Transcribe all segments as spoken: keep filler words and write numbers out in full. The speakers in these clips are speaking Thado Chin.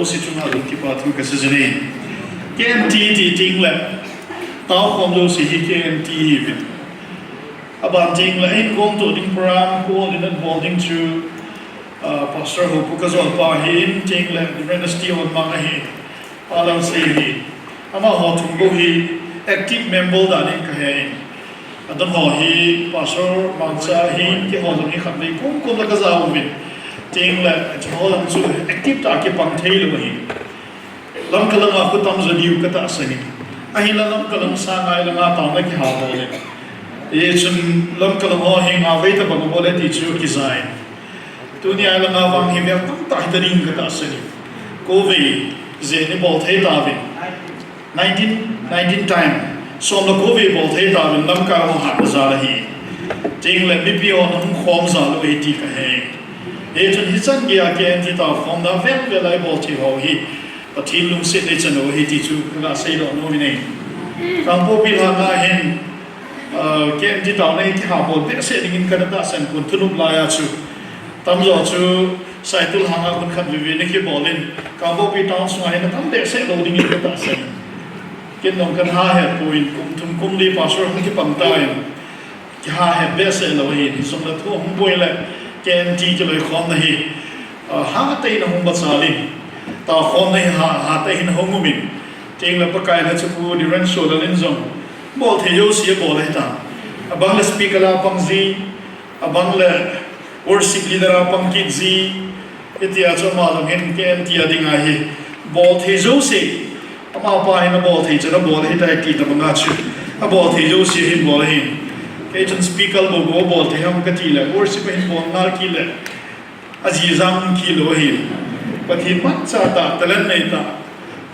Jouse chunga lungkipa thu kasei jin e. K M T ti teng le, taokhom jouse hi K M T hi uvin. Aban teng le, ahin kong to ding program, coordinate bol ding chu, ah, Pastor Hopu kajolpa ahin, teng le, Reverend S T Onmang ahi, Palang sei hi. Amaho thum bou hi active member dan in kahe. Adang ho hi Pastor Mangcha ahin, keiho jong hi khatvei kum kum la kajao uvin. Teng le, keiho jong chu active tah a kipang thei lou ahi. Lamka langa khu tam jo diu katahsan in. Ahinla Lamka lang sanga ilanga taona kiha bol le. Hichun Lamka lang ho hi ngavei tabang bol le ti chu kijai. Tunia ilanga vang hi vel tamtah hita ding katahsan in. Kovei jeh in ibol thei tauvin. Nineteen, nineteen time. Som le kovei bol thei tauvin Lamka ho hatna jal ahi. Teng le mipi ho nahung khom jal u ahi ti kahe. Hichun hichan geiya K M T taokhomna vel vel a ibol thei ho hi Pathen lungsetna ichan u ahi ti chu kaga seidoh nom in ahi. Kangpokpi langa hin, ah, K M T taona hi kiha bol behseh dingin kana tahsan pon, thunop laiya chu. Tamjo chu Saitul hanga hun khat veve na kibol in, Kangpokpi town sunga hin atam behseh lou dingin katahsan. Ken jong kana het poi, kum thum kum li Pastor hung kipang tan. Kiha het behseh lou ahin, hijongle thu ahung boi le, K M T kiloikhomna hi, ah, hatah in ahung machal in, taokhomna hi ha, hatah in ahung um in, teng le Pakai le chu Pu Reverend Solal in jong, bol thei jouse abol ahitan. Abang le speaker la pang ji, abang le worship leader a pang kit ji, hitia chu ama jong hin K M T a dinga hi, bol thei jouse, amapa hin abol thei chu abol ahitai ti tabanga chu, abol thei jouse ahin bol ahin. Kei chun speaker bou bou bol thei ham kati le, worship ahin bol ngal kit le, ajijang kit lou ahin. Pathen manchah tah, talent nei tah,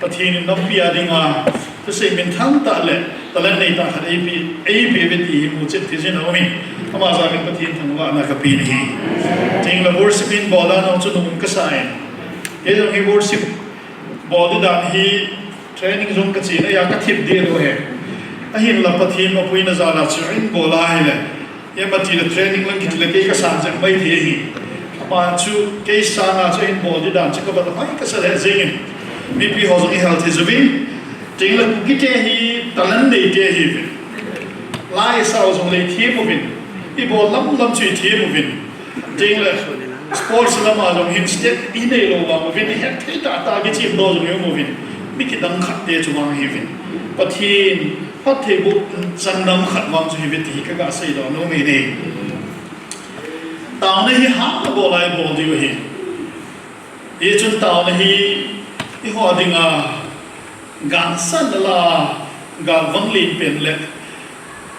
Pathen in nampi a dinga thusei minthang tah le talent nei tah khat eipeh, eipeh uve ti hi muchet thei jin aum in, ama jal in Pathen thangvahna kapeh in ahi. Teng le worship in bol dan jong chu nung kasa in. Kei jong hi worship bol di dan hi training jong kache nai a kathip deh lou ahi. Ahinla Pathen mapuina jal a chu ahin bol ahile, ima ti le training lang kiti le kei kasan jep mai thei ahi. Ama chu kei sanga chu ahin bol di dan chu kabat mai kasa lheh jeng in. Mipi ho jong ihal thei jouvin. Teng le Kuki te hi talent nei te ahiuvin. La isao jong le ithem uvin. Ibol lam lam chu ithem uvin. Teng le sports lama jong hin state inei lou vang uvin, ihet thei tah tah kichem doh jong ium uvin. Mi kidang khat te chu vang ahiuvin. Pathen phattheiboh changdam khat vang chu ihiuve ti hi kaga seidoh nom in ahi. Taona hi hahsa bol a ibol diu ahi. Hichun taona hi eiho dinga galsatna la, galvang len pen le,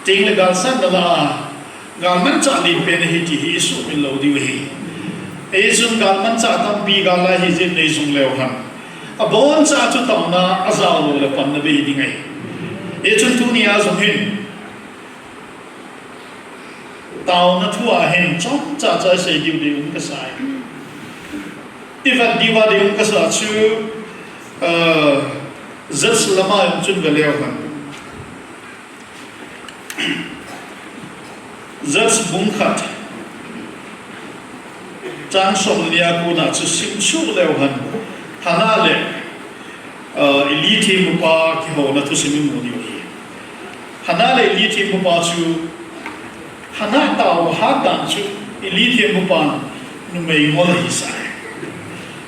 teng le galsatna la, galmanchah len pen ahi ti hi isuhmil lou diu ahi. Hichun galmanchah tampi gal a hijat nei jong leu hen, aboncha chu taona ajao lou le panna bei ding ahi. Hichun tunia jong hin taona thua hin chomcha cha isei diu ding um kasa e. Ivet diuva ding um kasa chu, ah, Judges lama jong chun ve leu hen. Judges bung khat, chang som le ni a kona chu simsuh leu hen, Hannah le, ah, Eli thempupa kihouna thusim imu diu ahi. Hannah le Eli thempupa chu, Hannah tao hat dan chu Eli thempupan numei ngol ahisah e.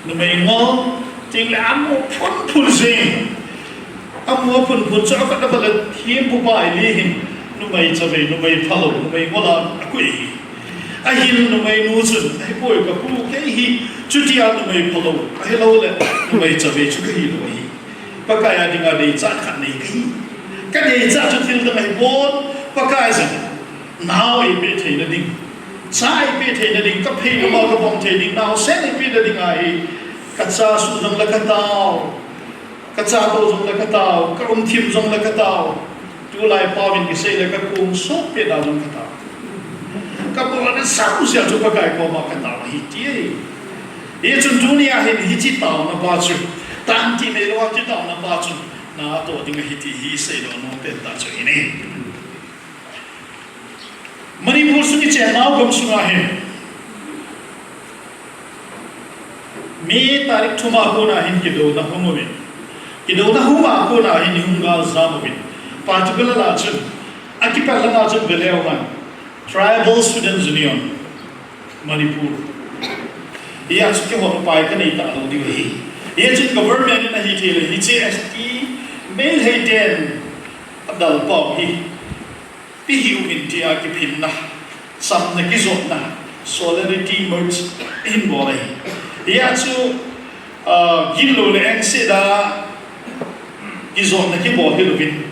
Numei ngol, teng le amu phunphun jeng. Amu aphunphun chu avat avat le thempupa Eli hin numei chavei, numei phalou, numei ngol a akoi ahi. Ahin numeinu chun, ahipoi kapu, kei hi chutia numei phalou, ahilou le numei chavei chu kahi lou ahi. Pakai a dinga deichat khat nei kahi. Kadeichat chu thil dang ahipon, Pakai jong nao eipeh theina ding, cha eipeh theina ding, kaphei kamal kabong thei ding, naosen eipeh na dinga hi, kacha suh jong le katao, kacha toh jong le katao, kaum thim jong le katao, tulai paovin kisei le kakong sot peh na jong katao. Kabolna sausea chu Pakai koma katao ahi ti ahi. Hichun tunia hin hiche taona pa chu, tangti neilou a kitaona pa chu natoh ding ahi ti hi seidoh nom pen tah chu ahi. Manipur sung ichenau gam sunga hin May tarik thum a kona hin kidouna hung uvin. Kidouna hung a kona hin ihung galjam uvin. Particular a chun, akipah langa chun veleu hen. Tribal Students Union, Manipur. Hia chu kihou pai kanei talou diu ahi. Hia chun government in ahithei le hiche S T Meitei ten adalpau hi. Ipi hiuvin tia kiphinna, chamna kijotna, solidarity march hin bol ahi. Hia chu, ah, gilou le engse a kijotna kibol hilouvin.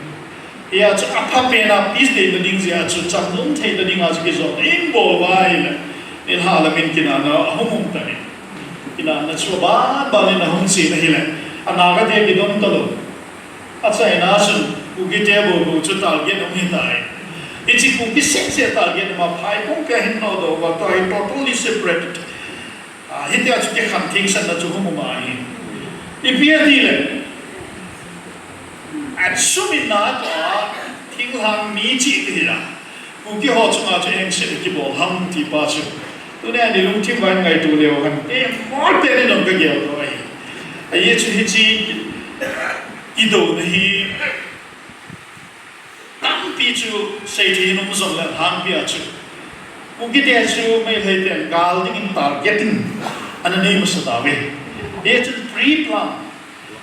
Hia chu aphapen a peace deina ding jeh a chu chamnom theina dinga chu kijotna hin bol uva ahile. Nilhah lamin kinahna ahung um tan. Kinahna chu aban ban in ahung chen ahile. Anaga dia kidon talou. Achaina chun, Kuki te bou bou chu target um hitai. Hiche Kuki seh seh target um a phai pumpi a hin nodoh uva, tua hi totally separated. Ah, hitia chu kikhen thengsanna chu hung um ahi. Ipi atile, asumina tua, thinglhang mi chih ti hila. Kuki ho chunga chu engse kibol ham ti pa chu. Tunia nilungthim uva ngaito leu hen. Eimol pen in jong kagel doh ahi. Ajeh chu hiche kidouna hi tampi chu seithei in um jongle lhangpi a chu. Kuki te chu Meitei ten gal dingin target in ana nei masa tauve. Ajeh chu pre-plan.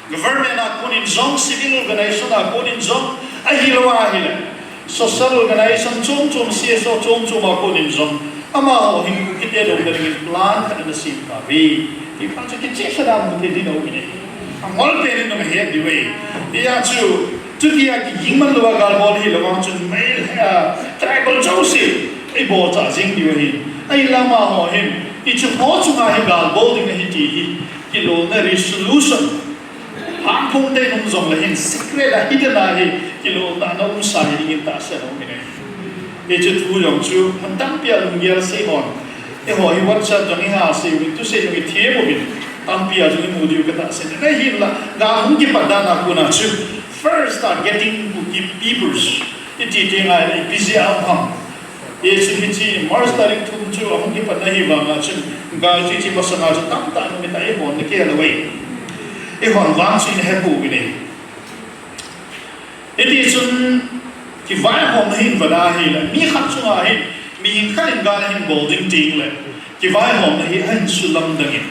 Government a konin jong, civil organization a konin jong, ahilou ahile. Social organization chom chom, C S O chom chom a konin jong. Amaho hin Kuki te douna dingin plan khat ana sem tauve. Ti pa chu kichehsel a mu thei ding aum e. Amol pen in jong ahet diu ahi. Hia chu, chutia kiging man louva gal bol hilou vang chun Meitei, ah, tribal jouse, ibol cha jing diu ahi. Ahinla amaho hin, hiche ho chunga hi gal bol ding ahi ti hi. Kilolna resolution. Hangphong te nung jongle hin secret a hidden a hi kilolna ana umsa hi dingin tahsan aum e. Hiche thu jong chu, mun tampi a lunggel sei hon. Eiho hi WhatsApp jong iha sei uvin, thusei jong ithem uvin. Tampi a jong imu diu katahsan e. Ahinla, gal hung kipat dan a kona chu. First targeting Kuki peoples. Iti teng ahile, ipi jeh a um ham. Hiche, hiche March tarik thum chu ahung kipat na hi vanga chun, gal chu hiche masanga chu tamtah numei tah eihon na kihel uve. Eihon vang chu ina hepouvin ahi. Hiti chun kivaihomna hin vada hile, mi khat chunga hin, mihem khat in gal ahin bol ding teng le, kivaihomna hi ahin sulamdang in.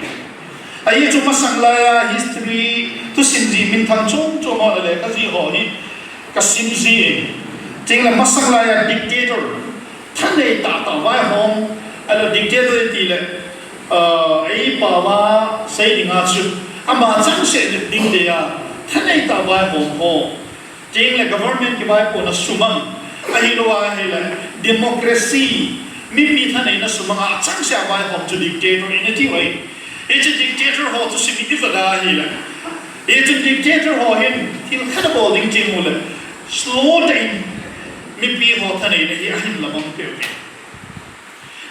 Ajeh chu masang laiya history, thusim jih minthang chom chom ho le lekha jih ho hi, kasim jin. Chule masang laiya dictator, thanei tah tah vaihom, ahilou dictator itile, ah, eipaova sei dinga chu, ama changseh ding dia, thanei tah vaihom ho. Chule government kivaipohna sumang, ahilou ahile, democracy, mipi thaneina sumanga achangseh a vaihom chu dictator ina tiu ahi. Hiche dictator ho thusim ivada hile. Hiche dictator ho hin thil khat abol ding teng uleh. Slow tah in mipi ho thaneina hi ahin lamang peh uve.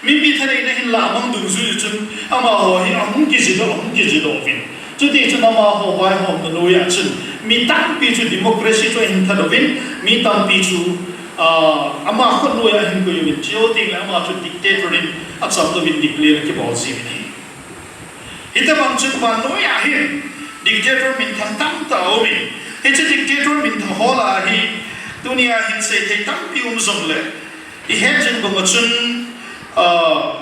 Mipi thaneina hin lamang dungjui chun amaho hi ahung kijidoh, ahung kijidoh uvin. Chuti chun amaho vaihomna noiya chun mi tampi chu democracy chu ahin that uvin, mi tampi chu, ah, ama khut noiya ahin koi uvin. Chujou tengle ama chu dictator in achamlouvin declare kibol jiuvin ahi. Hitobang chun vannoiya hin dictator minthang tamtah aumin, hiche dictator minthang hola hi tunia hin seithei tampi um jongle, ihet jing banga chun, ah,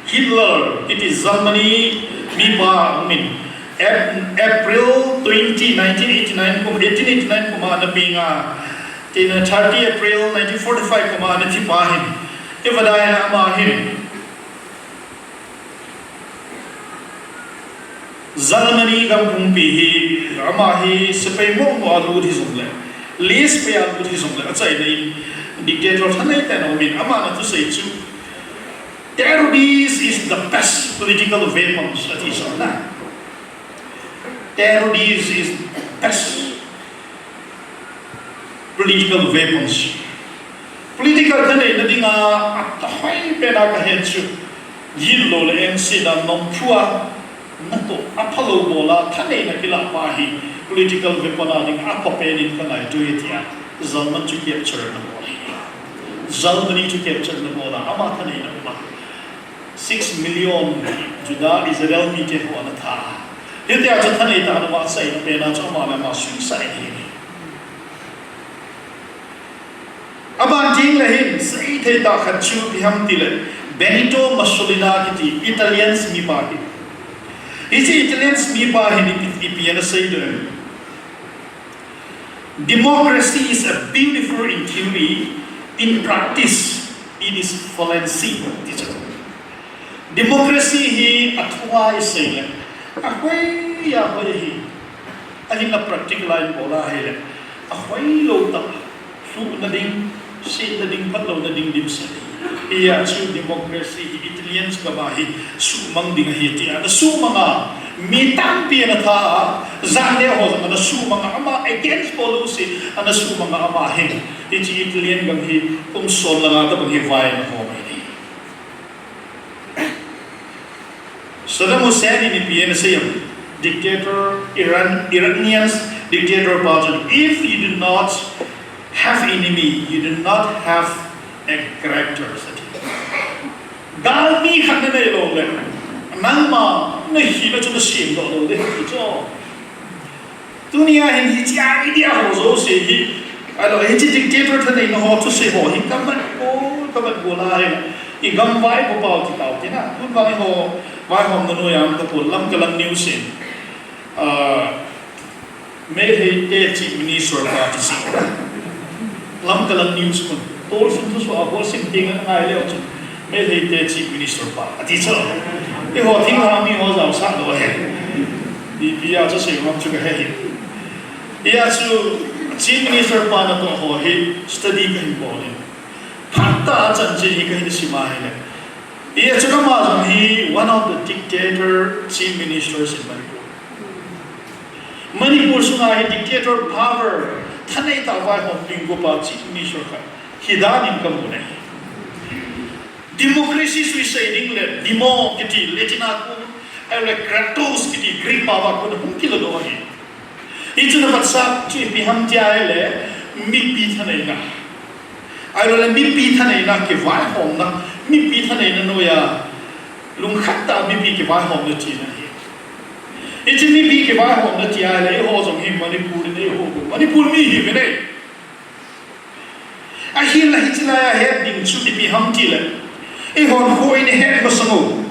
Hitler kiti Germany mipa aumin, Ap-, April twenty, nineteen eighty-nine kum, eighteen eighty-nine kum a ana penga, tin thirty April nineteen forty-five kum a ana thipa hin, ivada ahile ama hin Germany gam pumpi hi, ama hi sepai momo a lut hijongle, list sepai a lut hijongle, achaina in dictator thanei tah in aumin, ama ana thusei chu, "Terrorist is the best political weapons," ati chu na. Terrorist is the best political weapons. Political thaneina dinga atahoi pena kahet chu, gitlou le engse dan nomthu a natoh, aphalou bola thaneina kilah pa hi political weapon a dinga apha pen in kangaito e tia German chu capture ana bol ahi. Germany chu capture ana bol a, ama thaneina uma. Six million Judah Israel mite ho ana tha. Hitia chu thanei tah a ama achaina pen a chu ama le ama suicide ahi. Aban teng le hin seithei tah khat chu ipi ham tile Benito Mussolini kiti Italians mipa hi. Hiche Italians mipa hin ipi, ipi ana seidoh em? Democracy is a beautiful in theory, in practice it is fallacy, ti chu. Democracy hi athua isei le ahoi ahoi ahi. Ahinla practical a ibol a ahile ahoilou tah, lhuhna ding, setna ding, phatlouna ding dimset ahi. Hijeh chun democracy hi Italians gam a hi suhmang ding ahi tia ana suhmang a, mi tampi ana tha a, janleh ho jong ana suhmang a, ama against policy ana suhmang a, ama hin hiche Italian gam hi kum som le nga tobang hi vai ana hom ahi. Saddam Hussein in ipi ana sei em? Dictator, Iran, Iranians dictator pa chun, "If you do not have enemy, you do not have a character," ati. Galmi khat nanei lou le, nangma nahina chu nasemdoh lou ding ahi chu. Tunia hin hiche idea ho jouse hi, ahilou, hiche dictator thaneina ho thusei ho hi kamat bol, kamat bol a hin, igam vaipo pau ti tau tina. Tun vang eiho vaihomna noiya um tapon, Lamka lang news in, ah, Meitei te Chief Minister pa ti chu. Lamka lang news khun. Tolsun thusoh a bol sim teng angai leu chun, Meitei te Chief Minister pa ati chu. Eiho thinglhang miho jaosah lou ahi. Ipi a chu sei nom chu kahe hih. Hijeh chun Chief Minister pa natoh ho hi study kahin bol in, phatah a chanchin hi kahin sim a ahile, hijeh chun ama jong hi one of the dictator Chief Ministers in Manipur. Manipur sunga hi dictator power, thanei tah vaihom ding gopa Chief Minister khat hidan in kamu ahi. Democracy chu isei ding le demo kiti Latin a kon, ahile kratos kiti Greek pao a kon hung kiladoh ahi. Hichun aphatsah chu ipi ham tia ahile mipi thaneina, ahilou le mipi thaneina kivaihomna, mipi thaneina noiya lungkhat tah a mipi kivaihomna tina ahi. Hiche mipi kivaihomna tia ahile eiho jong hi Manipur in eiho, Manipur mi hiuvin ahi. Ahinla hiche laiya het ding chu ipi ham tile, eihon kho ina het masang u,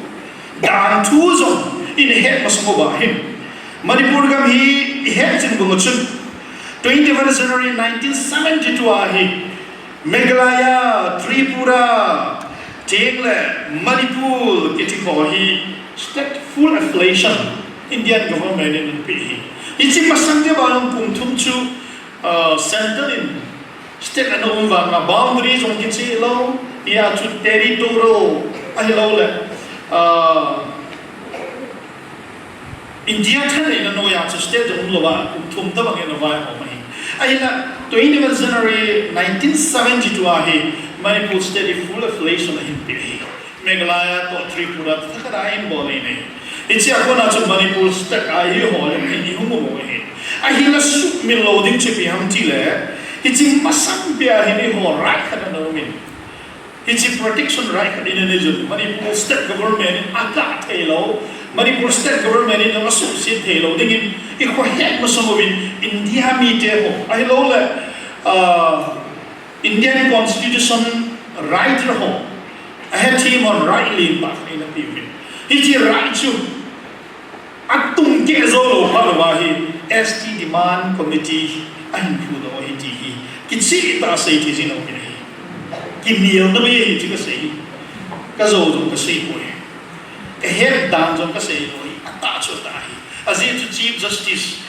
danthu jong ina het masang uva hin, Manipur gam hi ihet jing banga chun, twenty-one January nineteen seventy-two a hi Meghalaya, Tripura, tengle Manipur kiti ho hi state full affiliation Indian government in anapeh ahi. Hiche masang jeh uva jong kum thum chu, ah, central in state ana um vanga boundary jong kicheh lou, hijeh chun territorial ahiloule, ah, India thaneina noiya chu state jong umlouva kum thum tobang in ana vaihom ahi. Ahinla twenty-one January nineteen seventy-two a hi Manipur state hi full affiliation ahin peh ahi. Meghalaya toh Tripura toh thakhat a ahin bol in ahi. Hichea kona chu Manipur state a eiho jong hi ihung um u ahi. Ahinla sumil lou ding chu ipi ham tile, hiche masang pea hin eiho right khat ana um in, hiche protection right khat ina nei jun, Manipur state government in akah theilou, Manipur state government in jong asuhset theilou dingin ikhohet masang uvin India mite ho ahiloule, ah, Indian Constitution writer ho ahethem hon right lentah khat eina peuvin, hiche right chu atum keh joulou phat uva hi S T Demand Committee ahin phudoh ahi ti hi kicheh tah a sei thei jing aum in ahi. Kinelna mai ahi chu kasei. Kajou jong kaseipoi. Kahet dan jong kasei lou ahi. Atah chu atah ahi. Ajeh chu Chief Justice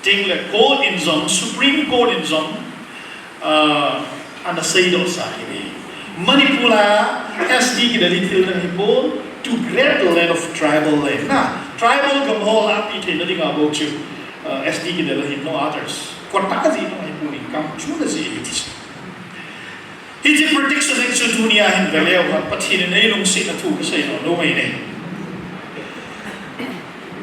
tengle court in jong, Supreme Court in jong, ah, ana seidohsah ahi. Manipur a S T kidel hi thil dang ahipon, to create the land of tribal land. Na, tribal gam ho lapi theina dinga bou chu, ah, S T kidel ahi, no others. Quota jeh dang ahipon, income chu na jeh ahi ti chu. Hiche Protection Act chu tunia hin veleu hen, Pathen in eilungsetna thu kasei nom lou mai nei.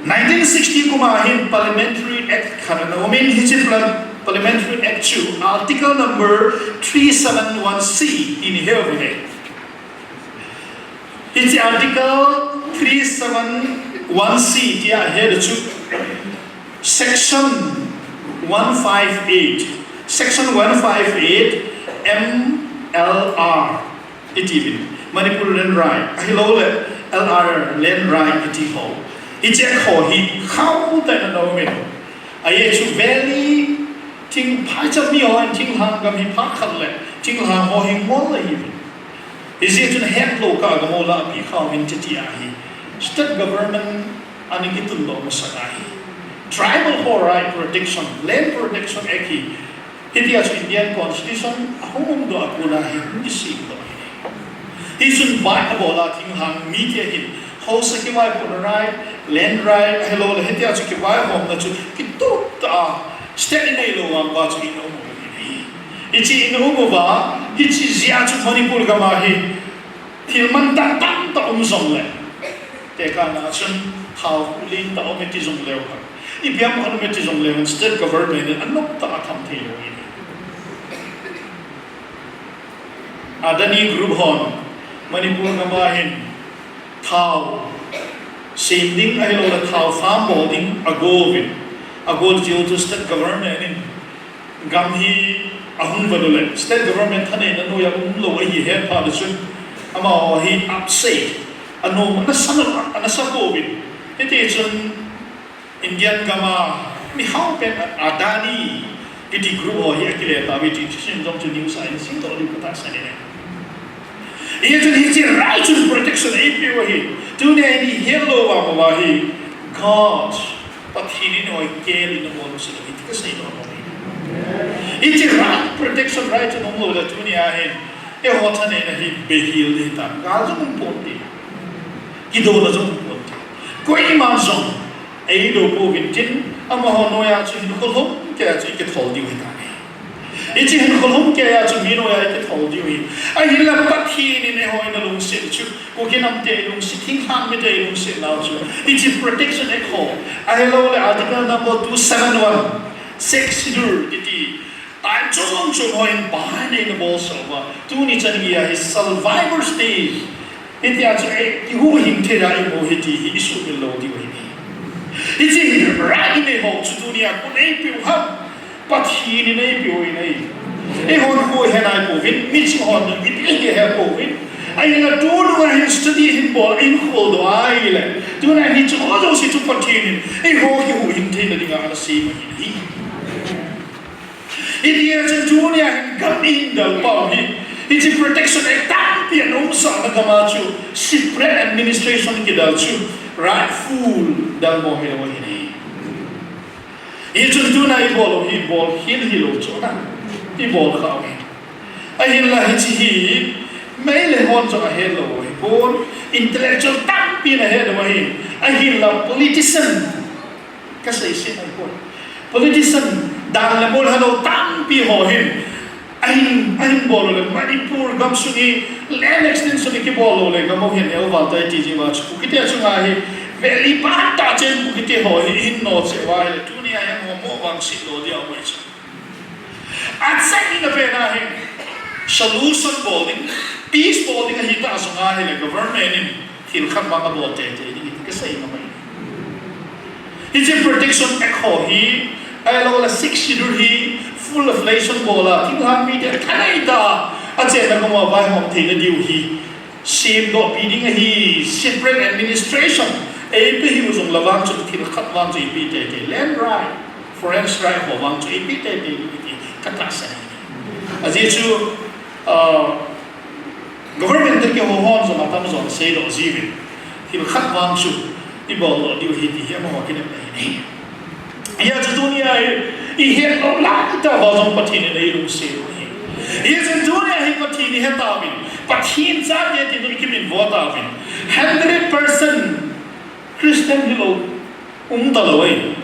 Nineteen sixty kum a hin Parliamentary Act khat ana um in, hiche parlia-, Parliamentary Act chu Article number three seven one C tin ihet u ahi. Hiche Article three seven one C tia ahe chu Section one five eight, Section one five eight M L R iti vin, Manipur Land Right, ahilouleh L R Land Right iti ho. Hiche ho hi khau tah in ana um in. Ajeh chu valley thing phaicham mi hon thinglhang gam hi phat khat le thinglhang ho hi ngol ahi. Hijeh chun hetlou kah a gam u lah a pi khau hin titi ahi. State government ana kitun doh masa ahi. Tribal ho right protection, Land Protection Act hi. Hitia chu Indian Constitution ahung um doh a kona hi hung kisem doh ahi. Hichun vai abol a thinglhang mite hin haosa kivaipohna right, land right, ahilouleh hitia chu kivaihomna chu kitup tah a state i neilou vang uva chu ina um u ahi. Hiche ina um uva, hiche jeh a chu Manipur gam a hi thil mantam tamtah um jongle, tekahna a chun thao hu lentah um e ti jongleu hen, ipi ham um e ti jongleu hen, state government in anop tah a tham thei lou ahi. Adani Group hon Manipur gam a hin thao sem ding ahilouleh thao farm bol ding ago uvin, ago jeh u chu state government in gam hi ahung vet u le state government thaneina noiya umlou ahi het phat chun amaho hi upset, anom, ana sa, ana sa pouvin. Hiti chun Indian gam a mihao pen Adani kiti group ho hi akile tauve ti thusim jong chu news a hin simdoh diu katahsan e. Hijeh chun hiche right chun protection eipeu ahi. Tunia i hetlou vang uva hi God, Pathen in eiho hi kel in abol u ahi ti kasei nom e. Hiche right, protection right chu umlou le tunia hin eiho thaneina hi beihel ding ahitan, gal jong um ponte, kidouna jong um ponte. Koiman jong eidou pouvin tin, amaho noiya chu hinkho lhumkeiya chu ikithol diu ahitai. Hiche hinkho lhumkeiya chu mi noiya ikithol diu ahi. Ahinla Pathen in eiho eina lungset chu, Kuki namte ilungset, thinglhang mite ilungset nau chu hiche protection eiho, ahilouleh Article number two seven one, Sixth Schedule kiti, time chom chom ho in ban eina bolsah uva, tuni chan geiya hi Survivors Day hitia chu ei kihuhhing thei a imu ahi ti hi isuhmil lou diu ahi. Hiche right inei ho chu tunia koin eipeu ham? Pathen in eipeu ahi. Eihon khu ihenai pouvin, miching hon jong ipi ahi ihet pouvin. Ahinla tuni a hin study hin bol, hin kholdoh a ahile, tuni a hiche ho jouse chu Pathen in eiho kihuhhing theina dinga ana sem ahi. Hitia chun tunia hin gam ihin del pau hi, hiche protection act tampi ana umsahna gam a chu separate administration kidel chu rightful delmo hilou ahi. Hichun tuna ibol u hi bolkhel hilou chu ana ibol kha u ahi. Ahinla hiche hi Meitei hon jong ahetlou u ahipon, intellectual tampin ahet u ahi. Ahinla politician kaseiset ahipoi. Politician dan le mol helou tampi ho hin ahin, ahin bol u le Manipur gamsung hi land extension ikibol lou le gam u hin el val tai ti jeh uva chu Kukite chunga hi valley phat tah chen Kukite ho hi ihin nocheh uva ahile tunia hi amaho mo vangset lou dia aum ahi chu. Achaina pen a hin solution bol ding, peace bol ding ahitah jong ahile government in thil khat vang abol teitei ding ahi ti kasei ngam ahi. Hiche protection act ho hi, ahilouleh Sixth Schedule hi full fledged bol a, thinglhang mite thanei tah a achenna gam uva vaihom theina diu hi semdohpi ding ahi. Separate administration eipe hiu jongle vang chun thil khat vang chu ipe teitei, land right, forest right ho vang chu ipe teitei ding ahi ti katahsan ahi. Ajeh chu, ah, government toh kihou hon jong atam jon seidoh jiuvin, thil khat vang chu ibol doh diu ahi ti hi amaho kinepna ahi. Hijeh chun tunia hi ihet lou laitah uva jong Pathen in eilungset u ahi. Hijeh chun tunia hi Pathen ihet tauvin, Pathen chate tin ikiminvo tauvin, hundred percent Christian hilou umtalou ahi.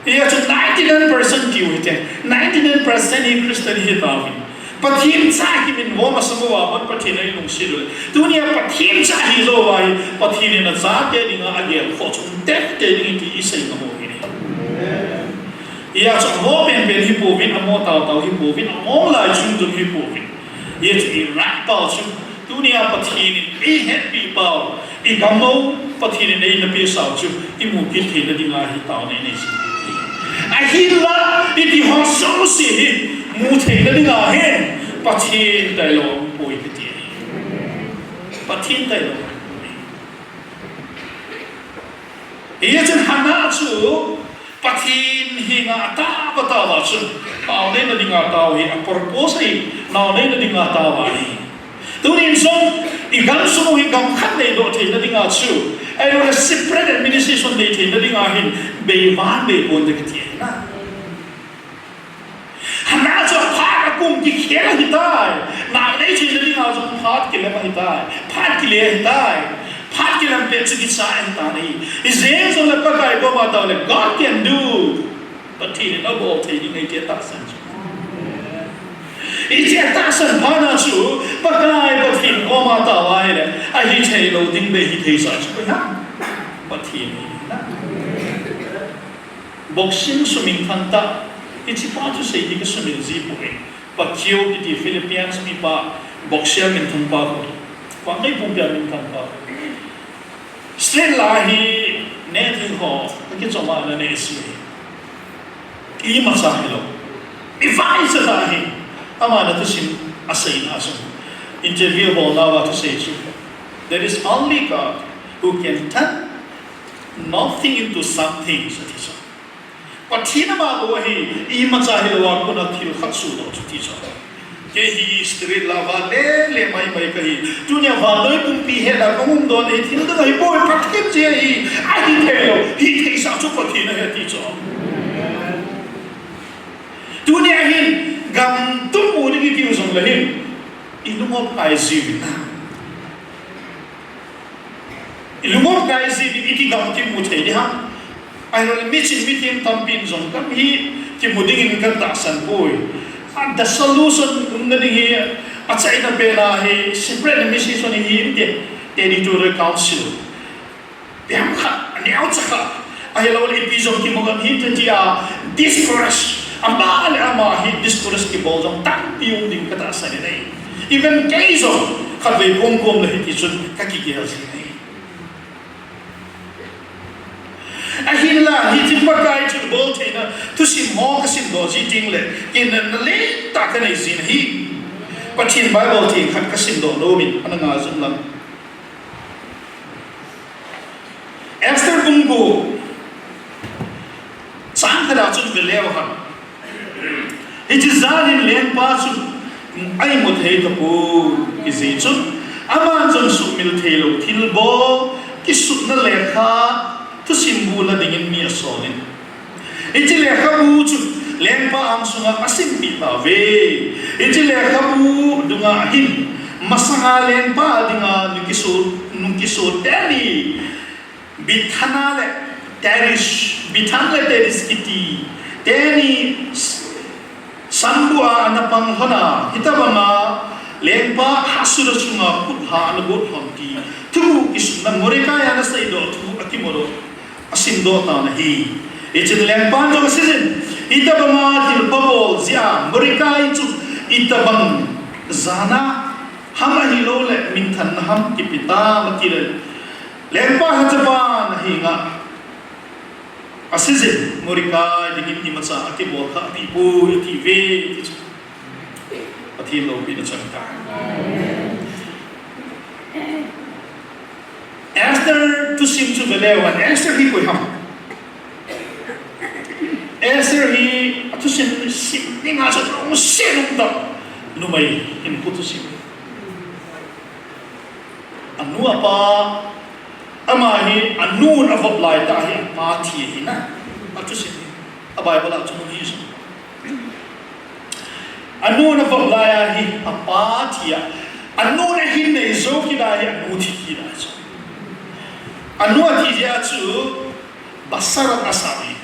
Hijeh chun ninety-nine percent tiu hite, ninety-nine percent hi Christian hitauvin, Pathen cha kiminvo masang uva Pathen in eilungset u le, tunia Pathen cha hilou uva hi Pathen in achate dinga agelkhoh chu um teitei ding ahi ti isei ngam u ahi. Hijeh chun amo penpen hipouvin, amo taotao hipouvin, among lai chungnung hipouvin, hijeh chun i right pau chu Tunia Pathen in eihetpi pau, igam u Pathen in eina pesau chu imu kit theina dinga hi taona inei jing u ahi. Ahinla, iti ho jouse hi mu theina dinga hin Pathen tailou poi kiti ahi. Pathen tailou. Hichun Hannah chu Pathen henga atao, atao a chun, nao neina dinga tao hi, a purpose hi, nao neina dinga tao ahi. Tunin jong, igam sung u hi gam khat neidoh theina dinga chu, ahilou le separate administration nei theina dinga hin, bei vang bei pon te kati ahi na. Hannah chu phat akum kikhel ahitai. Nao nei theina dinga jong phat kilem ahitai. Phat kile ahitai. Phat kilem pet chu kicha ahitai. Ijeh jong le Pakai koma tao le, God can do. Pathen in abol thei ding ahi ti tahsan chu. Hiche tahsan phat a chu, Pakai Pathen koma tao ahile, ahi theilou ding bei hithei sa chu. Pathen hi na. Boxing suminthang tah, hiche pa thusei hi kasumil ji poi. Pacquiao kiti Philippines mipa, boxer minthang pa khu. Vangnei pumpia minthang pa khu. Straight la hi neh thei ho, akichom a ana neh ji. Imacha hilou. Ivaicha tah hi. Ama na thusim aseina a chun. Interview bolna a thusei chu. There is only God who can turn nothing into something, ati chu. Pathen ama bou ahi, imacha hilou a kona thil khat sohdoh chu ti chu. Kei hi straight la va lele maimai kahi. Tunia vannoi pumpi hetna a kaum doh ahi, thil dang ahipoi, Pathen jeh ahi, ahi theilou, hithei sa chu Pathen ahi ati chu. Tunia hin, gam tum u ding itiu jong le hin, ilungop ngai jiuvin na. Ilungop ngai jiuvin, iti gam kimu thei ding ham. Ahilou le miching mithem tampin jong gam hi kimu dingin katahsan poi. A, the solution umna ding hi, achaina pen a hi, separate administration hi inte, territorial council. Pem khat, aneocha khat. Ahilou le ipi jong kimu gam hinte tia discourse. Ama le ama hi discourse kibol jong tampi um ding katahsan in ahi. Even kei jong khatvei komkom le hiti chun kakigel jin ahi. Ahinla, hiche Pakai thilbol theina thusim ho kasimdoh ji teng le, kinepna letah kanei jin ahi. Pathen Bible theng khat kasimdoh nomin, ana ngah jing lang. Esther bung gup, chang khat a chun ve leu hen. Hiche jal in lengpa chu a-imu thei tapoi, hijeh chun aman jong sumil theilou thilbol kisutna lekha thusim bu la dingin mi asol in. Hiche lekhabu chu lengpa angsunga asimpeh tauve. Hiche lekhabu dunga hin masanga lengpa dinga nungkiso, nungkiso teni Bithana le Teresh, Bithana le Teresh kiti teni Sanbu a ana pang lhon a, hitobanga lengpa Ahasuerus chunga khut lha ana got lhon ti thu kisutna Mordecai ana seidoh thu akimudoh, asimdoh tan ahi. Hichun lengpan jong asei jin, hitobanga thilpha bol jeh a Mordecai chu itobang jana ham ahilou le minthanna ham kipe tam ati le, lengpa lhachapan ahinga asei jin, Mordecai dingin imacha akibol kha apeh poi atiuve, ti chu. Pathen loupina chang tai. Esther thusim chu ve leu hen, Esther hi koi ham? Esther hi athusim sim dinga chu lungset umtah numei hinkho thusim. Anu apa, ama hi anun avop lai tah hi apa thi ahi na. Athusim hi, a Bible a chun ahi chu. Anun avop lai a hi apa thi a, anun ahin nei jou kit a hi anu thi kit a chu. Anu athi jeh a chu Basemath asah ahi.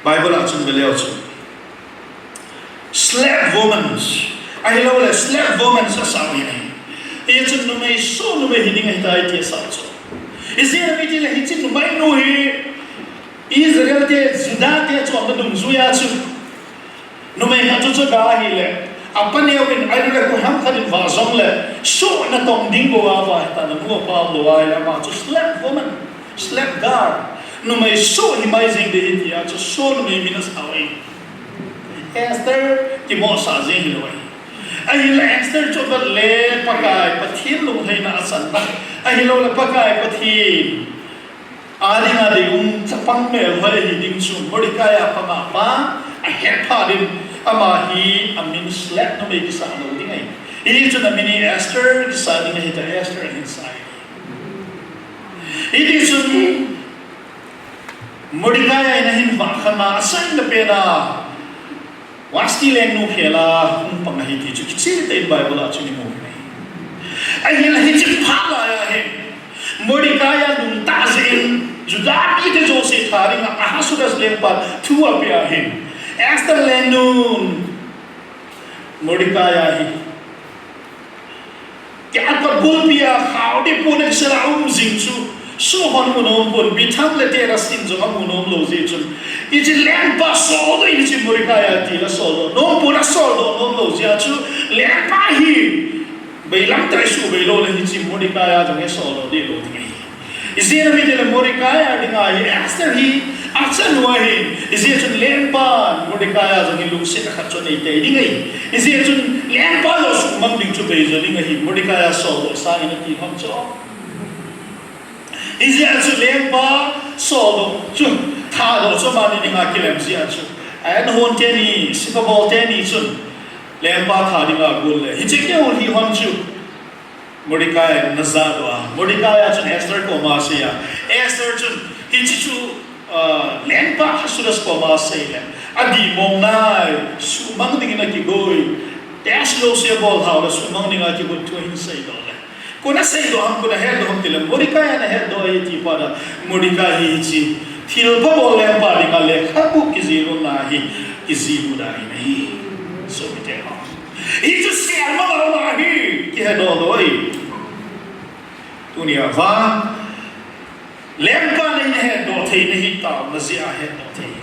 Bible a chun ve leu chun slave women, ahilou le slave women asah ahi. Hichun numei soh numei hiding ahitai ti asah chu. Ijeh inem itile hiche numeinu hi Israel te, Judah te chonna dungjuia chu numei khat chu chaga ahile, Apa neo in, ai le ko ham khat in va jong le, so na tong ding ko va va ta na nu pa lo ai la ma chu slave woman, slave girl. Numei so hi mai jing de hi tia chu so numei min a sa oi. Esther kimosa jing hi lo ai. Ahile Esther chu va le Pakai Pathen lungheina a san na. Ahilou le Pakai Pathen a dinga deium chapang melhoi ahi ding chu Mordecai a panga pa a hetpha din ama hi a min slave numei kisa lou ding ahi. Hiti chun a min hi Esther kisa ding ahi ta Esther ahin sa ahi. Hiti chun Mordecai a in a hin vah khan a, a saina pen a Vashti lengnu khel a hung pang ahi ti chu kicheh tah in Bible a chun imu u ahi. Ahinla hiche phat lai a hin Mordecai a lungtah jeh in Juda mite jouse tha dinga Ahasuerus lengpan thu apeh ahin. Esther lengnun Mordecai a hi Kei a pat bulpi a khao deh pon a kisel a um jing chu, so hon mu nom pon, Bigthan le Teras in jong a mu nom lou jeh chun, hiche lengpa soldoh in hiche Mordecai a til a soldoh nom pon, a soldoh nom lou jeh a chu, lengpa hi beilam tah a i subei lou le hiche Mordecai a jong hi soldoh deh lou ding ahi. Ijeh inem itile Mordecai a dinga hi Esther hi achanu ahi. Ijeh chun lengpan Mordecai a jong hi lungset khat chu anei tei ding ahi. Ijeh chun lengpa jong suhmang ding chu bei jo ding ahi. Mordecai a soldoh sangin ati lhon chu. Ijeh chun lengpa soldoh chu, thadoh chu amani dinga kilem jeh a chu, a in hon teni, sipa bol teni chun lengpa tha dinga gol le hiche keu hi hon chu Mordecai in ana jahdoh a. Mordecai a chun Esther koma asei a. Esther chun hiche chu, ah, lengpa Ahasuerus koma asei le, adih mong nai, suhmang dingin akigoi. Test jouse abol lhau le suhmang dinga akigot thu ahin seidoh le, koi in aseidoh ham, koi in ahetdoh ham tile Mordecai in ahetdoh ahi ti phat a Mordecai hi hiche thilpha bol lengpa dinga lekhabu kijilna hi kijil u dan ahi. Sopite ho. Hichu selma lou ahi, kihedoh lou ahi. Tunia vang, lengpa nahin hetdoh thei nahi tao, najeh a hetdoh thei.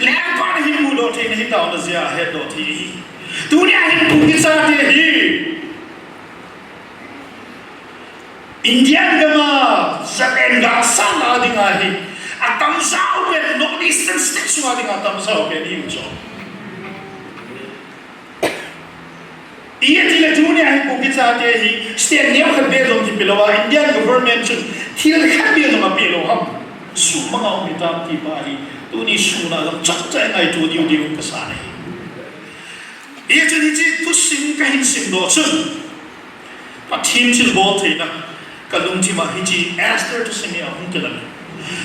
Lengpa nahin mudoh thei nahi tao, najeh a hetdoh thei. Tunia hin pu kichate hi Indian gam a jalen galsatna dinga hi atamjao pen, North Eastern State sunga dinga atamjao pen ihiu chu. Ijeh itile tunia hi Kuki chate hi state neokhat beh jong kipe lou a, Indian government chun thil khat beh jong apeh lou ham. Suhmang a um hitam ti pa hi tuni sun a jong chomcha ngaito diu diu kasa ahi. Ijeh chun hiche thusim kahin simdoh chun Pathen thilbol theina kalungthim a hiche Esther thusim hi ahung kilang e.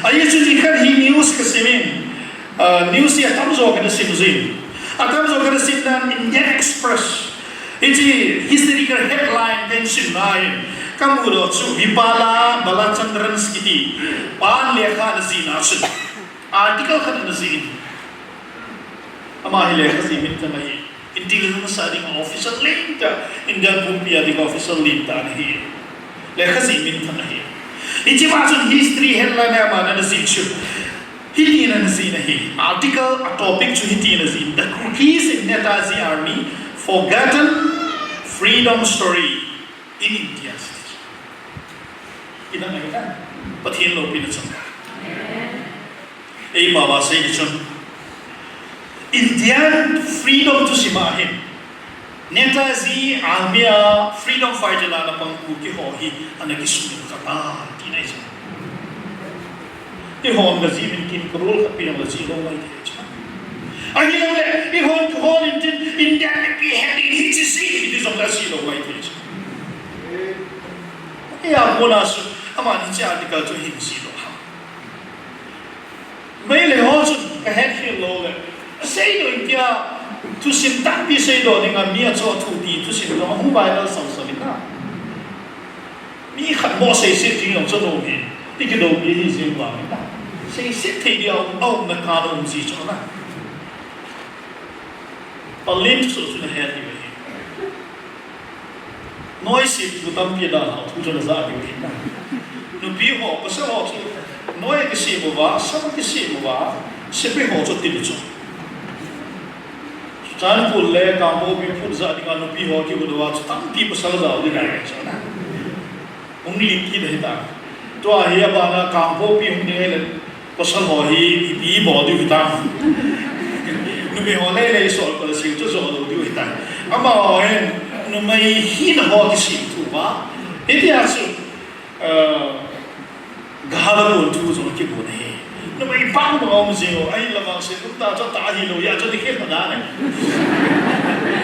Ajeh chu nikhat hi news kasim in, ah, news hi atamjo kana sim jin. Atamjo kana sim dan Indian Express, hiche historical headline kahin sim na in kamudoh chu Vipala Balachandran kiti pan lekha ana jihna chu article khat ana jih in. Ama hi lekha jih minthang ahi. Intelligence a dinga officer lentah, Indian pumpi a dinga officer lentah ana hi. Lekha jih minthang ahi. Hiche ma chun history headline a ama ana jih chu hitin ana jih ahi. Article a topic chu hitin ana jih, The Kukis in Netaji Army, Forgotten Freedom Story in India. Ina ngai na, Pathen loupina chang. Ei pao a sei ding chun, Indian freedom thusim a hin Netaji army a freedom fighter la ana pang Kuki ho hi ana kisuhmil kha tai tina ahi chu. Eihon kajih min tin ka rule khat pi jong le jih lou ngai thei chu. Ahilouleh eihon kihol in tin Indian mipi het in hiche jih kiti jong le jih lou ngai thei chu. Hia kona chu aman hiche article chu ahin jih lou ham. Meitei ho chun kahet khel lou le, seidoh in tia, thusim tampi seidoh dinga mi achoh thu ti thusim jong ahung viral sau sau in na. Mi khat mo seiset ding jong chu lou hi, i kidoupi hi jing vang in na. Seiset thei dia um, aumna ka um ji chu na. Palin chu chu nahet diu ahi. Noise thu tampi dalhau thu chu najah diu ahi na. Nupi ho, pasal ho chu, noi kisem uva, sam kisem uva, sepai ho chu til chu. Sanpul le Kangpokpi phut ja dinga nupi ho kimu doh a chu tampi pasal jao ding ahi chu na. Hung lit kit ahi ta. Tua hi abana Kangpokpi hung ding ahile pasal ho hi ipi bol diu hitam. Numei ho lei lei sol pal sing chu jo lou diu hitam. Amaho hin numei hina ho kisem thu va. Hitia chu, eh, gal a kon thu jong kibol ahi. Numei pang bang a um jing u, ahinla vangset um ta chu atah hilou, hia chu ni khen na ne.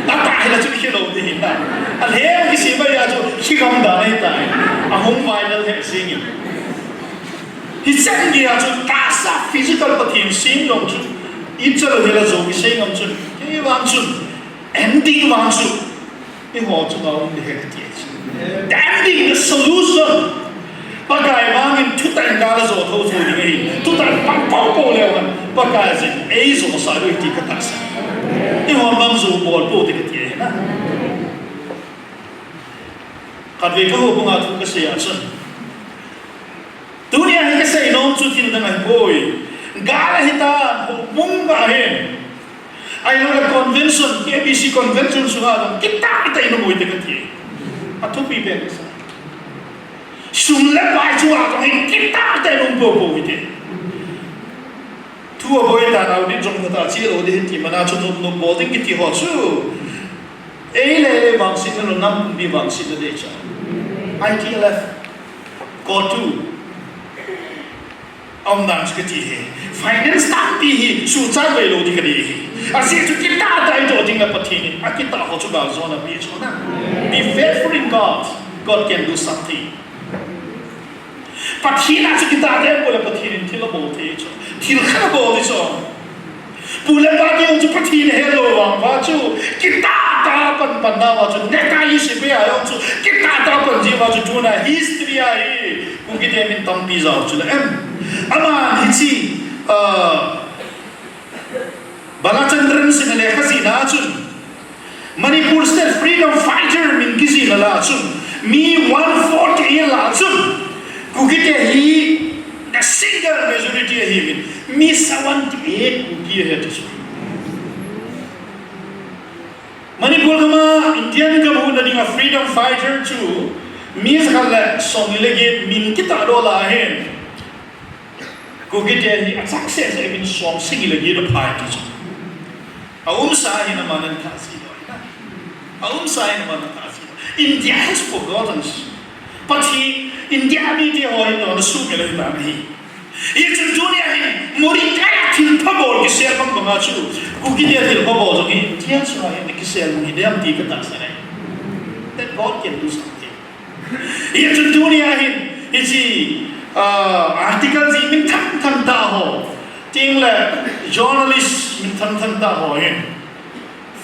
Atah hila chu ni khen lou ding ahi na. Alhem kisem a hia chu kigam dan ahi tai. Ahung viral he jing in. Hichan geiya chu tahsa physical Pathen sem jong chu, ichal hila jo kisei ngam chun, kei vang chun, ending vang chu, eiho chunga um ding ahi kati chu. The ending, the solution. Pakai vangin thutah in gal a jo tho tho ding ahi. Thutah in pang pou pou leu hen, Pakai jin ei josah diu ahi ti ka tahsan. Eiho bang jo bol pou te kati ahi na. Khatvei ka houbung a thu kasei a chun, tunia hi kasei nom chu thil dang ahipoi. Gal ahitan, houbung gah ahin. Ahilouleh convention, K B C convention sunga jong kitah tah in um u hite kati. Athupi pen kasa. Sum le pai chunga jong hi kitah tah in um pou pou hite. Thu aboi tan, audit jong phatah a che lou ding ahi ti mana chu nop nop bol ding kiti ho chu. Ei le ei vangsetna lou, nam pumpi vangsetna dei chu. I T L F, COTU, aum dan chu kati ahi. Finance tampi hi suhchat vei lou ding kati ahi. Ajeh chu kitah tah in doh ding le Pathen in akitah ho chu galjona pe chu na. Be faithful in God, God can do something. Pathen a chu kitah tah in bol le Pathen in thil abol thei chu. Thil khat abol ding chu. Pu le pa te jong chu Pathen ahet lou vang uva chu, kitah tah a pan pan nauva chu, Netai Shipei a jong chu kitah tah a pan ji uva chu, tuna history a hi Kukite min tampi jao chu le em. Aman hiche, ah, Bhalachandran Singh lekha jihna a chun, Manipur State Freedom Fighter min kijih lal a chun, mi one forty-eight lah a chun, Kukite hi the single majority ahiuvin, mi seventy-eight Kuki ahi ati chu. Manipur gam a Indian gam huna dinga freedom fighter chu mi jakhat le somni le get min kitahdoh lah a hin, Kukite hi achang seh seh uvin som sagi le get aphai ati chu. Aumsa ahin aman ana thah ji lou ahi na. Aumsa ahin aman ana thah ji lou. India has forgotten. Pathen, India mite ho hin ana sumil ahitan ahi. Hichun tunia hin Modi kaiya thilpha bol kisel bang banga chu, Kukite thilpha bol jong hi India chunga hin kisel bang hidem ti katahsan ahi. That God can do something. Hichun tunia hin, hiche, ah, article jih min thang thang tah ho, tin le journalist min thang thang tah ho hin,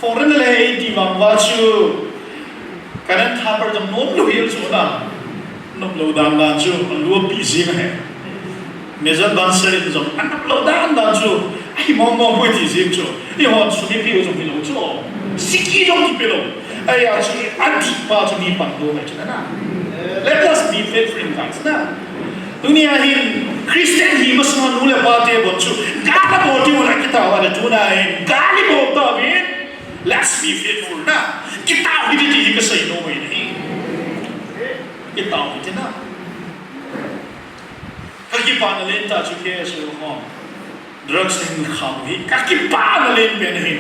foreign le eiti vang uva chu, Karen Thaper jong nomlou hel chu na, nomlou dan dan chu, alu api jing ahi. Major Bansal in jong, anomlou dan dan chu, ahi mong mong poi ti jing chu. Eihon sum ipi u jong hilou chu. Siki jong kipe lou. Ahia chu, adih pa chu mi pan lou mai chu na. Let us be faithful in Christ na. Tunia hin Christian hi masanga nu le pa te bon chu, gal abol ding u le kitah uva le tuna hin, gal ibol tauvin, let's be faithful na. Kitah u hite ti hi kasei nom ahi. Kitah u hite na. Kakipana lentah chu K S O ho. Drugs in kham hi kakipana len pen ahi.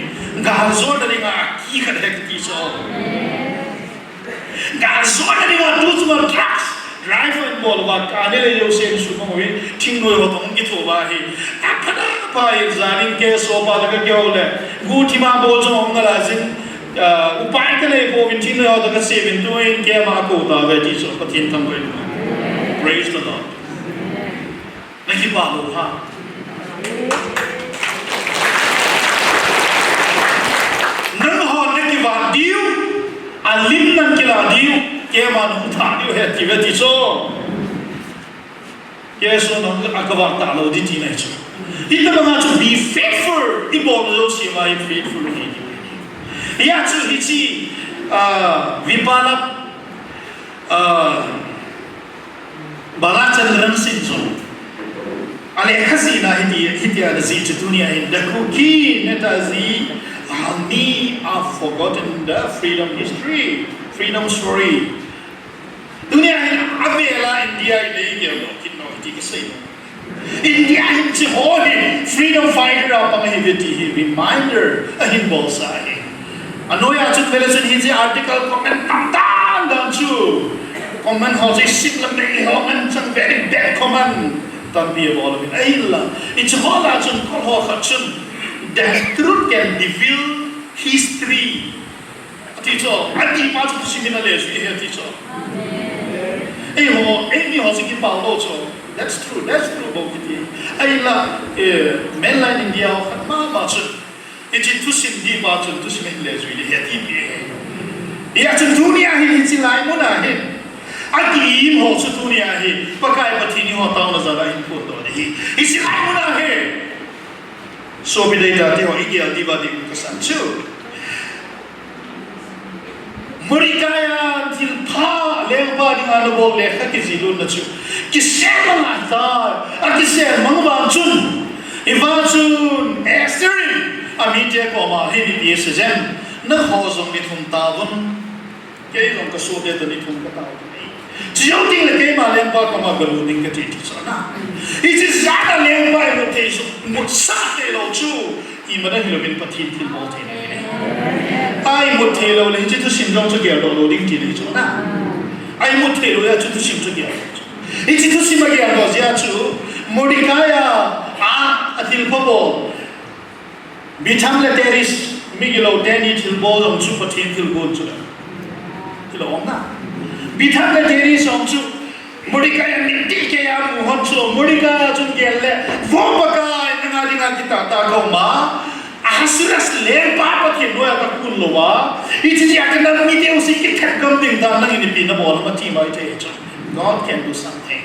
Galjona dinga kikhat ahi kati chu. Galjona dinga tu chunga drugs, rifle bol uva kane le jouse in sumang uve, thingnoi ho toh kitho uva hi. Apha da pha in janin K S O pa toh kakihou le, guhthima bol chu hung ngal a jin, ah, upai kanei pouvin thingnoi ho toh kachep in tuin keima akou tauve ti chu Pathen thangvah in. Praise the Lord. Nakipah lou ham? Nanghon nakivat diu, alim nakilah diu, keiman hung thah diu ahi atiuve ti chu. Jesu nang a kavah talou ding tina ahi chu. Hitobanga chu be faithful, ibol jouse ma hi faithful hi. Hia chu hiche, ah, Vipala, ah, Bhalachandran Singh jong alekha jihna hiti, hitia ana jih chu tunia hin, the Kuki Netaji Many have forgotten the freedom history, freedom story. Tunia hin avela India i nei gel lo, kin lo, ti kisei lo. India hin chi ho hi freedom fighter a pang hi ve ti hi reminder ahin bol sa hi. Anoiya chun vele chun hiche article comment tamtah dan chu. Comment ho chu isim le mei ho ngen chang very bad comment. Tampi abol uvin. Ahinla, hiche ho lah a chun kol ho khat chun, "The truth can reveal history." Ati chu, ati pa chu thusim in ale jui ahi ati chu. Eiho, eimi ho chu kipah lou chu. That's true, that's true bou kiti. Ahinla, eh, mainland India ho khat mama chu. Hiche thusim di pa chun thusim in le jui le ahi ati pi. Hia chun tunia hi hiche lai muna hi. Ati im ho chu tunia hi. Pakai Pathen in eiho taona jal a ahin phondoh ahi. Hiche lai muna hi. Sopi dei tate ho i gel diu va ding kasan chu. Mordecai a thilpha lengpa dinga anabol lekha kijih lutna chu kisel manga ahitai, akisel mang vang chun, hiva chun Esther in amite koma hin ipi asei em, nangho jong ni thum tauvin, kei jong kasohte toh ni thum katao ding ahi. Chujou tengle keima lengpa koma galut ding kati ti chu na. Hiche jat a lengpa imut thei chu, mutsah thei lou chu, imacha hilouvin Pathen thilbol thei ahi. Imut thei lou le hiche thusim jong chu geldoh lou ding ti ahi chu na. Imut thei lou le hiche thusim chu geldoh chu. Hiche thusim ageldoh jeh a chu Mordecai a, a, athilpha bol. Bigthan le Teresh, migilou teni thilbol jong chu Pathen thilgon chu. Hilou na. Bigthan le Teresh jong chu Mordecai a mittah keiya amu hon chu Mordecai a chun gel le, vo Pakai, nanga dinga kitah tah kauma, Ahasuerus lengpa Pathen noiya kakun louva, hiche jeh a kanam mite jouse kithat gam ding dan nangin ipi nabol ham ati mai thei chu. God can do something.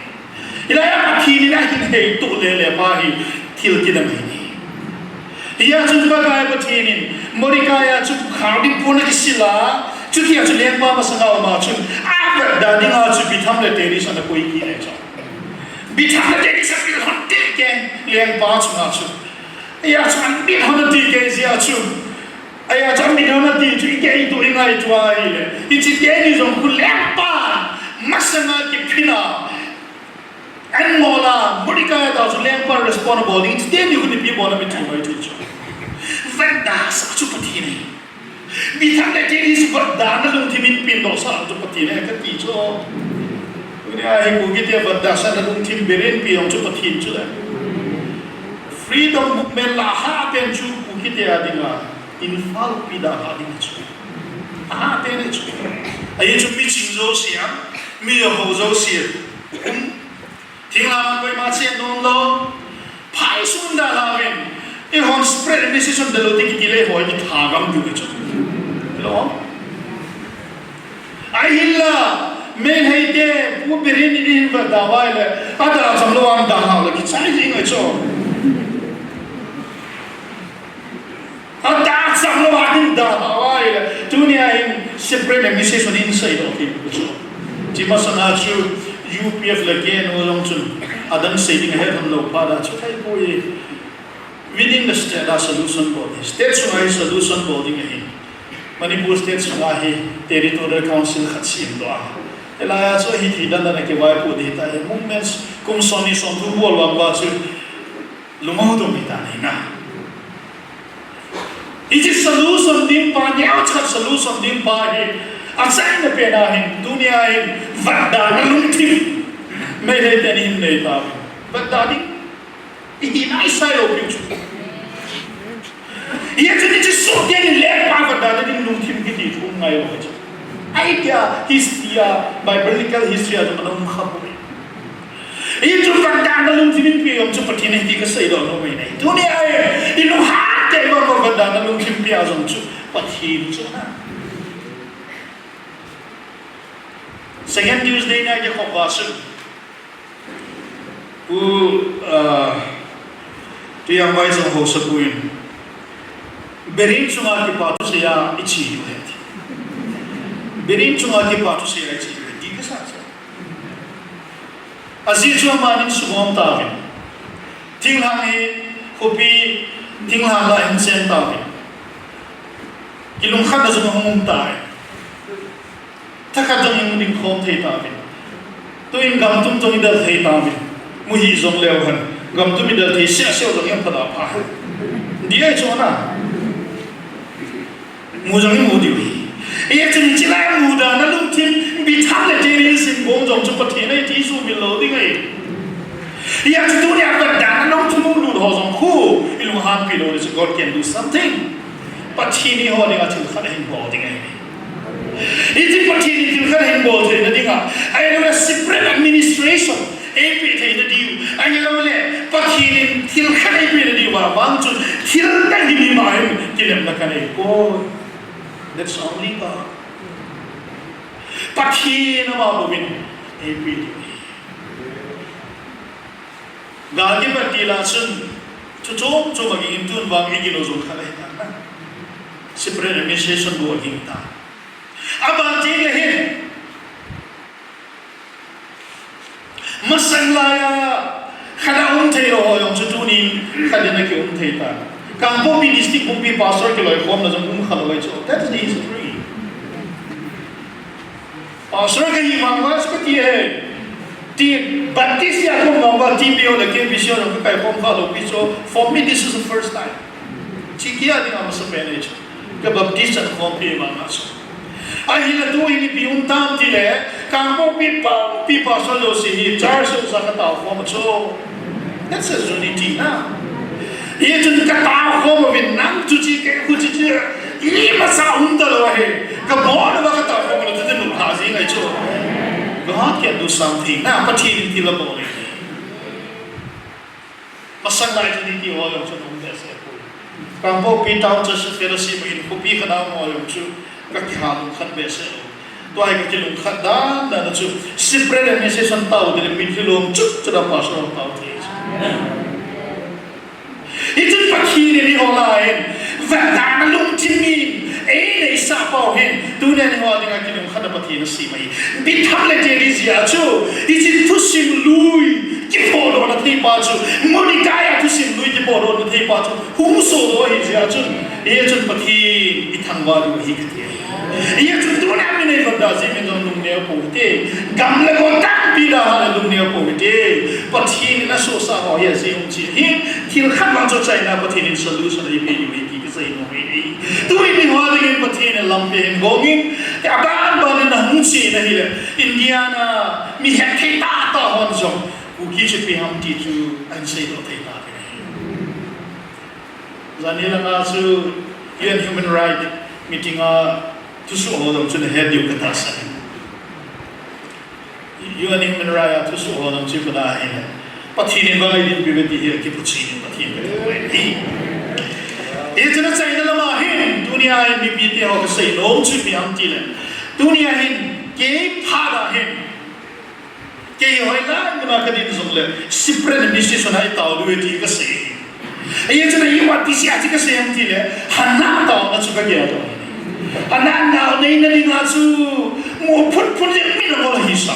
Hilai a Pathen in ahin heitoh le le pa hi thil kidang ahi. Hia chun Pakai Pathen in Mordecai a chu khao ding pon akisil a, chutia chu lengpa masanga uma chun avetda dinga chu Bigthan le Teresh ana koi kit e chu. Bigthan le Teresh apil hon tei kei lengpa chunga chu. Hia chu apil hon ati kei jeh a chu. Hia chu apil hon ati chu ikei tu ingai tu ahile. Hiche teni jong khu lengpa masanga kiphin a. An ngol a, Mordecai a tah chu lengpa responsible ding, hiche teni khu ipi bol a mi thum mai thei chu. Vetda sah chu Pathen ahi. Bigthan le Teresh vetdana lungthim in pengdoh sah chu Pathen ahi kati chu. Tunia hi Kukite vetda sahna lungthim beren pi jong chu Pathen chu le. Freedom movement lah a hapen chu Kukite a dinga Imphal pi dalha ding chu. Ahapen chu. Ahi chu miching jouse a, mi ho jouse a. Thinglhang a koima che nom lou. Phai sung dalha uvin. Eihon spread message dalha u ti kiti le hoi kitha gam diu chu. Lo. Ahinla, Meitei te, Pu Biren in ihin vetda uva ahile, adalha cham lou a dalha le kichai jing ahi chu. Adalha cham lou a hin dalha uva ahile, tunia hin separate administration in seidoh kit u chu. Hiche masanga chu U P F le K N O jong chun adang sei ding ahet lhon lou phat a chu thei poi. Within the state a solution bol ding. State sunga hi solution bol ding ahi. Manipur state sunga hi territorial council khat semdoh a. Hilai a chu hiti dan dan a kivaipoh ding ahitai. Movements kum somni somthum bol vang uva chu lungdong hita nei na. Hiche solution ding pa, neocha solution ding pa hi, achaina pen a hin, tunia hin, vetdana lungthim. Meitei ten hin nei ta. Vetda ding. Ihi nai sai lou piu chu. Hia chu hiche sohte ni lengpa vetdana ding lungthim kiti chu um ngai lou chu. Ahi tia history a, biblical history a chu ana um kha poi. Hichu vetdana lungthim in peng jong chu Pathen ahi ti kaseidoh nom ahi. Tunia hi, ilunghan tah uva vetdana lungthim peng jong chu Pathen chu na. Second Tuesday ni a kikhop uva chun. Pu, ah, Tuiangvai jong haosapu in. Biren chunga kipa thusei a iche diu ahi. Biren chunga kipa thusei a iche diu ahi. Ti kasa sa. Ajeh chu amani sugom tauvin. Thinglhang hi khopi thinglhang lah a hin chen tauvin. Ilungkhatna jong ahung um tai. Thakhat jong imu ding khom thei tauvin. Tuin gam tum jong idel thei tauvin. Mu hih jongleu hen. Gam tum idel thei seh seh jong imu pha da pha. Dia chu na. Mu jong imu diu hi. Hijeh chun hiche lai a muda na lungthim, bitham le teni sin bong jong chu Pathen ahi ti sumil lou ding ahi. Hijeh chun tunia pat dan na lungthim um lut ho jong khu, ilunghanpi lou le chu God can do something. Pathen in eiho dinga thil khat ahin bol ding ahi. Hiche Pathen in thil khat ahin bol theina dinga, ahilou le separate administration eipeh theina diu, ahilou le Pathen in thil khat eipeh na diu vang chun thil dang hi mi ma hin kilemna kanei poi. That's only God. Pathen ama bouvin eipeh diu ahi. Gal kipat til a chun, chu chom chom a ging in tun vang igin lou jong khat ahi tan na. Separate administration bou aging tan. Aban teng le hin. Masang lai a, khat a um thei lou ho jong chu tunin, khat in akium thei tan. Kangpokpi district pumpi pastor kiloikhomna jong um kha lou ahi chu. That is the history. Pastor kahi vang uva chu kati ahi. Ti Baptist a kaum vang uva T P O le K B C O jong kakaikhom kha lou pi chu. For me, this is the first time. Hiche kia dinga masapen ahi chu. Ka Baptist chan khompi vang a chu. Ahinla tuhin ipi um tam tile, Kangpokpi pumpi pastor jouse hi church jouse a kataokhom a chu. That's a unity na. Hichun kataokhom uvin nang chu chi kei khu chi chi. Imacha um talou ahi. Kabol uva kataokhom lou chu nunglha jing ahi chu. God can do something na. Pathen in thil abol ahi. Masang lai chu unity ho jong chu um behseh poi. Kangpokpi Town Church Fellowship in khopi khat a um ho jong chu kakihal lungkhat behseh lou. Tua hi kakilungkhat dan dan a chu separate administration tao tile min lhilom chu chu da pastor tao thei chu. Hichun Pathen in eiho lah a hin, vet dan a lungthim in, eineisah pau hin, tunia eiho dinga kilungkhat a Pathen asem ahi. Bitham le teni jeh a chu, hiche thusim lui, kipodohna theipa chu, Mordecai a thusim lui kipodohna theipa chu, hung sodoh ahi jeh a chun, hichun Pathen ithangvah diu ahi kati ahi. Hijeh chun tuna mi nei lhon da jeh in jong lungneo pou hite. Gam le go tampi da ha le lungneo pou hite. Pathen in asohsah ho hi ajeh um chu ahi. Thil khat vang chu achaina Pathen in solution eipeh diu ahi ti kasei nom ahi. Tuni eiho dingin Pathen in lampi ahin gong in. Aban ban in ahung chena hile. India na mi hetthei tahtah hon jong Kuki chu ipi ham ti chu ahin seidoh thei tauvin ahi. Janhi langa chu U N Human Rights meeting a thusoh ho jong chu nahet diu katahsan in. U N Human Rights a thusoh ho jong chu ipi ham itile, Pathen in vang eidinpi uve ti hi akipuiyin Pathen kathangvah e. Hichun achaina lama hin, tunia hin mipite ho kasei nom chu ipi ham itile, tunia hin, kei phat a hin, kei hoilai muna kadin jongle, separate administration a itao diu ahi ti kasei. Hijeh chun ipi ti seiya chu kasei ham itile, Hannah taona chu kagel lou. Hannah nao neina dinga chu, mu phut phut le min angol ahi sa.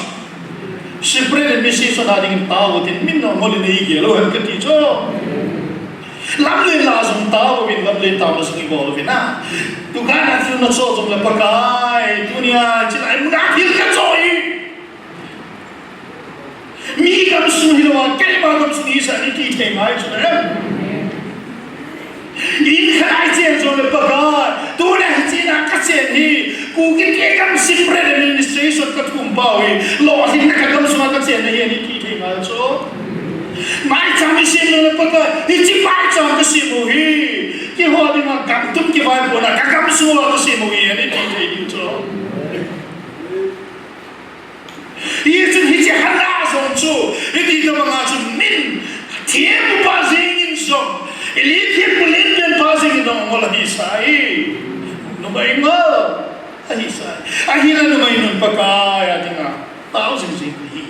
Separate administration a dingin tao tin min angol in eigel lou hen kati chu. Lamlen la jong tao uvin, lamlen taona jong ibol uvin a. Dukan a thil nacho jongle Pakai, tunia chilai muna thil kacho hi. Mi gamsung hilou a, keima gamsung hisah in iti thei ngai chu em. In khat a ichen jongle Pakai, tuna hiche a kachen hi, Kuki te gam separate administration kathum pau hi, lolhinna kagamsung a kachenna ahi in iti thei ngai chu. Maicham isem jongle Pakai, hiche maicham kasem u hi, keiho dinga gam tum kivaipohna kagamsung a kasem u ahi in iti thei ding chu. Hichun hiche Hannah jong chu, hiti tobanga chu min, thempu pa jeng in jong, Eli thempu lenpen pa jeng in jong angol ahi sa e. Numei ngol ahi sa e. Ahinla numei nun Pakai a dinga tao jing jing ahi.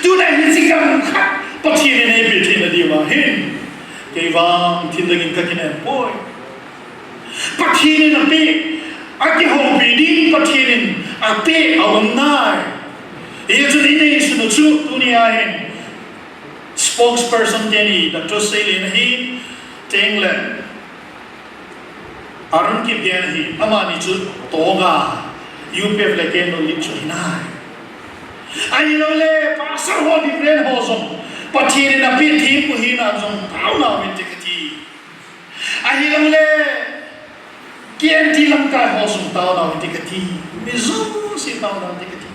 Tuna hiche gam khat Pathen in eipeh theina diuva hin, kei vang thil dang in kakinem poi. Pathen in apeh, akihoupi ding Pathen in apeh aum nai. Hichun inei sunu chu tunia hin spokesperson teni, Doctor Seilen ahin, tengle Arun Kipgen hi, amani chu Toga, U P F le K N O lead chu hinai. Ahilouleh, Pastor ho, Reverend ho jong, Pathen in apeh thempu hina jong, taonau hinte kati. Ahilouleh, K N T lamkai ho jong taonau hinte kati. Mi jouse taonau hinte kati.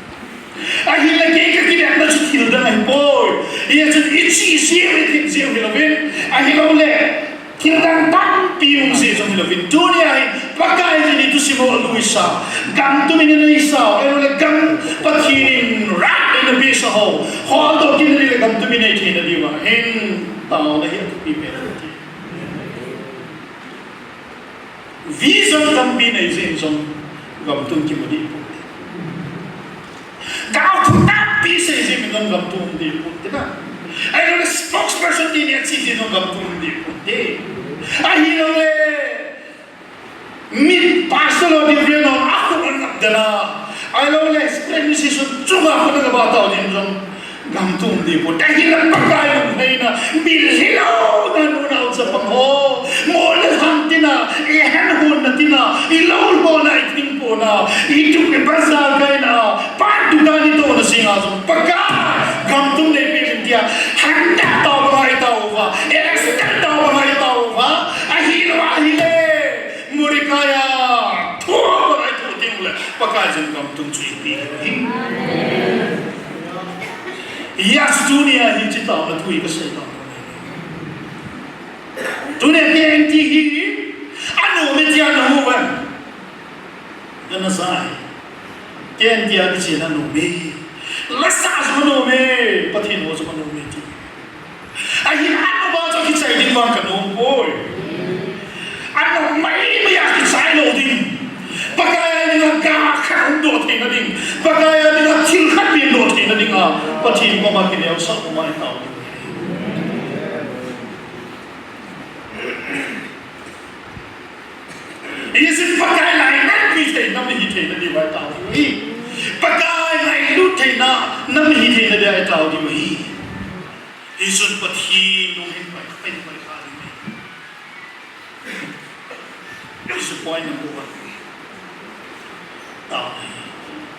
Ahinla kei kakidemna chu thil dang ahipoi. Hijeh chun iche jeh u, ithem jeh u hilouvin. Ahilouleh, thil dang tampi um jeh jong hilouvin. Tunia hi, Pakai jin ithusim u aluisa. Gam tum in eisa, ahilouleh gam Pathen in rat in apehsa ho. Holdoh kit nading le gam tum in eithei nadiuva hin. Taona hi athupi pen in ati. Vision tampi nei jeh in jong gam tum kimu deh pon. Gaothu tampi sei jeh in jong gam tum deh pon te na. Ahilouleh spokesperson ti ni ache jeh in jong gam tum deh pon te. Ahilouleh mi pastor ho, Reverend ho, akhu anap dena. Ahilouleh spokesperson chunga khut a gaba tao jeh in jong gam tum deh pon. Ahinla Pakai lunglhaina, mitlhi louna nunau chapang ho, mol le lhang tina, ihenhonna tina, ilou lhona, ithingpona, itup ibazar kaina, pan dukan itohna jenga jong Pakai, gam tum neipeh in tia, Hannah tao banga itao uva, Esther tao banga itao uva, ahilou ahile, Mordecai a, thu banga itho teng le, Pakai jin gam tum chu ipeh hi. Yes, tunia hiche taona thu hi kasei taona. Tunia K N T hi, anom e tia namu uvem? Kana sa hi. K N T a kichen anom e. Lasa jong anom e, Pathen ho jong anom e ti. Ahin anom a chu kichai ding vang kanom poi. Anom maimai a kichai lou ding. Pakai a dinga ga khat hung doh theina ding. Pakai a dinga thil khat beh doh theina dinga. Pathen koma kineosah koma itao ding. Hijeh in Pakai lainatpi theina mi hitheina diuva itao diu ahi. Pakai ngailut theina mi hitheina dia itao diu ahi. Hijeh in Pathen lunghem pai, pai, pai kha ding ahi. Hichu point number one. Tao.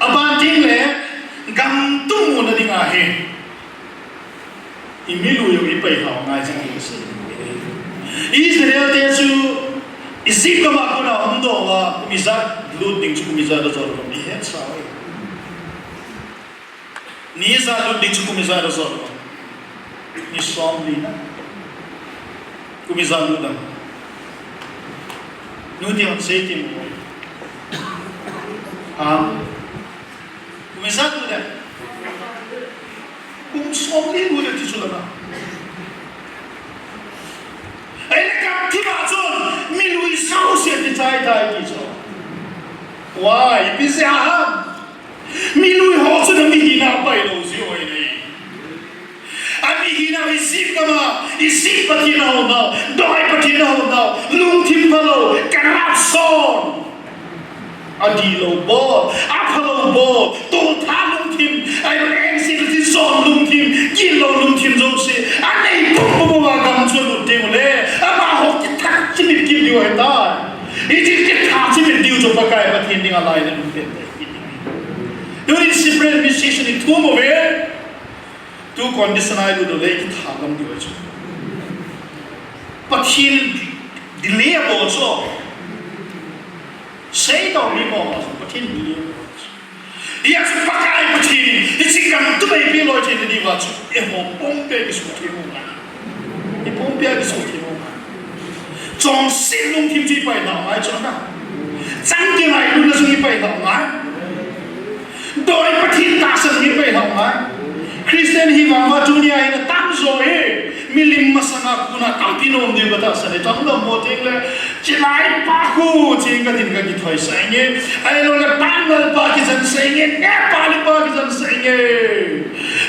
Aban teng le, gam tum muna dinga hi. Imilui u ipai hao ngai jing hi. Israel te chu Egypt gam a kona hung doh uva, kum ijat lut ding chu kum ijat a jot uvem, ihet sa uve. Ni ijat lut ding chu kum ijat a jot uvem. Ni somli na. Kum ijat lut dam. Nu ti hon sei ti mo. Ha? Kum ijat lut dam. Kum somli lut dam ti chu la na. Ahile gam thim a chun, milui jouse kichai tai ti chu. Why? Ipi jeh ham? Milui ho chun amihina apai lou jeh u ahi. Amihina Egypt gam a, Egypt pathen a hon nau, doi pathen a hon nau, lungthim phalou, corruption. Adih lou bol, aphalou bol, toltha lungthim, ahilouleh engse lungthim, jon lungthim, gitlou lungthim jouse, anei pum pum uva gam chu alut teng ule, amaho kitha chimit kit diu ahitai. Hiche kitha chimit diu chu Pakai Pathen dinga lainat um pen ahi. Tuni separate administration ithum uve. Tu condition a ilut uleh kitha gam diu ahi chu. Pathen delay abol chu. Seidoh mi mo ma chu Pathen delay abol chu. Hijeh chun Pakai Pathen in hiche gam tum eipeh loi theina diuva chu, eiho pumpi a kisuhtheng u ngai. Ei pumpi a kisuhtheng u ngai. Chonset lungthim chu ipai nau ngai chu na. Changkeng ngailutna chu ipai nau ngai. Doi pathen tahsan hi ipai nau ngai. Christian hi vang uva tunia hin atamjo hi milim masanga kona tampi nom diu katahsan e, changdam mo teng le. Chilai pa khu, ching katin kakithoi sah inge. Ahilouleh Pangal pa kijen sah inge, Nepali pa kijen sah inge.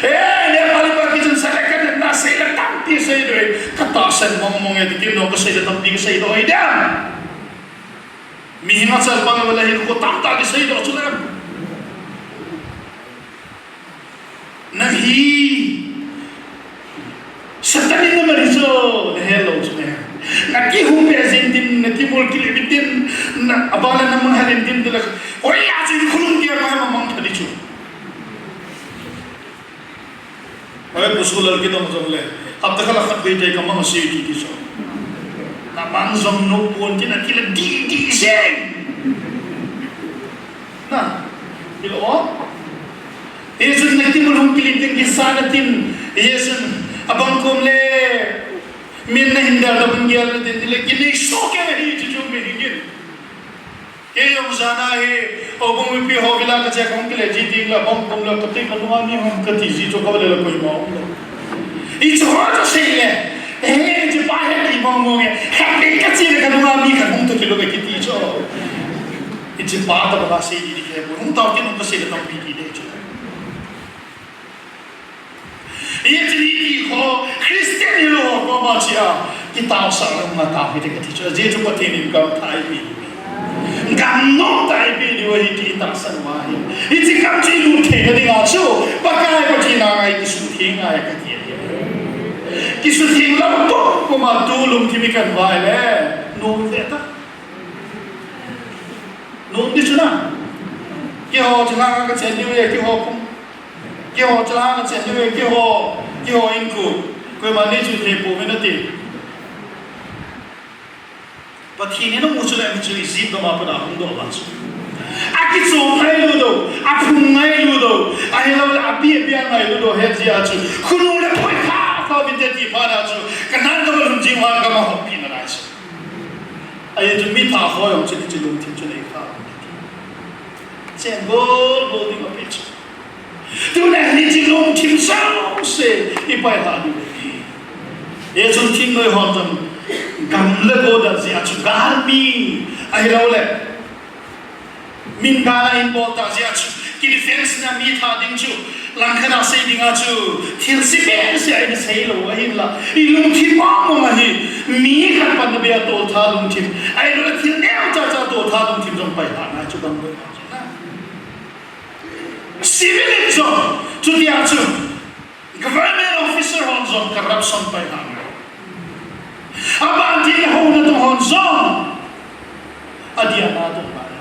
Eh, Nepali pa kijen sah le kademna sei le tampi seidoh e. Katahsan mong mong e, ti kin no kasei le tampi kaseidoh e dem. Mi Himachal pang le hin khu tamtah kiseidoh chu le. Nahi. Satan in namari chu, nahet lou chu ne. Nakihoupi jing din, naki Kul kile bitin, na, abana na mang halin din dula. Oi, aji khulum kia ko hama mang thadi chu. Oi, kusul al kidong jong le. Hapta kala khat bei tai ka mang si ti ti so. Na mang jong no pon kin a kila di di seng. Na, ilo o. Yesun na kimul hung kilim ding kisana tin. Yesun abang kom le. Min na hindar da bang gel na tin le kinei so ke hi chu chu mi hingin. Kei jong jana hi, o bung mipi ho vila ka che kong kile ji ding la, bong bung la, ka ti ka nunga mi hom ka ti ji chu ka le la koi ma um lo. I chu ho chu sei le, eh, chi pa he ti bong bong e, ka ti ka chi le ka nunga mi ka hom to kilo ka ki ti chu. I chi pa ta ba sei di di ke, bung tau ki nung ka sei le tam pi di de chu. Hiche ni ti ho, Christian hilou ho koma chia, kitao sa lou nga tao hite kati chu, ajeh chu Pathen in gam thah eipeh. Gam nom tah eipeh diu ahi ti tahsan uva hi. Hiche gam chu ilut theina dinga chu, Pakai Pathen a ngai kisutheng ngai kati ahi. Kisutheng lam pum puma tu lungthim i kan vai le, nom ve ta. Nom di chu na. Keiho chu langa ka chen diu e, keiho pum. Keiho chalanga chen diu, keiho, keiho in ku. Koima nei chu thei pouve nati. Pathen in amu chu le amu chu Egypt gam a pat a hung doh uva chu. Akichop ngailu dou, aphung ngailu dou, ahilou le abi, abi a ngailu dou, het jeh a chu. Khonung le koi kha kha vinte ti phat a chu. Canaan gam a lhun jing uva gam a hoppi nalai chu. Ajeh chu mi thah ho jong chu hiche lungthim chu nei kha. Chen bol bol ding ape chu. Tuna hiche lungthim jouse i pailha diu ahi. Hichun thingnoi hon jong gam le go da jeh a chu galmi ahilou le. Min gal a in bol ta jeh a chu. Ki defense na mi tha ding chu. Langkhat a sei ding a chu. Thil se behseh a in sei lou ahinla. I lungthim mong mong ahi. Mi khat panna beh a toltha lungthim. Ahilou le thil neocha cha toltha lungthim jong pailha ngai chu gam le. Civil in jong, chutia chu, government officer hon jong corruption pailha ngai. Aban tin le houna tung hon jong, adia na tung ngai.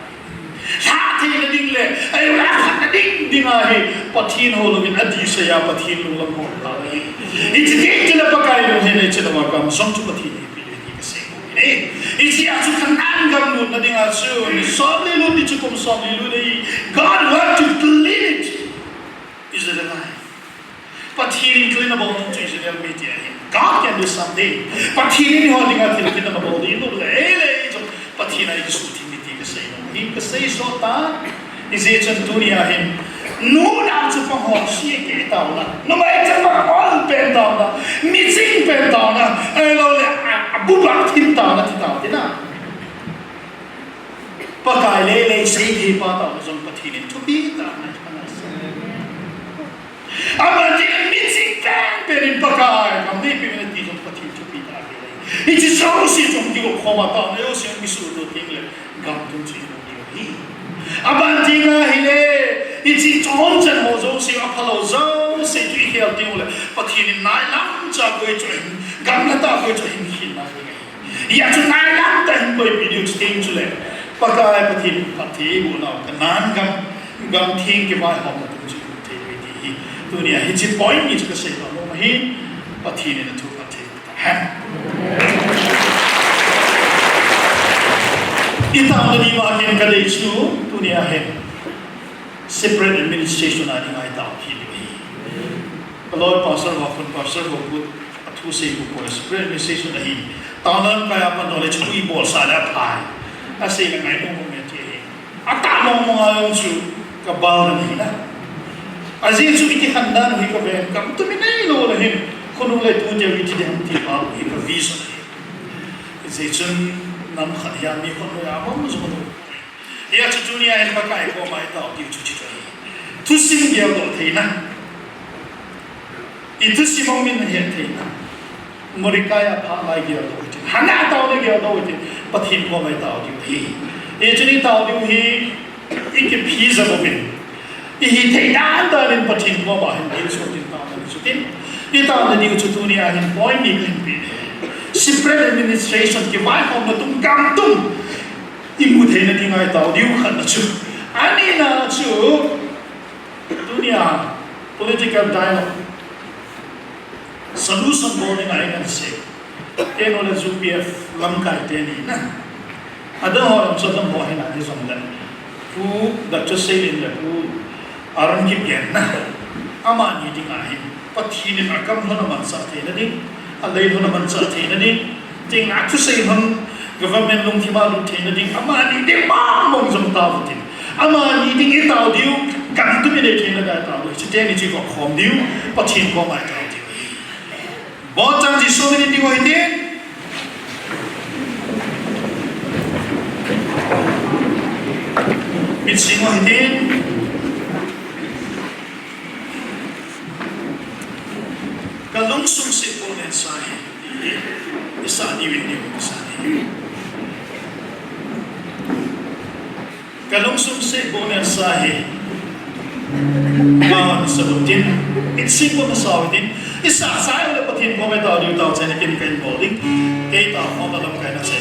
Lha theina ding le, ahilou le aphatna ding ding ahi, Pathen hou louvin adih seiya Pathen lunglam hon ta ahi. Hiche ding chu le Pakai lung ahi, hiche le gam jong chu Pathen in eipeh e ti kasei. Hiche a chu Canaan gam lutna dinga chu, ni som le lut ni chu kum som le lut ahi. God want to clean it. Israelite. Pathen in clean abol nom chu Israel mi ti ahi. God can do something. Pathen in eiho dinga thil clean abol ding lou le, ei le ei chu Pathen a ikisutheng ding ti kasei nom ahi, kasei sot ta. Hijeh chun tunia hin, nu nao chapang ho seh kei taona, numei chapang ol pen taona, miching pen taona, ahilou le, a, abuba thim taona ti tao tina. Pakai lele seithei pa taona jong Pathen in thupi tah ngai ana sei. Aban jeh in miching pen pen in Pakai gam neipeh uvin ati jong Pathen thupi tah ahi. Hiche jouse jong kigop khom a taona jouse jong kisuhto teng le gam tung chu imu diu ahi. Aban jeh a hile, hiche chonset ho jouse, aphalou jouse chu ikhel teng ule, Pathen in nailam cha koi chu ahin, gamla tah koi chu ahin khin nai ding ahi. Hijeh chun nailam tah in koipeh diu chu teng chule, Pakai Pathen phatthei iboh nau Canaan gam, gam theng kivaihomna tung chu imu thei uve ti hi. Tunia hiche point ni chu kasei nom ahi, Pathen in athu phatthei Itaona diuva ken kadei chu, tunia hin separate administration a dinga itao kit diu ahi. Kaloi pastor ho khun, pastor ho khun, athu sei khu poi, separate administration ahi. Taona lamkai a pan jong le chu ibolsah le aphai. Asei le ngai mong mong e ti ahi. Atah mong mong a jong chu kabal na ahi na. Ajeh chu iti khan dan u hi kaven, kam tumi neilou na hin, khonung le tu teu iti ding ham ti pa u hi ka vision ahi. Hijeh chun nam khat hi a mi khonung a mong jong lou. Hijeh chun tunia hin Pakai koma itao diu chu hiche chu ahi. Thusim geldoh theina. I thusim a um in nahet theina. Mordecai a phat lai geldoh u hitin. Hannah a taona geldoh u hitin. Pathen koma itao diu ahi. Hichun itao diu hi, ikiphi jat uvin. Ihithei dan dan in Pathen koma hin thilsoh tin taona diu chu tin. Itaona diu chu tunia hin point ni kahin pe. separate administration kivaihomna tung gam tung imu theina dinga itao diu khatna chu. Anina chu, tunia political dialogue solution bol dinga ingansei. Keiho le U P F lamkai teni na. Adang ho lam chu adang ho hina hijongle, Pu Doctor Seilen le Pu Aaron Kipgen na, amani dinga hin Pathen in akam lhon amanchah theina ding, alei lhon amanchah theina ding, tingna thusei lhon government lungthim a lut theina ding, amani ding mong mong jong tao tin. Amani ding itao diu, gam tum inei theina ding tao diu, chuteni chu ikhom diu, Pathen koma itao diu. Bonchang Jesu min in ding ho hite. Mit sing ho hite. Kalungsung seh bohsa hi. Isa diu in diu, isa diu. Kalungsung seh bohsa hi. Mawan sabutin. Mit sing bohsa utin. Isa sai le Pathen koma itao diu tao chai na kin kahin bol ding. Kei tao khom na lamkai na chai.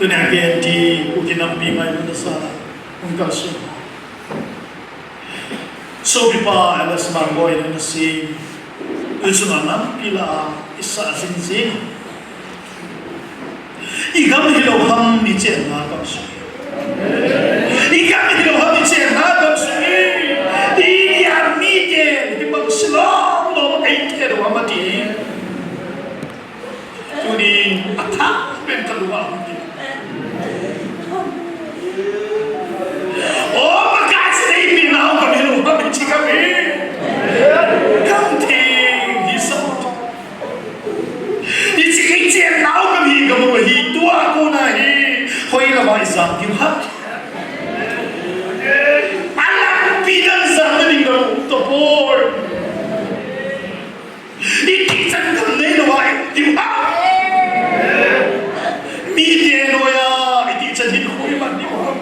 Tunia K N T Kuki Nampi ngailutna sala hung kalson. Sopipa L S Mangboi in ana sem. Tuchung a nampi lah a isah jing jing. I gam hilou ham ichenna gam sung hi. I gam hilou ham ichenna gam sung hi. I gam mite, hibang silom lom eite lou ham ati. Tuni athah pen kalunga hung hi. O, Pakai, ipi nau gam hilou ham ichi gam hi. Gam theng hi sa. Ichi, ichen nau gam hi gam u hi tua kona hi. Hoilama ijam diu ham. Alampi dang jam nading gam u tapoi. Iti chan gam neilou a i um diu ham. Mite noiya iti chan hinkho i man diu ham.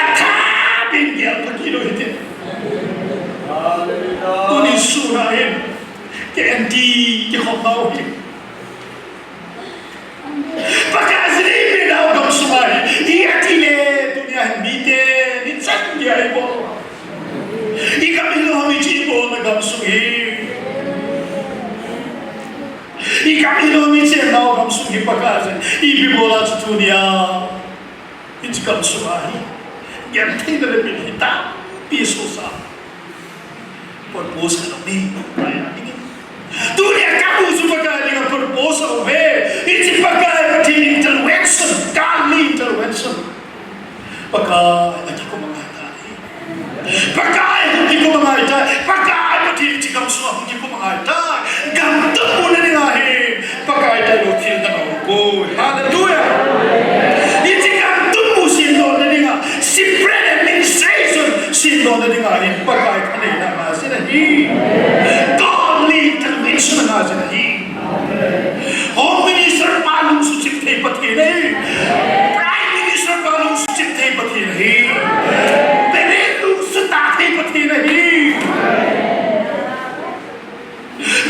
Athah pen gel pha kit u hite. Tuni sun a hin K N T kikhopnau hi. Pakai, ipi nau gam sunga hi, i ati le, tunia hin mite, nichan dia ibol. I gam hilou ham ichi bolna gam sung hi. I gam hilou ham ichennau gam sung hi Pakai, ipi bola chu tunia. Hiche gam sunga hi, gentheina le min hi tampi sosa. Purpose kana um e, Pakai a dingin. Tunia kamu chu Pakai dinga purpose aume. Hiche Pakai Pathen intervention, godly intervention. Pakai akikhum angai tai. Pakai hung kikhum angai tai. Pakai Pathen hiche gam sunga hung kikhum angai tai. Gam tum muna dinga hi. Pakai tailou thil dang aumpoi. Hallelujah. Hiche gam tum mu semdohna dinga, separate administration semdohna dinga hi Pakai thaneina angai jin ahi. Godly intervention angai jin ahi. Home Minister pa lungsuh chim thei Pathen ahi. Prime Minister pa lungsuh chim thei Pathen ahi. President lungsuh tah thei Pathen ahi.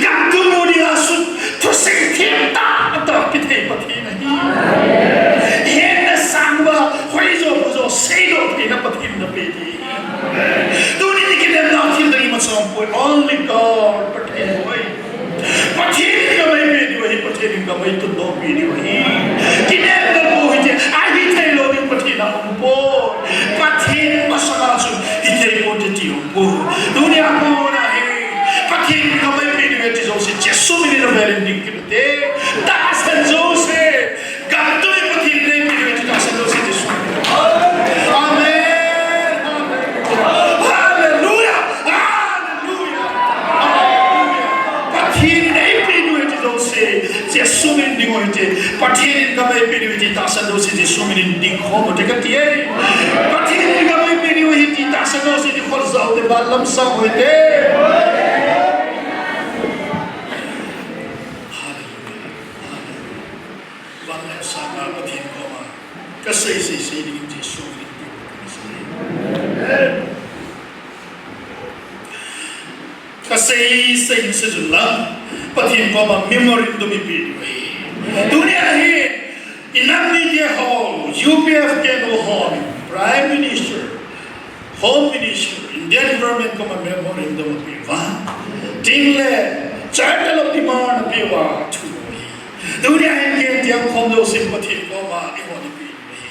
Gam tum mu dinga thusei themtah tah pe thei Pathen ahi. Hetna sangba, hoijo phajo seidoh theina Pathen nape ding ahi. Tuni nikho lemna thil dang imacha aumpoi, only God Pathen ahi. Pathen in gam eipe diu ahi, Pathen in gam eitundoh pe diu ahi. Kinemna bou hite, ahithei lou ding Pathen a aumpoi. Pathen masanga chu hithei ponte ti aumpoi. Tunia kona hi Pathen in gam eipe diu ahi ti jouse, Jesu minin avel in ding kit ute. Tahsan jouse, gam tum hi Pathen in eipe diu ahi ti tahsan jouse, Jesu minin. Amen. Amen. Hallelujah. Hallelujah. Hallelujah. Pathen in eipe diu ahi ti jouse, Jesu minin ding u hite. Pathen in gam eipe diu ahi ti tahsan jouse, Jesu minin ding khom ute kati e. Pathen in gam eipe diu ahi ti tahsan jouse, ding khom jouse, van lam sang u hite. Hallelujah. Hallelujah. Van lam sanga Pathen koma kasei sei sei dingin Jesu minin ti. Kasei sei sei jun lang, Pathen koma memorandum ipe diu ahi. Tunia hi, i nam mite ho, U P F K N U ho, Prime Minister, Home Minister, Indian Government koma memorandum ape uva, tin le charter of demand ape uva thu ahi. Tunia hin K N T a khom jousen Pathen koma ihon ipe diu ahi.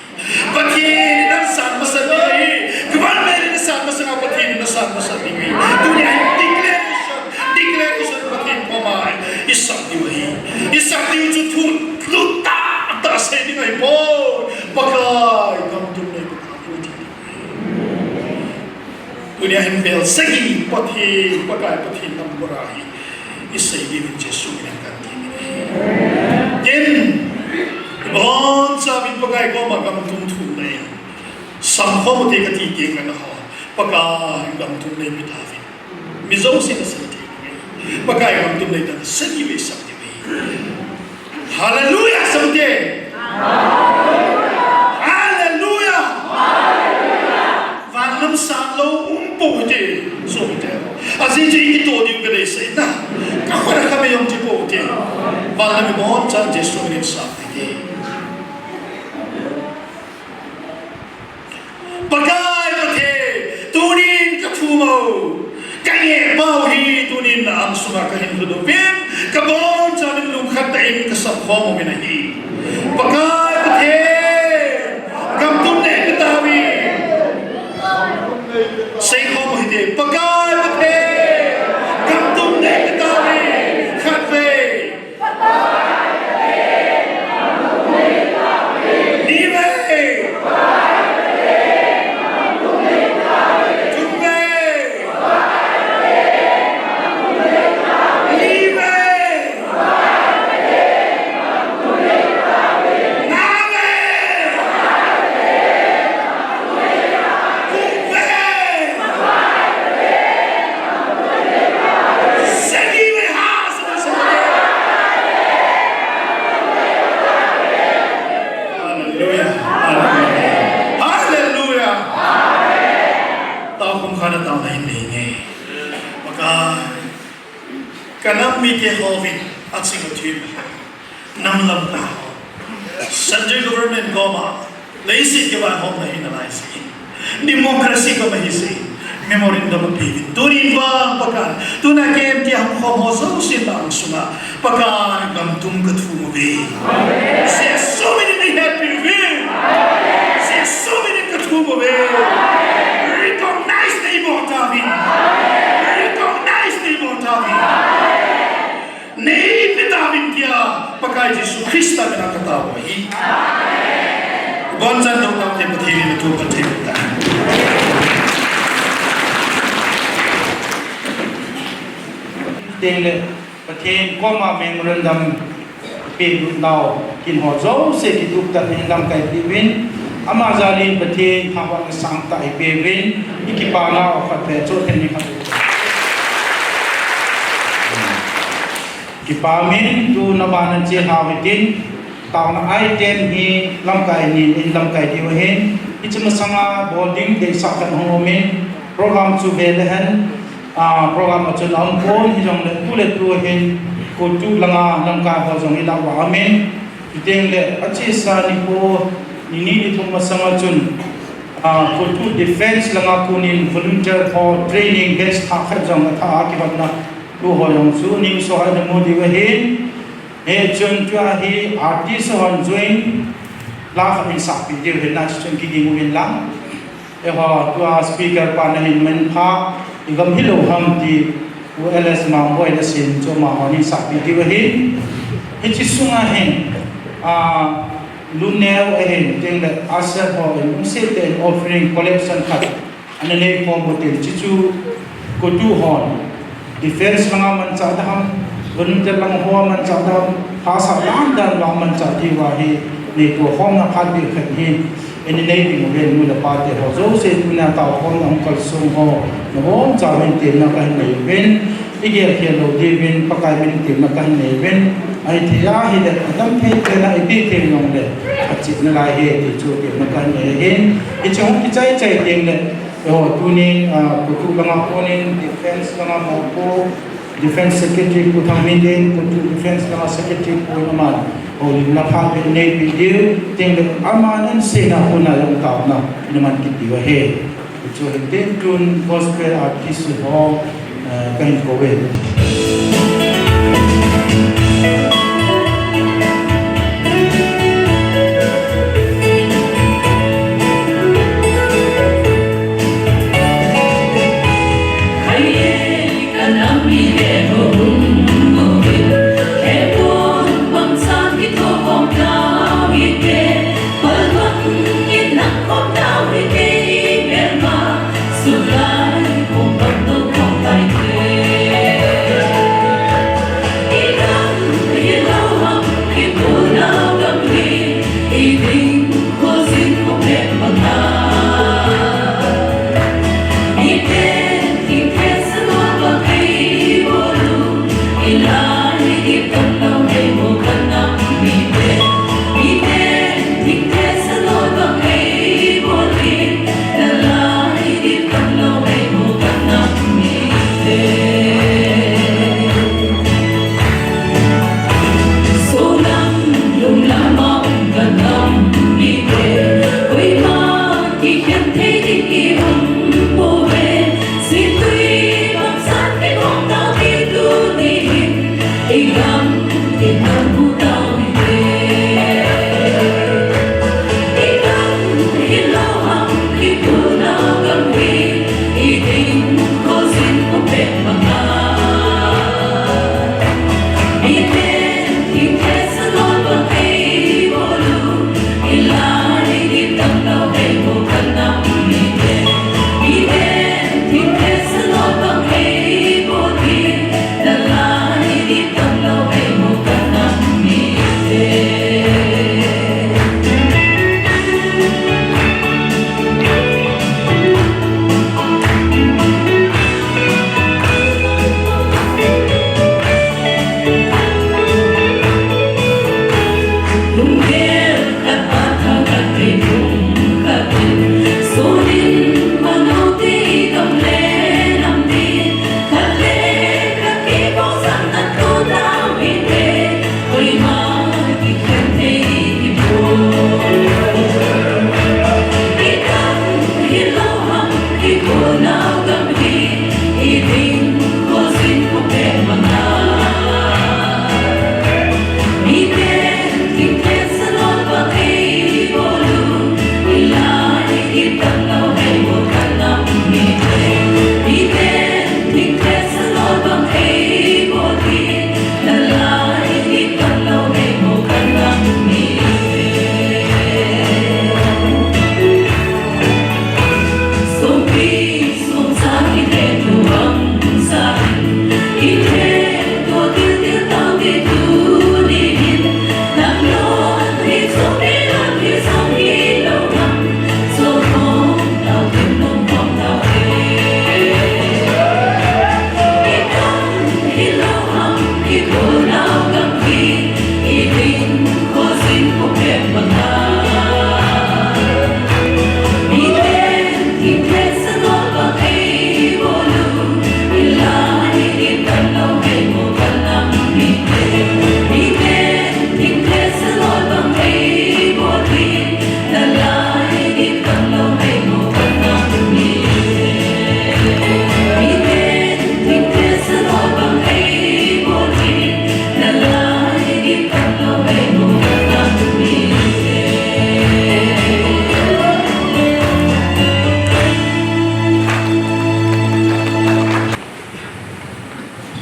Pathen in nasan masat ding ahi. Government in nasan masanga Pathen in nasan masat ding ahi. Tunia hin declaration, declaration Pathen koma isah diu ahi. Isah diu chu thu lutah tah sei ding ahipoi. Pakai gam tum neipe tauve ti. Tunia hin vel sagi Pathen, Pakai Pathen number a hi isei diuvin Jesu minin kahin ti ahi. Tin, ibonchauvin Pakai koma gam tum thum nei. Samkhom ute kati teng le nangho, Pakai gam tum neipe tauvin. Mi jousen asei thei ding ahi. Pakai gam tum nei tah sagi vei sap diu ahi. Hallelujah, sah ute. Hallelujah. Van lam sang lou um pou hite, sah ute. Ajeh chu i kitoh diu kadeisah na. Ka khut a kha mei jong che pou hite. Van lam iboncha Jesu minin sah hite. Sunga kahin lhut uvin, kabonchauvin lungkhat tah in kasam khom uvin ahi. Pakai Pathen, gam tum neipe tauvin. Seikhom u hite, Pakai Pathen, gam tum neipe tauvin. Khatvei. Nivei. Thumvei. Livei. Ngavei. Hallelujah. Hallelujah. Hallelujah. Tao kum khana tao na in nei nge. Pakai. Ka nam mite hovin, aching u thim. Nam lamkai ho. Central government koma. Leiset kivaihomna hi nalai jeh in. Democracy koma hi jeh in. Memorandum apeuvin. Tunin vang Pakai. Tuna K M T a hung khom ho jouse lang sunga. Pakai gam tum kathum uve. Jesu minin nei happy uve. Jesu minin kathum uve. Recognize nei bol tauvin. Recognize nei bol tauvin. Neipe tauvin tia, Pakai Jesu Christa mina katao u ahi. Bonchan douna te Pathen in athu phatthei ta. Tengle Pathen koma memorandum pelut nau kin ho jouse kitup tah in lamkai peuvin, ama jalin Pathen thangvahna sangtah eipeuvin, ikipa nau khat peh chu thei ni khat. Kipa min tuna bana che hau hitin, taona item hi lamkai nin in lamkai diu ahin, hiche masanga bol ding deisah khat hung umin, program chu ve le hen, ah, program a chun aum pon hijongle tu le tu hin, KOTU langa lamkai ho jong ilah uva umin, chuteng le achesa nikho ni ni ni thum masanga chun, ah, KOTU defense langa konin volunteer ho training batch thah khat jong athah a kihotna Tuho jong chu news ho a namu diu ahin. Hichun tua hi artist hon join la khat in sahpeh diu ahin, na chu chun kiging uvin lang. Eiho tua speaker pa nahin manpha, igam hilou ham ti, Pu L S Mangboi nasin chu amahon hin sahpeh diu ahin. Hiche sunga hin, ah, Luneo ahin, tengle usher ho in, umsel te in offering collection khat. Ana neikhom u tin, chuchu KOTU hon defense langa manchah dam, volunteer lang hoa manchah dam, phasah dan dan uva manchah diuva hi neitoh khomna phat beh khat hi, eina nei ding uve nu le pa te ho jouse tuna taokhomna hung kalsong ho, nabonchauvin temna kahin nei uvin, igel khel lou diuvin, Pakai min temna kahin nei uvin, ahithei ahile, adam thei thei na, ipi thei jongle, achih nalai ahi ti chu temna kahin nei ahin, hiche hung kichai chai tengle, Eiho, tunin, ah, KOTU langa konin, defense langa mopo, defense secretary Pu Thangminlen, KOTU defense langa secretary pu in aman, houlimna phat beh neipeh diu, tengle aman ahin seina kona jong taona, ina man kit diu ahi. Hichu hitin tun gospel artist ho, eh, kahin kou ve.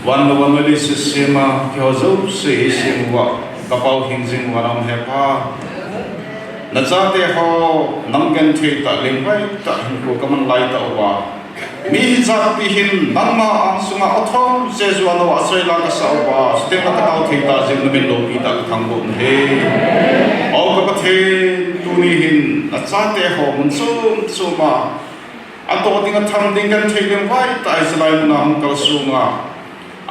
Van le van le sisema, keiho jouse eisem uva, kapao hing jing uva naum he Pa. Nachate ho, nang genthei tah, lengvai tah, hinkho kaman lai tah uva. Mi hijat pi hin, nangma angsunga athom, Jesu anova asei la kasah uva, chuteng le katao thei tah jeh in namin loupi tah kathangvah u ahi. O ka Pathen, tuni hin, nachate ho, mun chom choma, atoh ding atham ding genthei lengvai tah, hiche lai muna hung kalsong a.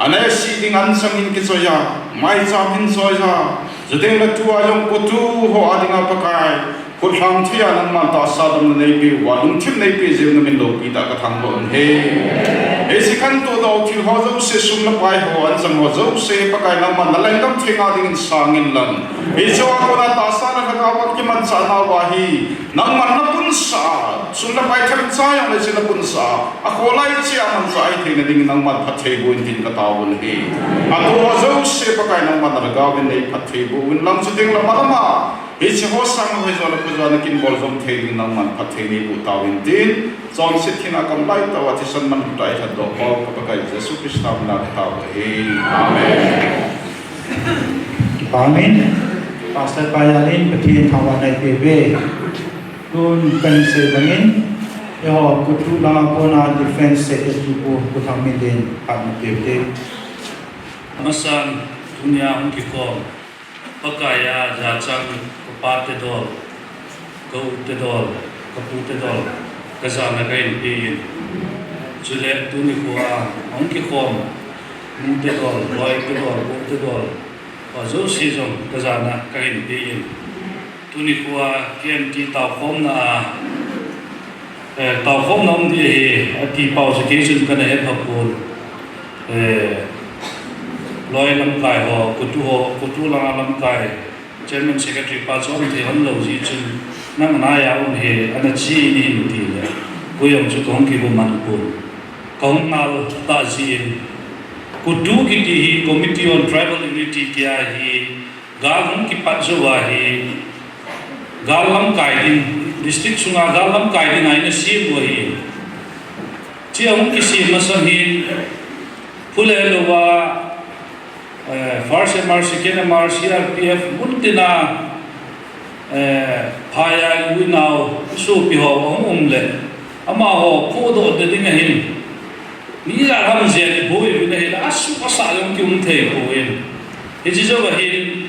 Aneh sih ding anchang in kichoi a, maicham in choi a, chuteng le tua jong COTU ho a dinga Pakai, khutlhang thei a nangman tahsa damna neipeh uva, lungthim neipeh jeh in namin loupi tah kathangvah u ahi. Hiche khantou thil ho jouse, sum le pai ho, anchang ho jouse, Pakai nangman nalengdam thei nga dingin sang in lang. Hiche a kona tahsa le lhagao a kimanchah nauva hi, nangman napunsah a, sum le pai themcha jong le hiche napunsah a, akholai cheh a manchah ahi theina dingin nangman phatthei boh in tin katao u ahi. Atoh jouse Pakai nangman nalhagao in neiphatthei boh uvin lang, chuteng le malama, hiche ho sang hoijo le phajo a nakin bol jom thei dingin nangman phatthei neiboh tauvin tin, chonset thina kam lai tah uva thisan manlu tah a eilhatdoh pa ka Pakai Jesu Christa mina katao u ahi. Amen. Amen. Pastor pa jal in Pathen thangvahna eipeh uve. Tun kahin sei bangin, eiho COTU langa kona Defence Secretary Pu Thangminlen phatna pe ute. Amasan, tunia hung kikhom Pakai a jachang, kapa te dol, ka u te dol, kapu te dol, kajana kahin pe in. Chule tuni khoa hung kikhom nu te dol, loi te dol, pu te dol, ho jouse jong kajana kahin pe in. Tuni khoa K M T taokhomna a, eh, taokhomna um ding ahi, ati pau chu kei chun kana hepha pon. Eh, loi lamkai ho, COTU ho, COTU langa lamkai, Chairman Secretary pa chu um thei hon lou jeh chun, nang nai a um hi, ana chi in hin ti le, koi jong chu kahung kibu man pon. Kahung nal tah jeh in, COTU kiti hi, Committee on Tribal Unity tia hi, gal hung kipat jou a hi, gal lamkai ding, district sunga gal lamkai ding a ina sem u ahi. Chea hung kisem masang hin, phule louva, eh, First M R, Second M R, C R P F, mun tina, eh, phai a i u i nao, i sopi ho ahung um le, amaho phudoh ding ahin, mi ijat ham jeng i boi u ahin ahile, asuh asah jong kium thei poi. Hiche jou ahin,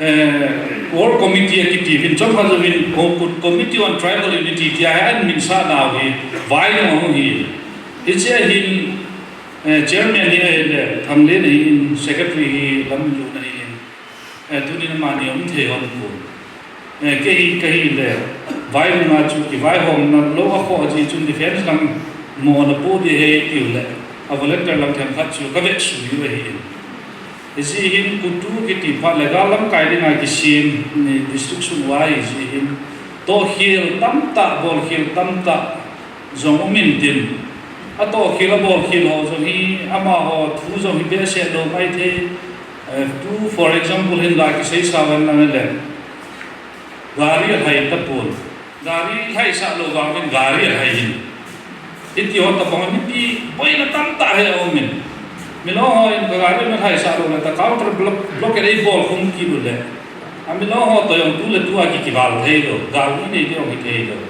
eh, Core Committee akiti uvin, chomkhat jouvin, Co-, Co-, Committee on Tribal Unity tia hi ahin minsah nau hi, vai jong ahung hi. Hichea hin, eh, Chairman hi ahile, Thanglen ahin, Secretary hi, Lamlun ahin. Eh, tunin amani um thei hon pon. Eh, kei hi, kei hile, vai nunga chu kivaihomna lou akhoh jeh chun defence lang mona po ding ahi tiu le, a volunteer lang themkhat chu kavetsui u ahi. Hijeh hin COTU kiti phat le gal lamkai dinga kisem, ni district sung uva ahijeh hin, tohkhel tamtah, bolkhel tamtah jong um intin, atohkhel abolkhel ho jong hi, amaho thu jong hi behseh lou maithei. Eh, tu, for example, hin la kiseisa uva lang le, gari alhai tapon. Gari lhaisah lou vangin gari alhai in, hiti ho tabang mipi boina tamtah hi aumin. Milong hon gari alhaisah lou le ta counter block, blockade eibol khum kit u le, a Milong ho toh jong tu le tua ki kival thei lou, gal ni nei ding jong hithei lou.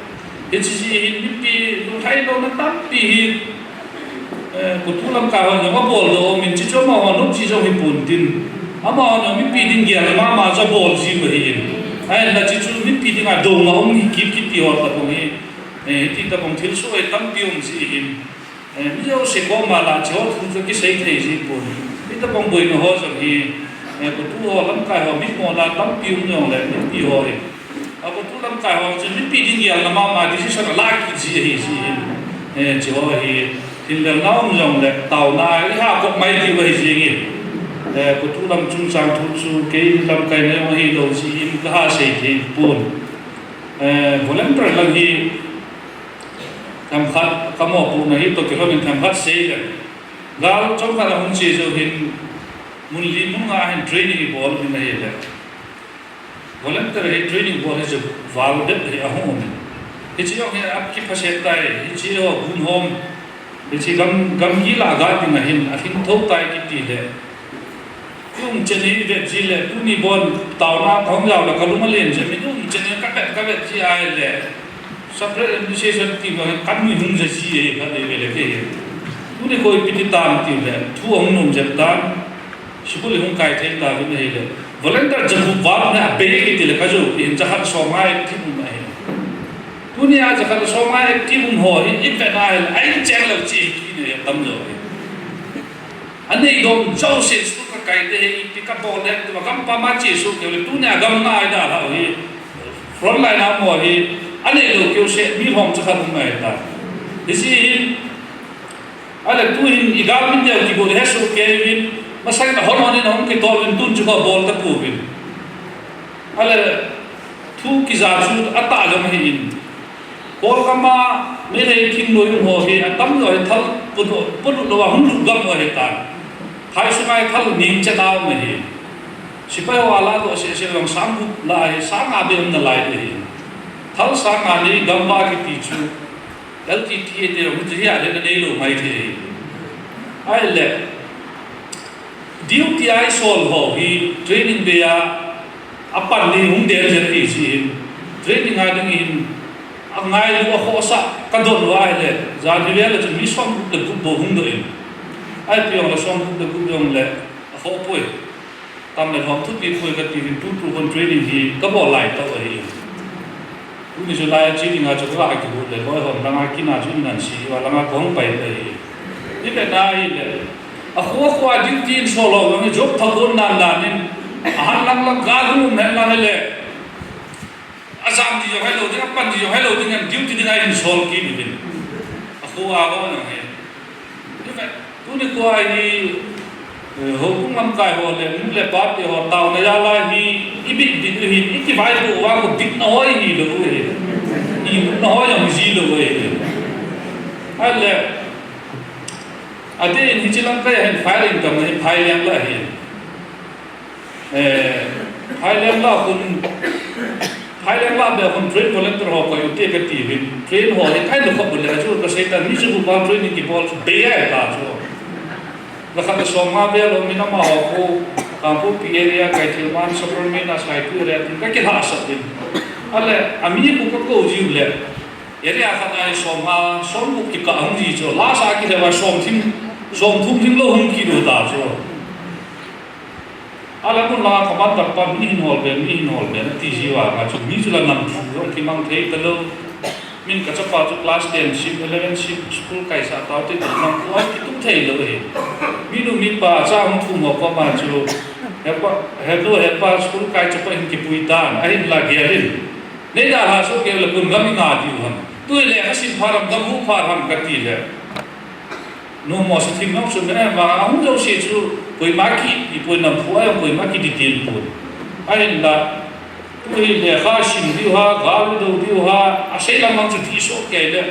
Hiche jeh hin mipi lunglhai louna tampi hi, eh, COTU lamkai hon jong abol doh umin, chuchu amaho nopji jong hipon tin, amahon jong mipi ding gelna mama chu abol jiu ahin. Ahinla chuchu mipi dinga douna um hi kit kit ti ho tabang hi, eh, hiti tabang thilsoh hi tampi um jeh hin. Eh, mi jouse koma la chu thu chu kisei thei ji pon. Hitobang boina ho jong hi, eh, COTU ho lamkai ho mitmona tampi um jongle, mipi ho hi, a COTU lamkai ho chu mipi ding gelna mama decision ala kit ji ahi jeh hin, eh, chu ho hi, thil velna um jongle, taona iha kop mai diu ahi jeng in. Eh, COTU lam chungchang thu chu kei lamkaina jong ahilou jeh hin kaha sei thei pon. Eh, volunteer lang hi, themkhat kamopohna hi toh kilhonin themkhat sei le, gal chomkhat ahung che jou hin, mun li mun nga hin training ibol uvin ahile, volunteer hi training bol hi chu val dep hi ahung umin. Hiche jong hi akiphaset tai, hiche ho gun hom, Hiche gam, gamgi lah a ga ding ahin, alhing thou tai kiti le. Umchan hi vet ji le, tuni bon taona kahung jao le kalung alen jep in, umchan hi kavet, kavet ji ahile. Separate administration ti ma kanui hung ja ji e, kati ve le kei. Tuni koi ipi ti tam ti le, thu ahung nom jep tan. School hi hung kai thei tauvin ahile. Volunteer jagup val na bei kiti le kajou, in jakhat som ngai ti um ahi. Tunia jakhat som ngai ti um ho hi, ipi na ahile, aicheng lou chi kine tamjo hi. Anei dom jouse school kakai te hi, ipi kabol le, tua gampam a che soh keu le, tunia gam ngai da lou hi. Frontline a mo hi, anei lou keu se, mi hom jakhat um ngai ta. Hiche hi, Ahile tuhin igal min deu kigo le hesoh kei uvin, masang in ahon hon in ahung kitol uvin tun chu kabol tapouvin. Ahile thu kija chu atah jong ahin. Kolgam a Meitei thingnoi um ho hi atamjo hi thal polut, polut lou a hung lut gam u ahitan. Phai sunga hi thal neng chet a um ahi. Sepai ho aladoh sese jong sang gup lah a hi sang nga beh um nalai ahi. Thal sang nga nei gamvah kiti chu. L T T A te jong hiche hi a le na neilou mai thei. Ahile, duty a isol ho hi training bei a, apan ding hung danger ahi jeh in. Training a ding in, angailu akhohsah kadon u ahile, jan hi vel a chun mi somgup le gup bou hung doh in. Ahi jongle somgup le gup jongle, akhoh poi. Tam le lhom thupi poi kati uvin tutu hon training hi kabol lai tah ahi. Tuni chu lai a che dinga chu kaga kigot le loi hon langa kin a chu in nan se uva langa kahung pai tai. Ipi na ahile. Akhoh akhoh a duty in sol ho jong hi job thagon nan nan in. Ahan lang lang ga lum hen lang hile. Ajam di jong helou ding, apan di jong helou ding, an duty ding a in sol kit uvin. Akhoh a ho jong hi. Tuni kho a hi, eh, houbung lamkai ho le, nu le pa te ho, taona jal a hi, ibit bit u hin, ikivaipoh uva kho bitna ho hilou u hi. Imutna ho jong jilou u hi. Ahile, adeh in hiche lamkai a hin firing tamna hi, phai leng lah hi. Eh, Thailand lah khun, Thailand lah beh khun train volunteer ho koi ute kati uvin. Train ho hi kahin khop le chu kasei tan mi chu bu pa training kibol chu bei ahi ta chu. Lakhat a som nga beh lou min ama ho khu Kangpokpi area, Kaithelman, Sapermeina, Saitu area tin kakilhahsah uvin. Ahile, ami khu kakou jiu le. Area khat a hi som nga, som gup kikah hung ji chu. Lasa kile uva som thum, som thum thum lou hung kit u ta chu. Ahile mun langa commander pan mi hin hol be, mi hin hol be, nati jiu vanga chu mi chu la nam thu jong kimang thei talou. Min kachapa chu class ten sim, eleven sim, school kaisah tau te, nam thu a kitung thei lou hi. Minu mipa cha hung thum ho koma chu, hepa, henu hepa school kai chapa hin kipui tan, ahin la gel in. Nei dalha soh keu le kun gam i nga diu ham. Tui le kasim phat ham, gam hu phat ham kati le. Numo se thim nong chu mena ma ahung jouse chu koima kiti poi, nam phu a jong koima kiti tin poi. Ahinla, tu hi lekha sim diu ham, gal dou diu ham, asei lam mang chu ti soh kei le.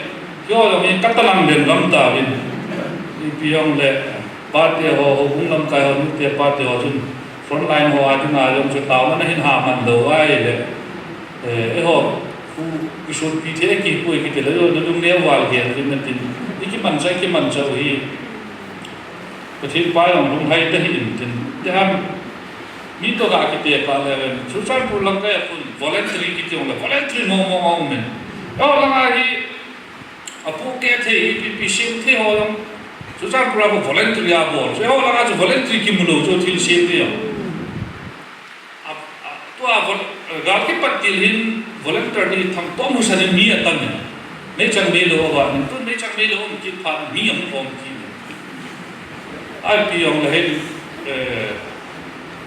Keiho jong hi katalang den gam tauvin. Ipi jong le, pate ho, houbung lamkai ho, nute pate ho chun. Frontline ho a dinga jong chu taona nahin ha man lou ahile. Eh, eiho, khu, kisunpi thei kipui kiti le, nalung neo val gel uvin natin. Ikimanchah, ikimanchah u hi. Pathen pa jong lunghai tahih in tin. Ti ham, mi toh ga kiti pa le, Churachandpur lamkai a khun voluntary kiti jong le, voluntary mo mo mo men. Eiho langa hi, Apu ke thei, ipi pi sim thei ho jong. Churachandpur a khu voluntary a bol. Chu eiho langa chu voluntary kimu lou chu thil sem thei jong. A, a, tua vol-, gal kipat til hin volunteer ni thang tom husa ni mi atan ni. Meichang meilou ava, nin tun meichang meilou um kit phat mi ahung um kit. Ipi jong le hin, eh,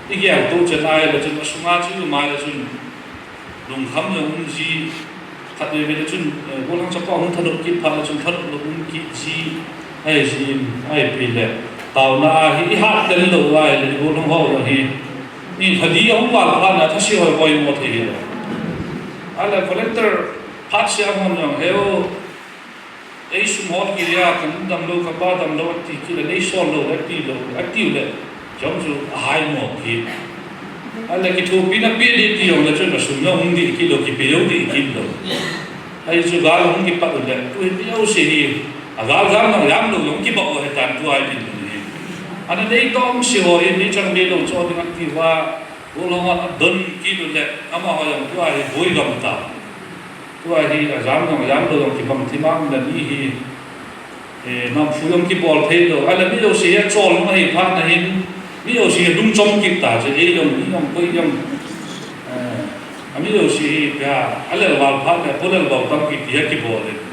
igel to chen ahile chun asunga chu mai le chun. Lungkham jong um ji, khatvei vei le chun, eh, gollhang chapa hung thanop kit phat le chun thanop lou um kit ji, ahi jin, ahi pi le. Taona a hi, i hat tel lou ahile, gollhang ho jong hi. Ni lhadi ahung val phat na, thase hoi hoi mo thei hi. Ahile volunteer phat sia hon jong, he o, Ei sum hol kit a, ka nu damlou, ka pa damlou, ati kit le, nei sol lou, ati lou, ati u le, jong chu ahai mo kit. Ahile kithopina pe ding ti jong le chun asum jong hung dih kit lou, kipe jou dih kit lou. Ahi chu gal hung kipat u le, tu hi mi jouse hi, Agal jam jam lou jong kibol u ahitan tua hi tin hi. Ana nei tom si ho hi, nei chang nei lou cho ding ati uva, u long a don kit u le, amaho jong tua hi boi gam ta. Tua hi ajam jong jam lou jong kibang thim a um le ni hi, eh, nam phu jong kibol thei lou. Ahile mi jouse hi achol nung ahi phat na hin, mi jouse hi lungchom kit ta chu, ei jong, mi jong, koi jong, eh, ami jouse hi pia, alel val phat le, polel bau tam kit ti hi kibol le.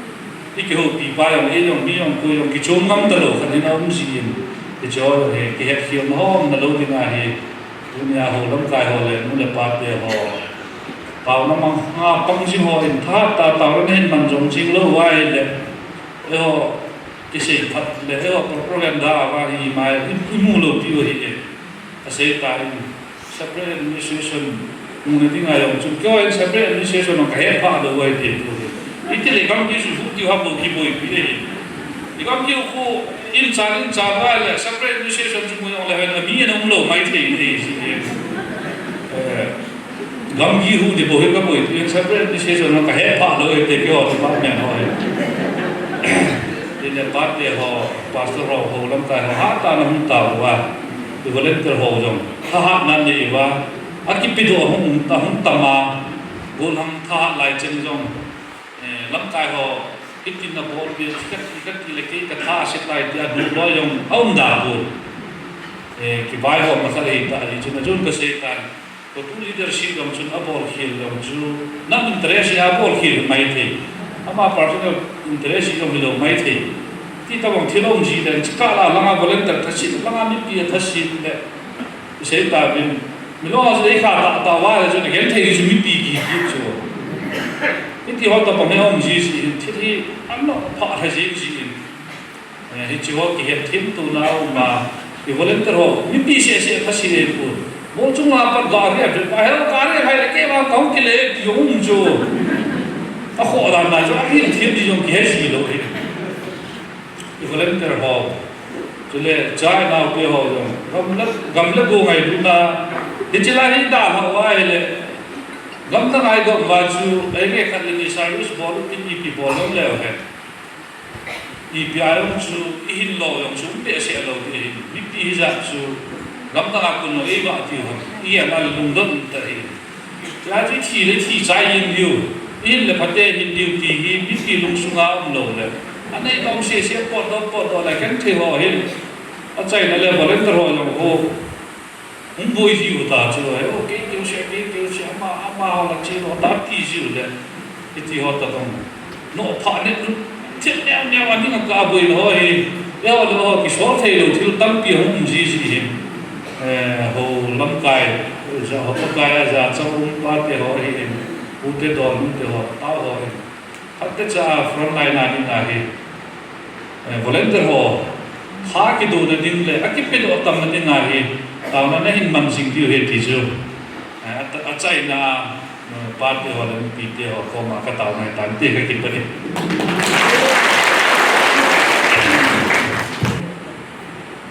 I kihoupi pa jong, ei jong, mi jong, koi jong, kichom ngam ta lou, khat hin a um jin, kichom jong hi, kihet khel na hom na lou ding ahi, tunia ho lamkai ho le, nu le pa te ho. Taona mang, a pang jing ho in tha ta taona hin man jong jing lou uva ahile, eiho kisei phat le, eiho propaganda uva hi mai, i, i mu lou pi u ahi e. Asei ta in, separate administration, mu na ding a jong chun, keiho in separate administration jong ka he pha lou uva ahi ti pu hi. Iti le gamgi chu hu ti ha bou kiboipi ahi. I gamgi khu in chan in chan uva le, separate administration chu mu jong le, hen, ami in um lou mai thei, thei si e. Eh, Gamgi hu ti bou hi ka boipi, separate administration ka he pha lou e ti keiho department ho hi. Ti le pa te ho, pastor ho, ho lamkai ho, hatah in ahung tao uva. Ti volunteer ho jong. Thahatna nei uva. Akipedoh ahung, ahung tam a. Gollhang thahat lai cheng jong. Eh, lamkai ho, hitin na bol pi, kati, kati le kei ka tha aset tai tia, du loi jong, aum da bol. Eh, kivai ho, ma khat le ta, hi chun, a chun ka sei tan. Ko tu leadership jong chun abol khel jong chu, nam interest a bol khel mai thei. Ama personal interest jong hilou mai thei. Ti tabang thil um ji le, chikah la langa volunteer thasit, langa mipi a thasit le. Isei ta bin, mi lo a chu ei kha ta, ta uva le chu, na gen thei chu mipi ki ki chu. Iti ho tabang he um ji ji in, thil hi, an lo pha tha ji ji in. Eh, hiche ho kihet them tona um a, i volunteer ho, mipi seh seh kha si e pu. Mo chung a pat gari a, pa he gari a hai le kei vang kong kile ti jong um chu. Akhoh dan na chu, ahin them ti jong kihe ji lou hi. I volunteer ho. Chule, cha nao te ho jong. Gam le, gam le go ngailutna. Hiche lai hi dalha uva ahile. Gam dang a i dong uva chu, eimi khat le ni service bol u tin ipi bol jong leu hen. Ipi a jong chu, i hin lo jong chu, um behseh lou ti ahi. Mipi hijat chu, gam dang a kun lou, ei vah ti hon. I a nal lungdon ta hi. Tia chu i thi le thi chai hin diu. I hin le phate hin diu ti hi, mipi lungsung a um lou le. Anei ka um seh seh potdoh, potdoh le, keng thei ho hin. Achaina le volunteer ho jong ho. Hung boi jiu ta chu, eh, o, kei keu se, kei keu se, ama, ama ho la che lo ta ti jiu le. Hiti ho ta tong. No pha ne, thil neo neo a ding a ka boi lo hi. Eiho le eiho kisol thei lou, thil tampi hung um ji ji hi. Eh, ho lamkai, ja ho lamkai a ja chang um pa te ho hi. U te don, u te ho, ta ho hi. Khat te cha front line a ding ahi. Eh, volunteer ho, tha kido na ding le, akipedoh tam na ding ahi, taona na hin man jing diu ahi ti chu. Eh, a, achaina, eh, pa te ho le mipi te ho, koma ka taona ahi tan ti ka kipan e.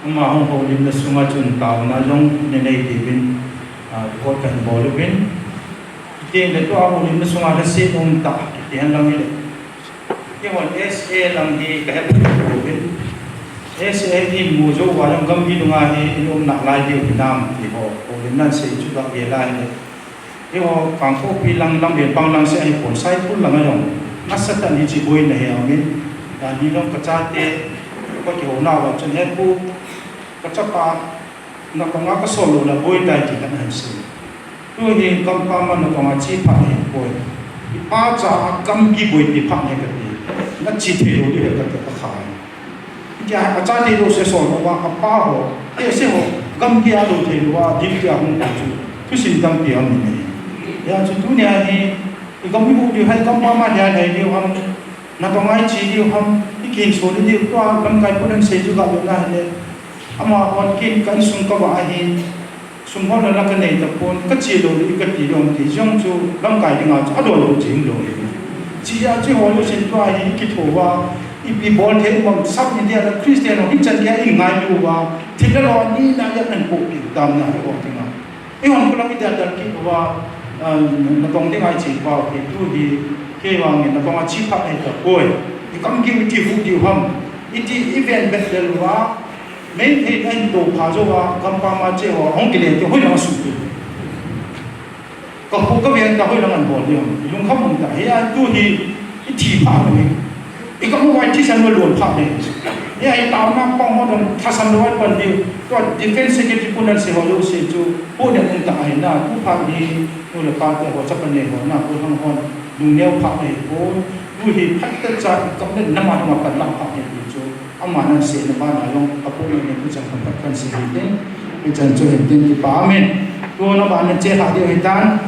Ama hung houlimna sunga chun taona jong nei nei diuvin, ah, record kahin bol uvin. Tin le tua houlimna sunga lhaset um tah, kiti hen lang hile. Keihon S A lang hi kahe pouvin. S A hi mu jou uva jong gamgi dunga hi i um nalai diu hinam ti ho, houlimna sei chu kahe lai hile. Eiho Kangpokpi lang, Lamlen pang lang seh ahipon, Saikul lang a jong. Nasatah in hiche boina hi aumin. Tuni jong kachate, kakihouna uva chun, "He pu, kachapa, natonga kasol lou le boi tai," ti khat ahin sei. Tu hi gampam a natonga che phat ahipoi. Ipa cha a gamgi boipi phat ahi kati. Nache thei lou diu ahi kati, kakhai. Tia, achate jouse sol uva, apa ho, ase ho, gamgi a lou thei louva, duty a hung ho chu, thusim tampi aum in ahi. Hijeh chun tunia hi, i gam i huhdoh diu ham, i gampam a lhai lhai diu ham, natonga i che diu ham, i kihinsol diu, tua lamkai pun ahin sei chu kavet na hile, amahon ken ka insung kavah ahin, sum holna la kanei tapon, kache lou ding kati jong ti jong chu lamkai dinga chu adonbut jing lou. Hiche a chu ho jousen tua hi kitho uva, ipi bol thei um am, South India a Christian ho hichan geiya ingailu uva, thil le lo nina a ahin pohpeh u tam na hi ho dinga. Eihon kho lang idaldal kit uva, ah, natong dinga iche pau hi tu hi, kei vangin natonga che phat ahi tapoi. I gamgi u i huhdoh diu ham. Iti i ven bet lel uva, main thei na in to pha jo uva, gampam a che ho, hung kile te hoi lang a sum te. Ka khu ka ven ta hoi lang an bol diam. I lungkham um ta, hi a tu hi, i thi pha ni. I ka mu vai thi san lo lon pha ni. Hi a i tao na pang ho dong, tha san lo vai pan ni. Tua defense secretary pun an se ho lo se chu, pu ne um ta hi na, tu pha ni, nu le pa te ho, chapa ne ho na, pu hang hon, lung neo pha ni, pu, tu hi phat ta cha, i ka ne na ma ma pan lang pha ni chu. Ama nan se na ba na long, a pu ne, pu chang kan pat kan se hi te. Pu chang chu hi te, ki pa, amen. Tu na ba na che ha diu hi tan.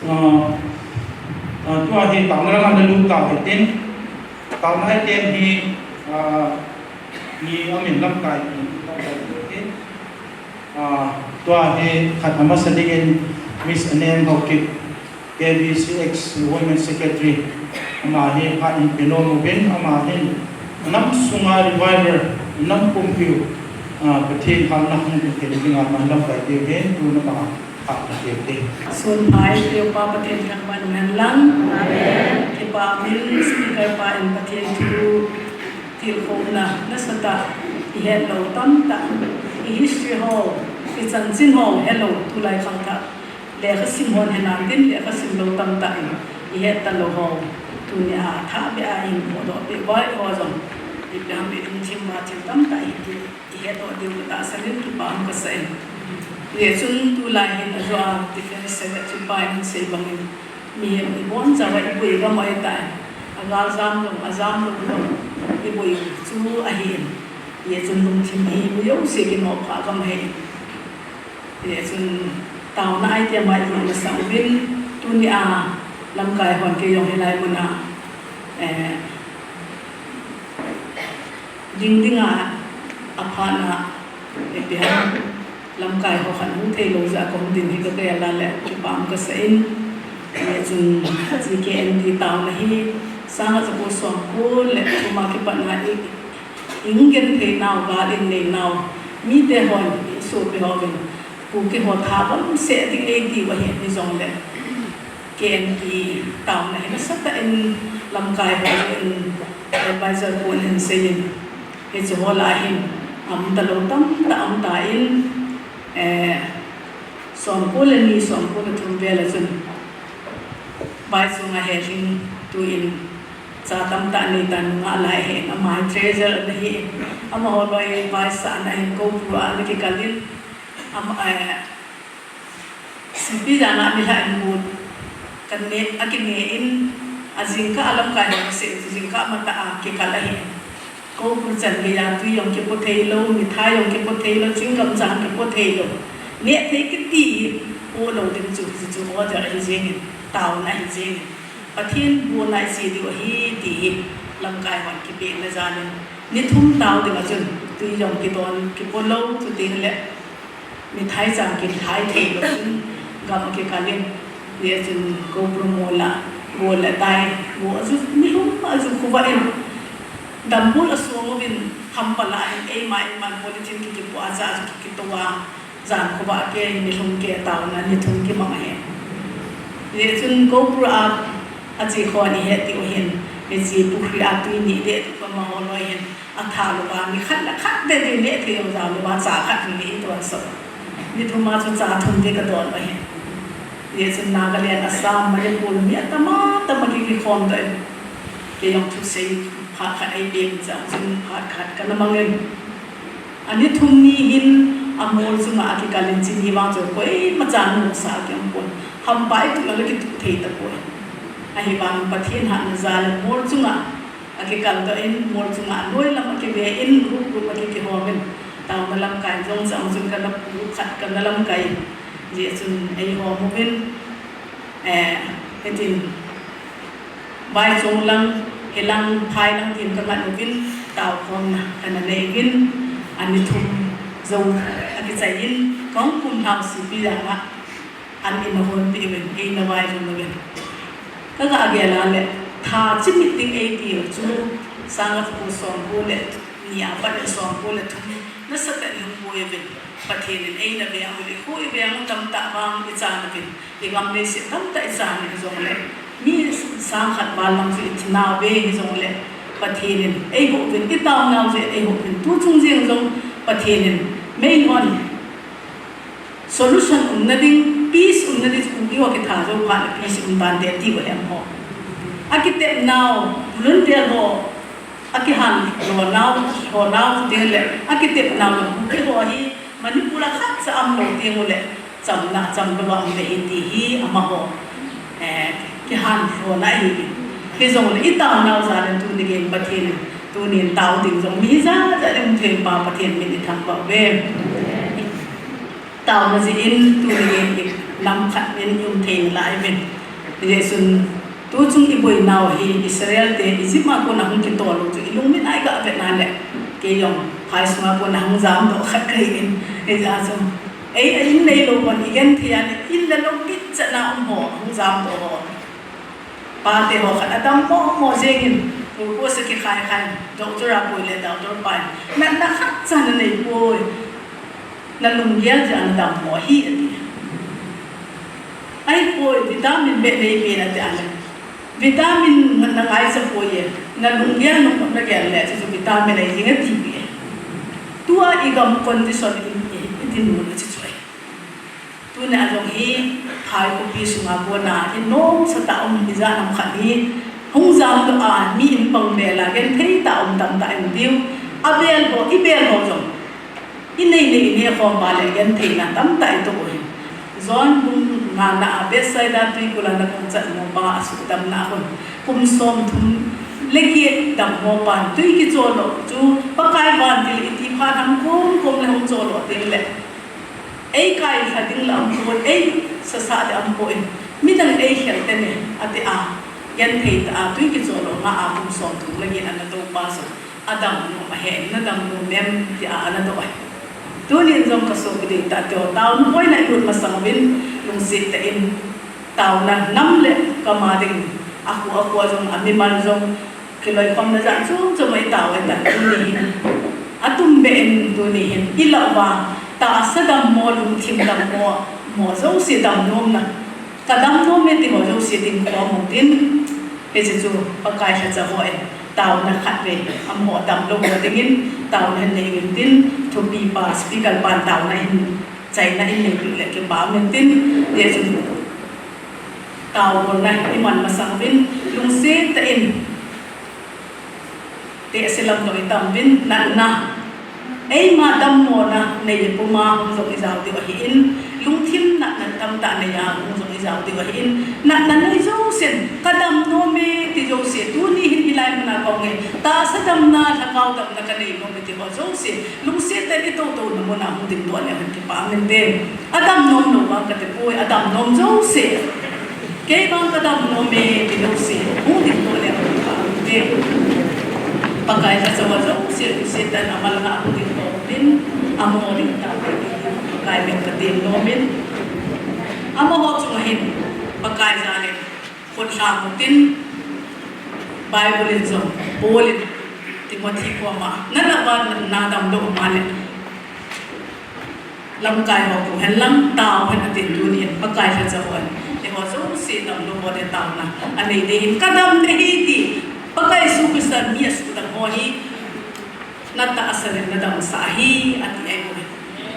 Ah, ah, tua hi taona lang a na lut tau hitin. Taona item hi, ah, ni amin lamkai hi, lamkai hi. Ah, tua hi khat amasa dingin Miss Anem Haokip, K B C X Women Secretary. Ama hi phat in pe nom uvin, ama hin nam sunga revival, nam pumpiu, ah, Pathen halna hung thei dinga ama lamkai diu hin, tu na ba Sun phai, Pu Pa Pathen thangvah in um hen lang. Amen. Kipa min speaker pa in Pathen thu tilkhouna nasatah i het lou tamtah, i history ho, i chanchin ho, helou tulai khangthah lekha sim hon hen lang tin lekha sim lou tamtah in i het talou ho. Tunia thah beh a hin phodoh peh vai ho jong i peham i lungthim a thil tamtah hi ti i het doh diu ka tahsan in kipa um ka sa in. Hijeh chun tulai hin ajo a defense secretary pa in asei bangin, mihem i boncha uva i boi gam ahi tai. Agal jam lou, ajam lou jong i boi chu ahi in. Hijeh chun lungthim i mu jouse kinoh kha gam ahi. Hijeh chun taona item a i mu masang uvin, tunia lamkai hon kei jong hilai mun a, eh, ding ding a, aphat na, ipi ham, lamkai ho khan hung thei lou jeh a kahung ding hi ka gel a le kipa um ka sa in. Hijeh chun G K N T taona hi, sang khat jako som ko le thum a kipat na i, i hung genthei nau, gal i nei nau, mite hon i sopi hovin, Kuki ho tha bang seh ding ei tiu ahi, hijongle K N T taona hi nasatah in lamkai ho in advisor pu in seiyin, hiche ho lah a hin um talou tamtah um tan, eh, som ko le ni, som ko le thum vel a chun Vaichunga Helhing tu in cha tamtah nei tan, nungah lai ahin, ama hi treasurer ana hi, amaho loi vaisahna hin Koupur a ana kikal in, ama, eh, Sipi jana mi lha in mut kan ne, akine in, ajingkah a lamkai ho seh, jingkah matah a kikal ahi. Koupur chan geiya tui jong kipo thei lou, mithai jong kipo thei lou, chewing gum cha kipo thei lou. Neh thei kiti hi po lou ding chu, hichu order ahi jeng in, taona ahi jeng in. Pathen gona i che diu ahi ti hi lamkai hon kipehna jal in. Ni thum tao ding a chun tui jong kidon kipo lou, chuteng le mithai cha kithai thei lou chun gam a kikal in. Hijeh chun Koupur mol a, gol le tai, gol a ju, nilhum a ju khovah in. Dambul asong uvin, hampa lah a hin eima eima polythene ki kipo a cha ju ki kitou a. Jan khovah kei, nilhum kei taona, ni thum kimang ahi. Hijeh chun Koupur a, ache khon i het diu ahin, hiche pukhri a tui neh deh tu amaho loi hin, atha louva, ni khat le khat deh deh neh thei lou jal louva, cha khat hi nei ton sah. Ni thum a chu cha thum deh ka don u ahi. Hijeh chun Nagaland, Assam, Manipur, mi atam atam a ki, kikhom doh in. Kei jong thusei phat khat ei peh in chang chun phat khat kana mang in. Ani thum ni hin amol chunga akikal in, chuni vang chu koima chan nungsa kium pon. Hampa i tuh le kituh thei tapoi. Ahivang Pathen hatna jal in mol chunga akikal doh in, mol chunga noi lam a kive in, group group a ki, kihom in. Taona lamkai jong chang chun kana group khat kana lamkai in. Hijeh chun eihom uvin, eh, hitin Vaichung lang, hilang, phai lang tin ka ngat uvin, taokhomna kana nei uvin, ani thum jou akichai in, kahung kum lhau sipi jana, an in ahonpeh uvin, eina vailhun uvin. Ka ga gel a le, tha chimit ding ei tiu chu, sang khat jako som ko le ni a pat in som ko le thum, nasatah in hung boi uvin. Pathen in eina veng u, i khu i veng u tamtah vang i chan uvin, i gam leiset tamtah i chan u hijongle, mi sang khat val lang chu i thi nauve hijongle, Pathen in eihou uvin, itaonau jeh eihou uvin, tuchung jeng jong Pathen in meilhon solution umna ding, peace umna ding, Kuki ho kitha jou phat le peace um tante ti uva hem ho. Akitepnau, volunteer ho, akihan lonau, lonau ding le, akitepnau, Kuki ho hi Manipur a khatcha umlou ding u le, chamna, chamlouva um ve hi ti hi amaho, eh, kihan lona ahi. Hijongle itaonau jal in tuni geiyin Pathen, tunin tao ding jong mi jat jat in um thei pa Pathen min ithangvah uve. Taona jeh in tuni geiyin nam khat in um thei nalai uvin. Hijeh chun tuchung iboinau hi Israel te Egypt a kona hung kitol u chu ilungmin a iga vetna le, kei jong phai sunga kona hung jamdoh khat kahi in. Hijeh chun ei, a in neilou hon igenthei a le, in le lou kichatna um ho, hung jamdoh ho, pate ho khat adammo mo jengin, glucose akikhai khai, doctor a koi le doctor pa in, natna khatcha nanei poi, nalunggel jeh a nadammo ahi ati. Ahipoi, vitamin beh neipen ati a le, vitamin na, nangaicha poi e, nalunggel nahon nagel le, chuchu vitamin ahi jeng ati e. Tua igam condition in, i, idinmun ahi chu e. Tunia jong hi, phai khopi sunga kona, inomsatah um ijat ham khat hi, hung jamdoh a, mi in pang bel a, genthei tah um tamtah ium diu, abel ho, ibel ho jong inei nei inei khom uva le gentheina tamtah itoh u ahi. John bung ngana a Bethsaida tuikul a ana kong chatmo pa asuhdamna a kon, kum somthum le get dammo pan tui kicholo chu Pakai vantil iti phat ham kom kom le hung cholo ding le, eikailha ding le aumpoi, eisasa ding aumpoi, midang eikhel tene ati a, genthei tah a tui kicholo nga a kum somthum le get ana tou pa chu adamnom ahi, nadamnom em tia ana doh ahi. Tunin jong kasopi deitah teho, taona boina ilut masang uvin lungset tah in taona nam le gam a ding, akhu akhu a jong, amimal jong, kiloikhomna jat chom chom a itao ahitan tuni hin, atumbeh in tuni hin ilah uva, tahsa dammo, lungthim dammo, mo jouse damnomna, kadamnom e ti ho jouse dingkhom utin, hiche chu Pakai lhacha hon taona khatvei, amaho damlou ho dingin taona hin nei uvin tin, thupi pa speaker pan taona hin, chaina hin neipeh le kipa um intin, hijeh chun taobolna iman masang uvin lungset tah in, tehse lam toh itam uvin, natna, eima dammona nei puma hung jong ijao diu ahin, lungthim natna tamtah nei a hung jong ijao diu ahin, natna nei jousen kadamnom e ti jouse, tuni hin hilai muna kahung e, tahsa damna, lhagao damna kanei nom e ti ho jouse, lungset tah in itoutona muna hung dingdoh le hung kipa um inte. Adamnom lou vang kati poi, adamnom jouse, kei vang kadamnom e ti jouse hung dingdoh le hung kipa um inte. Pakai lhacha ho jouse lungset tah in amal nga hung dingdoh uvin, amaho ding tah Pakai min katem nom in, amaho chunga hin Pakai jal in khut lhang utin, Bible in jong, Paul in Timothy koma, nana vannatna damlou um a le, lamkai ho kou hen lang tao hen atin, tunin Pakai lhacha hon eiho jouse damlou ho ding taona anei ding ahin, kadam ding ahi ti, Pakai Jesu Christa mi asuhdam ho hi, natahsan in nadamsah ahi ati ahi.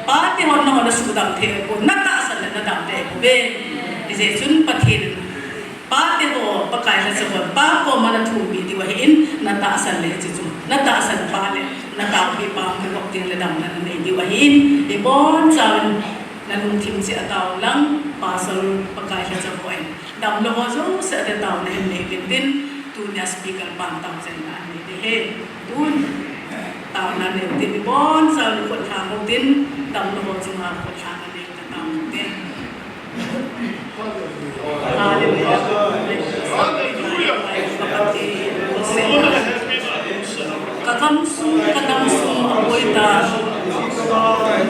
Pate hon nahon nasuhdam thei pon, natahsan le nadam thei pon ve. Hijeh chun Pathen in, pate ho Pakai lhacha hon pa koma nathumpeh diu ahin, natahsan le hiche chu, natahsan pa le nataopeh pa hung kigop ding le damna nanei diu ahin, ibonchauvin nalungthim cheh a tao lang, pasal Pakai lhacha hon damlou ho jouse a ding taona hin nei uvin tin, tunia speaker pan taona hin nei ding ahi. Tun taona nei utin, ibonchauvin khut lhang utin, damlou ho chunga khut lhang nei utin, taona nei utin. Hallelujah. Kagamsung, kadamsung aboi ta.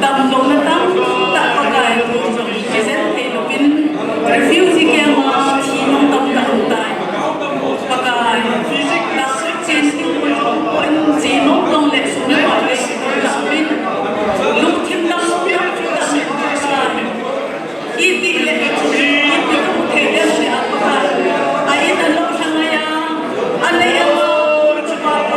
Damlouna tamtah Pakai, pu jong kijen thei louvin, refugee camp a thi nung tamtah um tai. Pakai, damsung chen ding pu jong, chen nung jong le sum le pai le sum le pai. Lungthim damlouna tamtah Pakai. Iti le, iti le, iti le, iti le, Pakai. A in a lou thang a ya, a lei a lou, Pakai.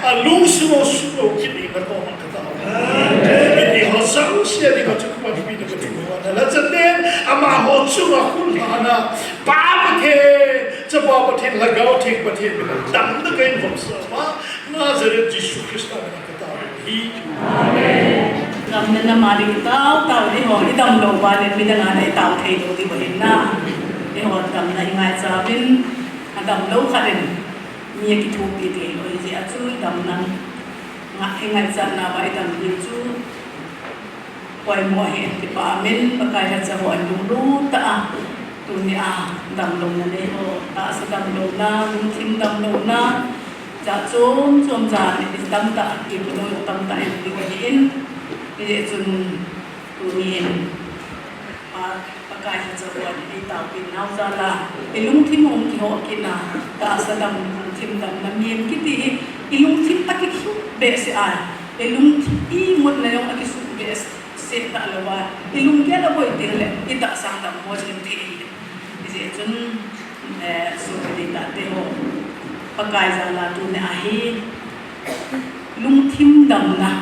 Alungsuh suh lo kiti na ko ma kata. Kiti ho sang sia di ko chu ko pi na ko chu ko na la chaten ama ho chu ma kun ha na pa pa the cha pa pa the la gao the pa the na dam na kai vom sa ma Nazareth Jesu Christa na kata. Hi. Amen. Dam na na ma di tao tao di ho i dam lo ba le mi da na na i tao thei lo di ba hin na. Di ho dam na i ngai cha bin a dam lo kha den. Mi a kithopi thei lo, hijeh a chu damna ngah, i ngaichat nauva i dam ding chu poimo ahi, ti pa min Pakai lhacha ho alunglut tah a, tuni a damlouna nei ho, tahsa damlouna, lungthim damlouna, jat chom chom jat i tamtah, i punoi tamtah i ti ahi in, hijeh chun tuni in Pa, Pakai lhacha ho in ei taopeh nau jal a, i lungthim hung kihoh kit na, tahsa dam, lungthim damna mihem kiti hi, i lungthim a kisuh behseh a, i lungthim i mutna jong a kisuh behseh talou a, i lunggel a boi teng le, i tahsa dam ho jing thei ahi. Hijeh chun, eh, sopi ding tate ho, Pakai jal a tuni a hi, lungthim damna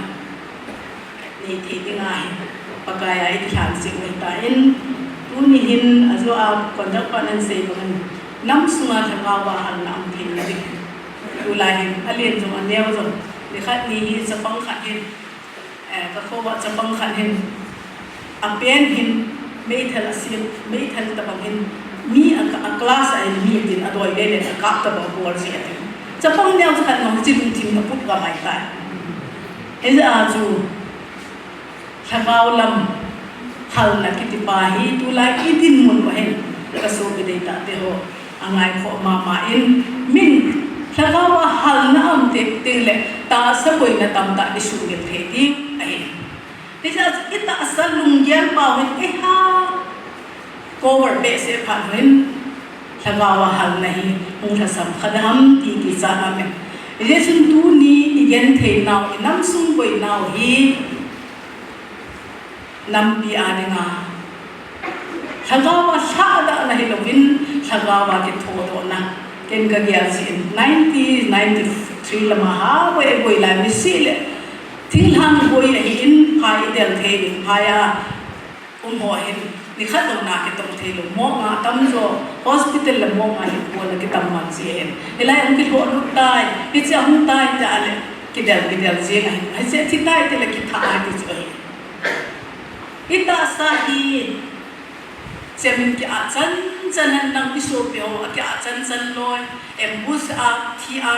nei thei ding ahi, Pakai a i kilhan sih u ahi tan, tuni hin ajo a conduct pa nan sei bang in, nam sunga lhagao a halna um theina ding. Tulai hin, alen jong aneo jong, nikhat ni hi chapang khat hin, eh, ka kho a chapang khat hin, apen hin, meithal a sim, meithal tabang hin, mi a, a class a hin, mi tin adoi le le, akap tabang bol si ati. Chapang neo khat nong chi lungthim na put ga mai tai. Hijeh a chu, lhagao lam halna kiti pa hi tulai i dinmun uva hin ka sopi ding tate ho angaikhoh mama in min lhagao a halna um teng teng le tahsa boina tamtah i sumil thei ding ahi. Hijeh a chu i tahsa lunggel pau hin i ha cover behseh phat hin lhagao a halna hi hung lhasam kha ding ham ti kichat aum e. Hijeh chun tuni i genthei nau, i nam sung boi nau hi nampi a dinga lhagao a lhadahna hilouvin lhagao a kithodohna. Ken ka gel jin nineteen ninety-three lama ha boi, boi lai mi sih le thinglhang boi ahin phai i del thei ding, phai a um ho hin, nikhat jong na kitong thei lou, mong a tamjo, hospital le mong a hin kona kitam man ji ahin. Hilai hung kilhoh lut tai, hiche a hung tai tia le, kidel, kidel jeng ahin. Hiche thi tai tile kitha a ti chu ahi. I tahsa hi, chemin ki-ah chan chan hen lang i sopi ho, a ki-ah chan chan loi, ambush a, thi a,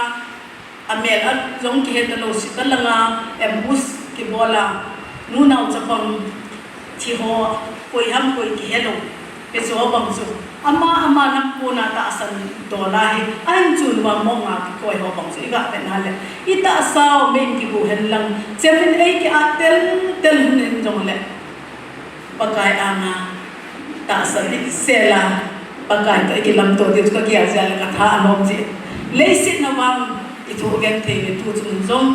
a mel a jong kihe talou, sita langa ambush kibol a, nunao chapang thi ho, koi ham koi kihe lou. Hiche ho bang chu ama, ama nam kona tahsan dol ahi, ahin chun uva mong a kikoi ho bang chu i ga vet na le, i tahsa u mei in kigu hen lang, chemin ei ki-ah tel tel hun in jong le, Pakai anga tahsa dik sel a, Pakai toh i kilamto ding chu ka gel jeh a le ka tha anom jeh. Leiset na vang i thu genthei ve tu chung jong,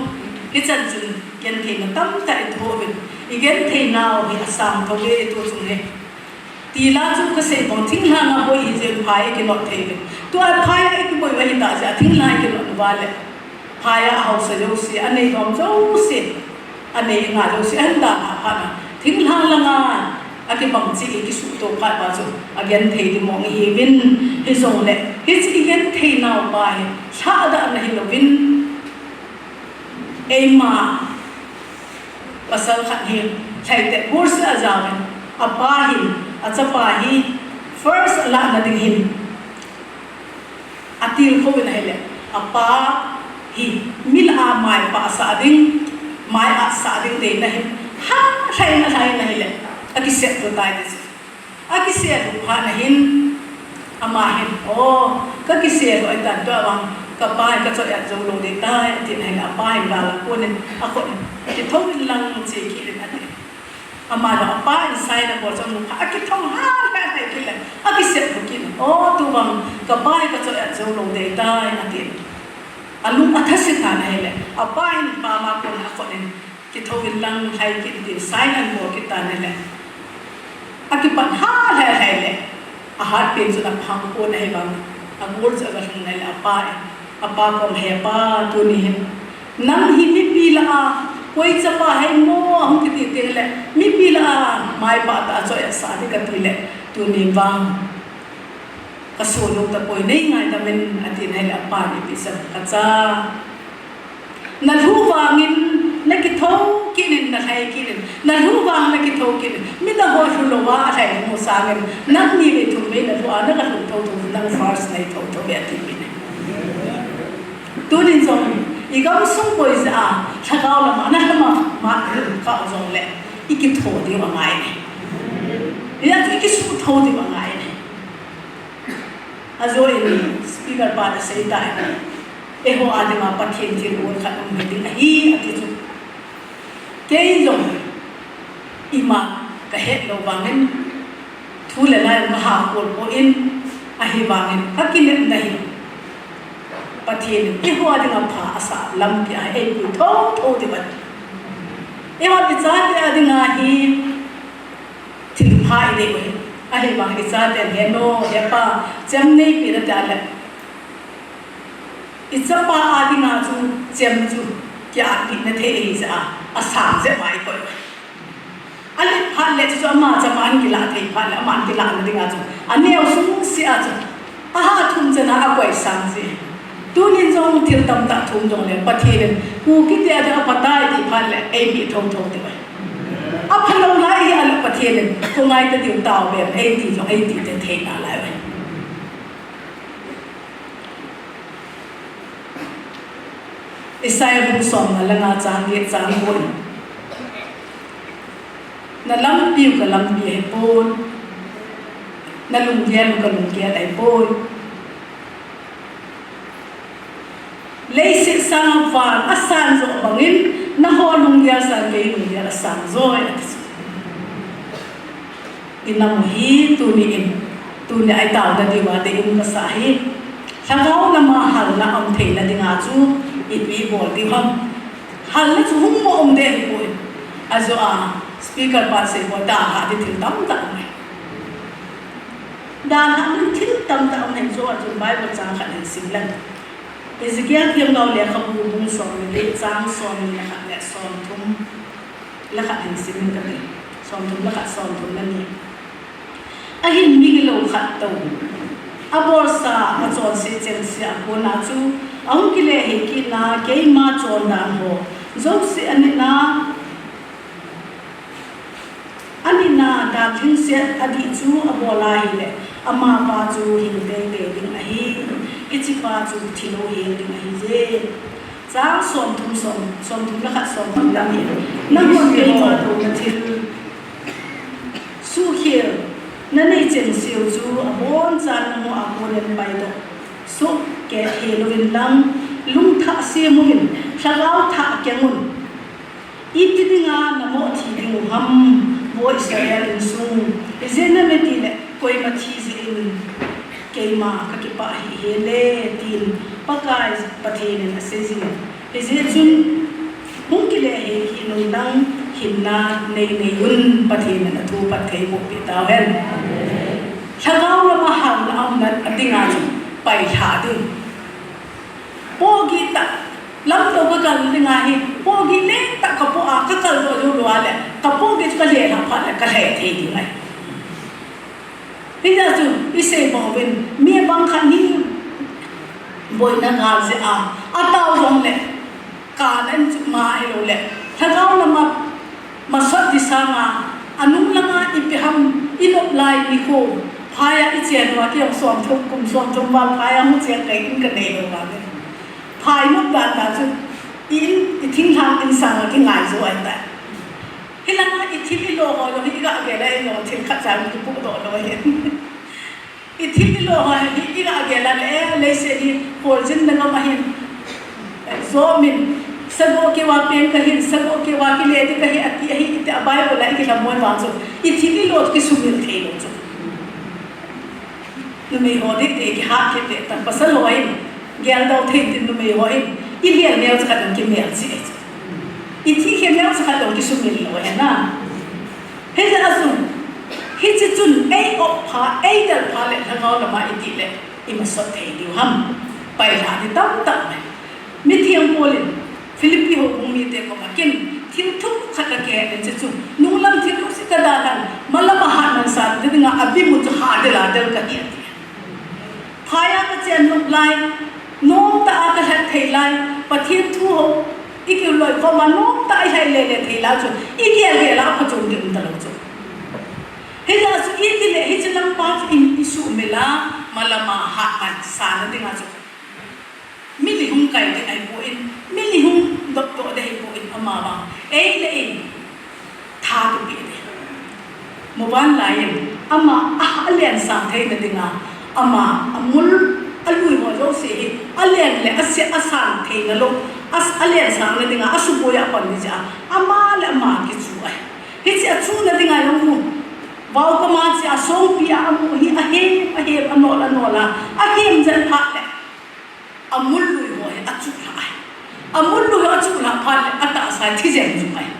hichan chun genthei na tamtah i thu uvin, i genthei nau hi asang tho ve tu chung hi. Tila chu ka sei bang thinglhang a boi hi jeh in phai i kinot thei ve. Tua phai a i kiboi uva hita jeh a thinglhang i kinot uva le. Phai a haosa jouse, anei nom jouse, anei nga jouse, ahin dalha phat a, thinglhang langa akibang cheh i kisuhto phat uva chu, agenthei ding mong ihiuvin, hijongle, hiche i genthei nau pa hi, lhadahna hilouvin, eima, pasal khat hi, lhaiteh bur seh a ajaovin, apa hin, achapa hi, first alahna ding hin, atilkhou in ahile, apa hi, mi lah a mai pahsah ding, mai atsah ding deina hin, ha, lhai in alhai in ahile, akisel lhu tai ti chu. Akisel lhu phat na hin, ama hin, o, kakisel lhu ahitan tua vang, kapa hi kachoi-at jou lou ding tai, ati na hin, apa hin gal a kon in, akhut in, kithou in lang che kit in ati. Ama jong apa in sign abol chu amu phat, akithou lhai lhai lhai kit le, akisel lhu kit in, o, tu vang, kapa hi kachoi-at jou lou ding tai, ati. Alung atha se tan ahile, apa in pam a kon akhut in, kithou in lang lhai kit in tin, sign ahin bol kit tan ahile, akipan lhai lhai lhai le, ahat pen chun aphang pon ahi vang, agol chu aga lhung na le, apa in, apa kom, he pa, tuni hin, Nang hi mipi lah a, koi chapa hi mo hung kiti teng le, mipi lah a, mai pa ta choi a sa di kati le, tuni vang. Ka sunu ta poi nei ngai ta men a tin hai le a pa ni pi sa ka cha. Na lhu vangin, na kitho kinin, na lhai kinin, na lhu vang na kitho kinin, mi na ho lhu lo a, a lhai mo sangin, nang ni ve thum ve na lhu a, na ka lhu tho tho, nang first nei tho tho ve a ti pi nei. Tunin jong, i gam sung poi za a, thagau lama, na lama, ma, ka jong le, i kitho di ma ngai nei. I a tu i kisu tho di ma ngai nei. Ajo in speaker pa na sei ta in. Eiho a dinga Pathen thilbol khat um hi ding ahi ati chu. Kei jong ima ka het lo vangin thu le la ka ha kol poi ahivangin ka kinepna hi Pathen in eiho a dinga pha asa lampi a eipui tho tho diu ahi. Eiho i chate a dinga hi Thil pha i nei u hi. Ahivang i chaten he nu, he pa, chem neipi na tia le. I chapa a dinga chu chem chu kia pi na thei hi sa a, a sang jep mai koi. A le phat le chu ama chapa an kila thei phat le ama an kila na dinga chu. A neo sung si a chu. Aha thum chana a koi sang si. Tunin jong thil tamtah thum jong le Pathen in hu kiti a ding a patai ti phat le ei mi tho tho ti vai. A phalou lai hi a le Pathen in ko ngai ta diu tao be ei ti jong ei ti te thei na lai vai. Isaiah bung som nga le nga chang get chang ko. Na lampi u ka lampi ahi poi. Na lunggel u ka lunggel ahi poi. Leiset sang van a sang jo bangin, na ho lunggel sang kei lunggel a sang jo e. Inam hi tuni in, tuni a i tao na diu a dei um ka sa hi. Lhagao lama halna um theina dinga chu ipi bol diu ham. Halna chu hung mo um ding ahi poi. Ajo a speaker pa sei bol da ha di thil tamtah um e. Da ha min thil tamtah um e jo a chu Bible chang khat hin sim lang. Ezekiel themgao lekhabu bung som le li chang som ni le khat le som thum le khat hin sim in ka ti. Som thum le khat, som thum le ni. Ahin migilou khat tou. Abolsa, achonse, chengse, akona chu, ahung kile hei kit na, keima chondan ho. Jouse anina, anina, dan lhingset adih chu abol ahile, amapa chu hing teitei ding ahi, hichepa chu thilou hel ding ahije. Chang somthum, som, somthum le khat, somthum le ni. Nahon keima douna thil suhkhel nanei chengse u chu abonchan nangho a konin paidoh sohkei louvin lang, lungthah sem uvin, lhagao thah keng un. Iti dinga namoh thi diu ham, vo Israel insung. Ijeh inem itile, koima thi jeh in keima kakipah hih hel e, tin Pakai Pathen in asei jin. Hijeh chun, hung kile hei kit un lang hinna nei nei un, Pathen in athu phattheiboh peh tauhen. Lhagao lama halna aumna dinga chu pailha ding. Pohgih tah, lamto kakal dinga hi, pohgih lentah kapoh a, kakaldoh jou lou a le, kapohgih chu kalelhah phat le kalhai thei ding ahi. Hijeh chun, isei bang uvin, mi bang khat hi boina gal jeh a, atao jong le, kana in chu ma hilou le, lhagao lama, masot di sanga, anung langa ipi ham, inop lai nikho, phai a ichen uva, kei jong somthum, kum somthum val phai a hung chen kai in kanei lou va le. Phai nop dan dan chu, in, ithinglhang in sanga kingai jo ahitai. Hilanga ithil ilo ho jong hi iga gel a, ilo thil khat cha kipudoh lou ahi. Ithil ilo ho hi iga gel a le, leiset hi kholjinna gam ahin. Jomin, sagoh keu a peng kahin, sagoh keu a kile ding kahi ati ahi, iti a Bible a ikilhamon vang chu. Ithil ilo kisumil thei lou chu. Numei ho dikte kiha kit tan pasal ho in, geldoh thei tin numei ho in, ilel neo cha khat jong kimel cheh. Ithi khe neo cha khat jong kisumil lou ahi na. Hijeh a chun, hiche chun ei op pha, ei del pha le lhagao lama iti le, imasot thei diu ham. Pailha di tamtah mai. Mithiam Paul in, Philippi houbung mite koma ken thil thum khat kahe in, chuchu nunglam thil jouse kadalhan, malam a hatman sana dinga abim u chu hadel a del kahi ati. Phai a kachen nop lai, nomtah a kalhat thei lai, Pathen thu ho ikiloikhom a nomtah a ilhai lele thei lai chu igel gel a phachom ding umtalou chu. Hijeh chun itile hiche lampa chu in isuhmil a, malam a hatman sana dinga chu mili hung kai ding ahipoi, mili hung dopdoh ding ahipoi, amavang eile ei tha kapeh ding. Muvanlai in ama a, alensang theina dinga, ama amul alui ho jouse hi alen le ase, asang theina lou, a, alensangna dinga asuboi a pan ding jeh a ama le ama kichu ahi. Hiche achuhna dinga jong khu, vaokam a che a songpi a amu hi ahem ahem, anol anol a, ahem jat phat le amul lui ho hi achuhlhah ahi. Amul lui ho achuhlhah phat le atahsa thi jeng jeng ahi.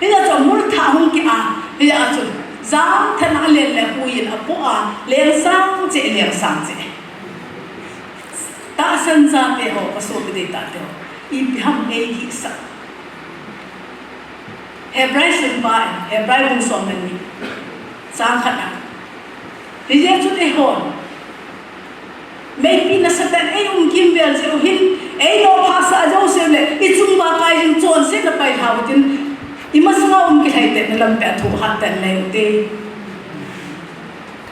Hijeh chun amul thah hung ki a, hijeh chun jangthat a alen le hui in apoh a, lensang cheh, lensang cheh. Tahsan chate ho, kasopi deitahte ho, ipi ham eihisah? Hebrai sunpa in, Hebrai bung som le ni, chang khat a, hijeh chun eihon meipi nasatah in eium kimvel jeh u hin, einoh phahsah jouseu le ichung uva kai jing chonsetna pailhau hitin, imasanga um kilhaitetna lampi a thohhat tah in lei ute.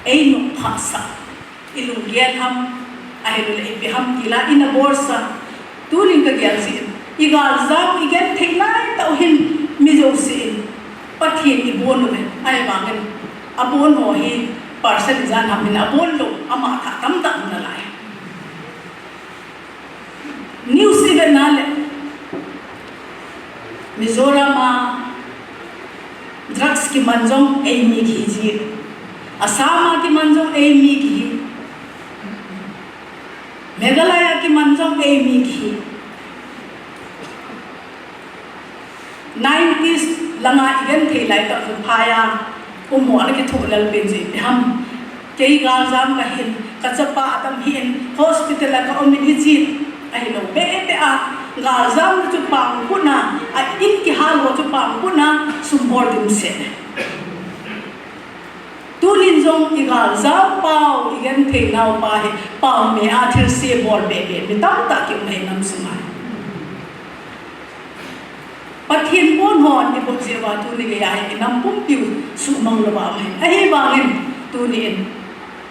Einoh phahsah, ilunggel ham, ahiloule ipi ham tila ina bolsah. Tunin kagel jeh in, igaljam igenthei laitah u hin mi jousen Pathen ibon uve, ahivangin abon ho hi percent ijat ham in abon lou, ama thah tamtah um nalai. News ivet na le, Mizoram a drugs kiman jong eimi kihi ji, Assam a kiman jong eimi kihi, Meghalaya a kiman jong eimi kihi. Nineties langa igenthei laitah chu phai a um ho ana kithoh lel pen chu ipi ham? Kei galjam kahin, kachapa adam hih in, hospital a kaum in hiche ahilou, beh beh a galjamna chu pangkhut na, a in kihal ho chu pangkhut na, sum bol dimset. Tunin jong igaljam pau, igenthei nau pa hi pau me a thilse bol beh beh mi tamtah kium ahi nam sunga. Pathen pon hon ibol jeh uva tuni geiya hi inam pumpiu suhmang louva um ahi. Ahivangin tunin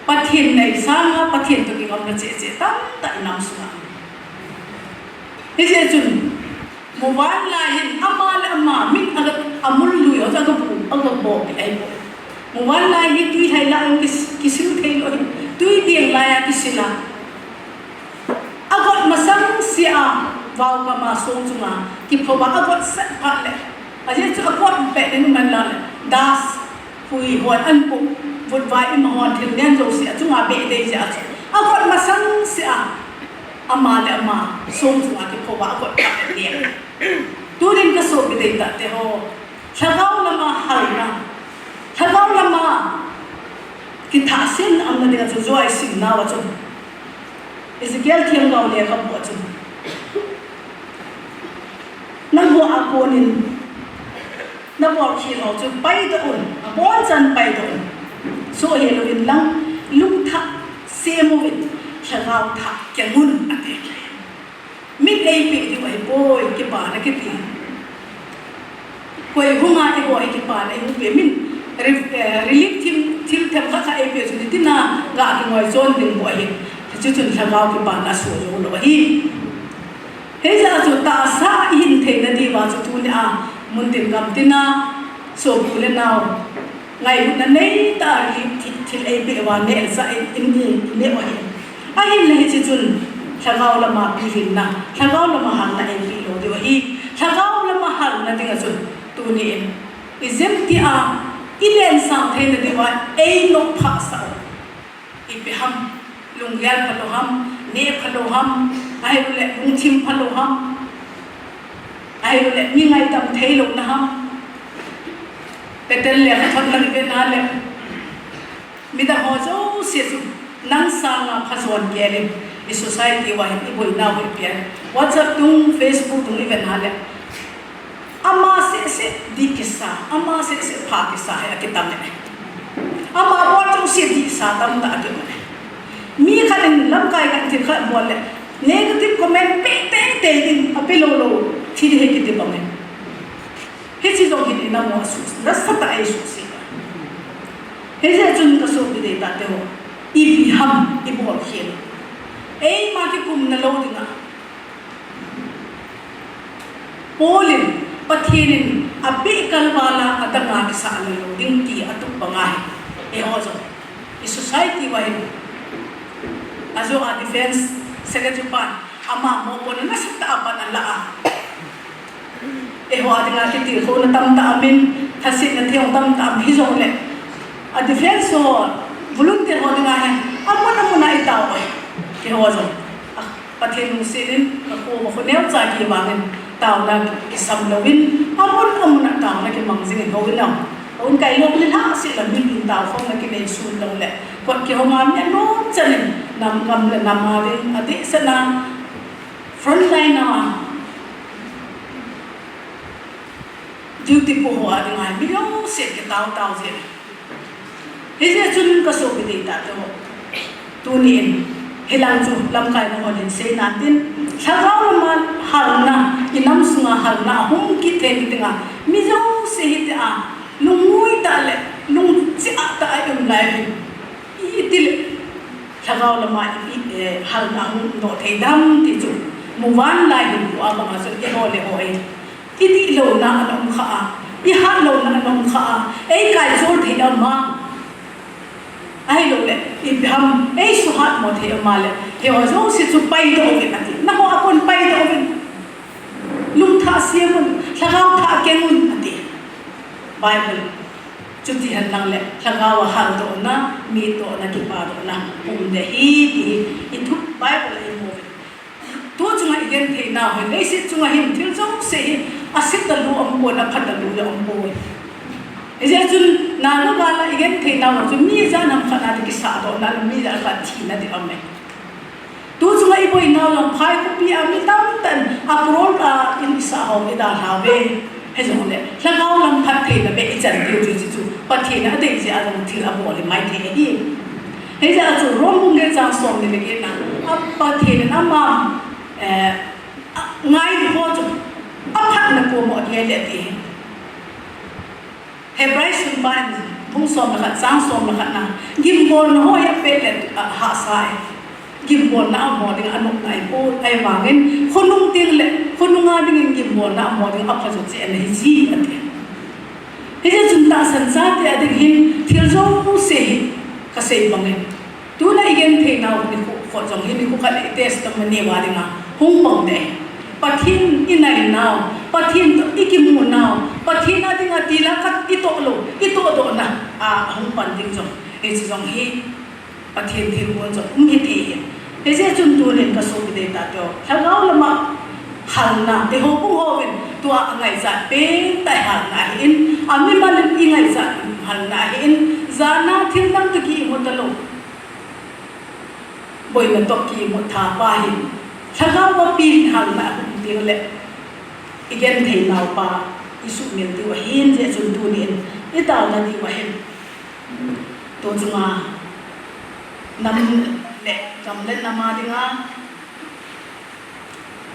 Pathen nei sanga Pathen toh kingamna cheh cheh tamtah inam sunga um. Hijeh chun muvanlai hin ama le ama min aga, amul lui ho chu agabu, agabohpeh ahipoi. Muvanlai hi twi lhai lah a jong kis-, kisil theilou ahi. Twi deng laiya kisil a, agot masang sea, vaokam a song chunga kiphouva agot sat phat le, ajeh chu agot pet le numan lah le, dust, hui hon anpuh, vutvai ima hon thil nen jouse achunga beh dei jeh a chu, agot masang sea ama le ama song chunga kiphouva agot phat le. Tunin kasopi deitahte ho, lhagao lama halna, lhagao lama kithahsetna umna dinga chu Joa isimnauva chun, Ezekiel themgao lekhabu a chun, nangho a konin nabol khel ho chu paidoh un, abonchan paidoh un, sohhelouvin lang, lungthah sem uvin, lhagao thah keng un, ati. Min eipeh diu ahipoi, kipana kiti. Koi hunga eiho hi kipana eipeh, min re-, eh, relief thil, thil themkhat khat eipeh chu nitina ga kingoi chon ding bou ahi. Chuchun lhagao kipana asoh joulou ahi. Hijeh chun tahsa ihin theina diuva chu tunia, muntin gamtina, sopi u le nao, ngailutna neitah a relief thi-, thil eipeh uva nehsah in, in, in, ineh u ahi. Ahinla hiche chun lhagao lama pilhinna, lhagao lama halna eipeh lou diu ahi. Lhagao lama halna dinga chun tunin, ijemtia ilensang theina diuva einoh phahsah u ipi ham? Lunggel phalou ham, neh phalou ham, ahiloule lungthim phalou ham, ahiloule mi ngaidam theilouna ham? Peter lekhathot lang ivet na le, midang ho jouse chu nang sanga phajon gel in, I society uva hin i boinau hi ipi ham. WhatsApp tung, Facebook tung i ven a le, ama seh seh dih kisa, ama seh seh pha kisa hi akitam e. Ama bol jouse dihsa tamtah akimu e. Mi khat in lamkai khat thil khat bol le negative comment pe teitei ding, ape lou lou thil hi kiti bang e. Hiche jong hin i nam u asuh, nasatah a eisuhset. Hijeh chun ka sopi deitah teho, ipi ham i bol khel u. Eima kikumna lou dinga, Paul in Pathen in abeh kalval a adang a kisah lou ding ti atup banga hi, eiho jong i society uva hin, ajo a defense secretary pan ama mopohna nasatah a pan ala a, eiho a dinga kitilkhouna tamtah aumin, thasetna theng tamtah um hijongle, a defense ho, volunteer ho dinga hin amun amun a i tao uve. Keiho jong, a, Pathen lungset in kakoma kho neocha kivangin taona kisam louvin, amun amun a taona kimang jingin houin a, houin kailou le lhah seh la mitin taokhomna kinei sun lou le, kot kihong a mi anom chan in nam gam le nam a ding adehset na frontline a duty po ho a dinga mi jouse kitao tao jeh. Hijeh chun ka sopi deitah teho, tuni in hilang chu lamkai nahon hin sei nan tin, lhagao lama halna, i nam sunga halna ahung kit thei ding dinga, mi jouse hitia lungngoi tah le lungchih tah a i um lai hin, itile lhagao lama i, eh, halna hung doh thei dem ti chu, muvanlai hinkho a banga chun eiho le eiho hi i dihlouna ana um kha a, i hatlouna ana um kha a, eikaijol thei ama, ahilouleh ipi ham eisuhatmo thei ama le, hiho jouse chu paidoh uvin ati. Nangho a kon paidoh uvin, lungthah sem un, lhagao thah keng un ati. Bible. Chuti hen lang le, lhagao a haldohna, mitdohna, kipadohna um ding ahi ti hi i thu Bible a i mu uve. Tu chunga i genthei nau hi, leiset chunga hin thil jouse hi ase talu aumpon, apha talu le aumpoi. Hijeh chun, nana gal a i genthei nau chu mi ijat ham khat a ding kisahdohna, mi ijat khat thina ding aume. Tu chunga i boinau jong phai khopi a mi tamtah in a crore a in i sah ho i dalha uve. Hijongle lhagao lam phattheina beh i chan diu chu, chu, chu Pathen in adei jeh a jong thil abol hi maithei ahi. Hijeh a chu Rome bung get chang somni le get na, a Pathen in ama, eh, a, ngailu ho chu aphatna kom u adei le ati. Hebrai sunpa in bung som le khat chang som le khat na, gimbolna ho hi apet le, a, hahsa e. Gimbolna aumo ding anop naipoi, ahivangin khonung teng le khonung a dingin gimbolna aumo ding apha jo cheh ana hiji ati. Hijeh chun tahsan chate a ding hin thil jouse hi kasei bangin, tuna i genthei nau nikho, kho jong hi nikho khat le i testimony uva dinga hung bang ding. Pathen i nai nau, Pathen toh i kimu nau, Pathen a dinga tilkhat i toh lou, i tohdohna a hung pan ding jong, hiche jong hi Pathen thilgon jong um hite. Hijeh chun tunin ka sopi deitah teho, lhagao lama halna, eiho bung hovin tua angaichat pentah halna ahin, amimal in i ngaichat halna ahin, jana thil dang toh kimu talou, boina toh kimu tha pa hin, lhagao a pen halna ahung ding le, i genthei nau pa i suhmil diu ahin, hijeh chun tunin i taona diu ahin. Tu chunga nam le gam le nam a dinga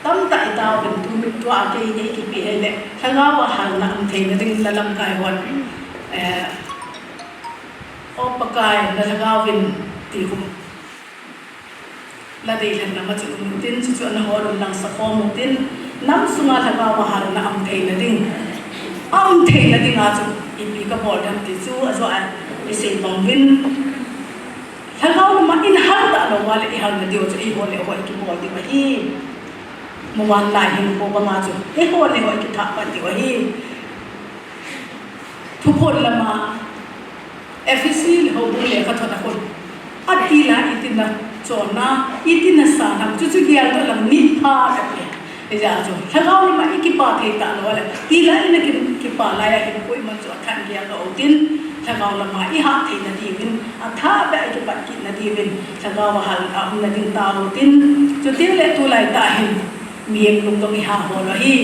tamtah i taovin, tu, tua kei, kei kipe hile lhagao a halna um theina ding la lamkai hon, eh, O Pakai, na lhagao vin ti khu. La deilhen nama chu um utin, chuchu ana hol un lang sakhom utin, nam sunga lhagao a halna um theina ding, a um theina dinga chu ipi kabol dem ti chu ajo a isei bang uvin. Lhagao lama i hal talou uva le i halna diu chu eiho le eiho i kibol diu ahi. Muvanlai hinkho banga chu eiho le eiho i kithah pan diu ahi. Thuphon lama Ephesi le houbung lekhathot a khun, atil a itina chonna, itina sanna, chuchu geldoh lang nit phat ahi. Hijeh chun, lhagao lama i kipa thei talou le, ti lai in a ki, kipa lai a hin koiman chu athan gei a ka utin, lhagao lama i hat theina diuvin, athah beh a i kipat kitna diuvin, lhagao a hal a umna ding tautin, chuti le tulai tah hin, mihem lung jong i ha hol u ahi,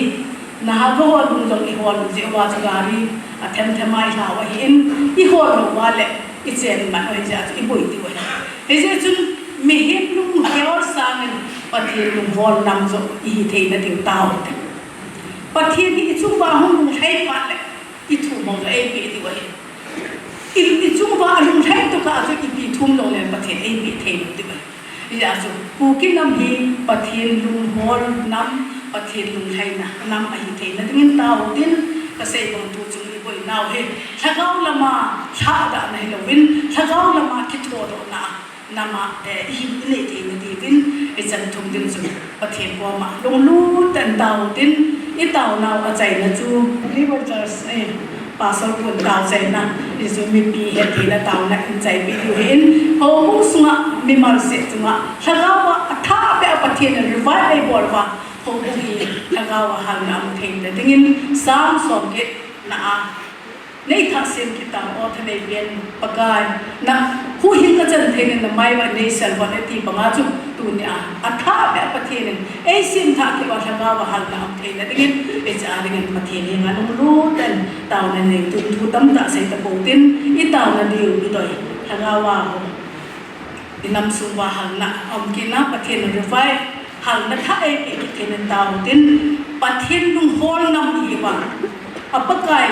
naha ka hol lung jong i hol u jeh uva chu gari, a themthem a i lhau ahin, i hol lou uva le, i chen man u hijeh chun i boi diu ahi. Hijeh chun, mihem lunghel sangin Pathen lunghel nam joh i hi theina ding tautin. Pathen hi i chung uva hung lunglhai phat le i thum ho joh eipeh diu ahi. I, i chung uva alunglhai tokah a chu ipi thum jongle Pathen eipeh thei lou diu ahi. Hijeh chun, Kuki nam hi Pathen lunghel nam, Pathen lunglhaina nam ahi theina dingin tautin, ka sei bang tu chung i boinau hi, lhagao lama lhadahna hilouvin, lhagao lama kithodohna. Nama, eh, i hin i nei theina diuvin, i chan thum ding chu Pathen koma lunglut tah in tautin, i taonau achaina chu River Church, eh, Pastor Pun tao chaina, i chu mipi hettheina taona in chaipi diu ahin, houbung sunga, mimal seh chunga, lhagao a athah beh a Pathen in revive eibol uva, houbung hi lhagao a halna um theina dingin, Psalm som get na a, Nei thah sem kit tan, O thanei pen Pakai, na huhhing ka chan thei in na mai uva nei sel uvin ati banga chu tunia athah beh a Pathen in ei sem thah kit uva lhagao a halna um theina dingin, i cha dingin Pathen henga lunglut tah in taona nei u tin thu tamtah sei tapou tin, i taona diu i doi lhagao a ho. I nam sung uva halna um kit na, Pathen revive, halna thah eipeh kit theina tautin, Pathen lunghel nam i hi uva. A Pakai,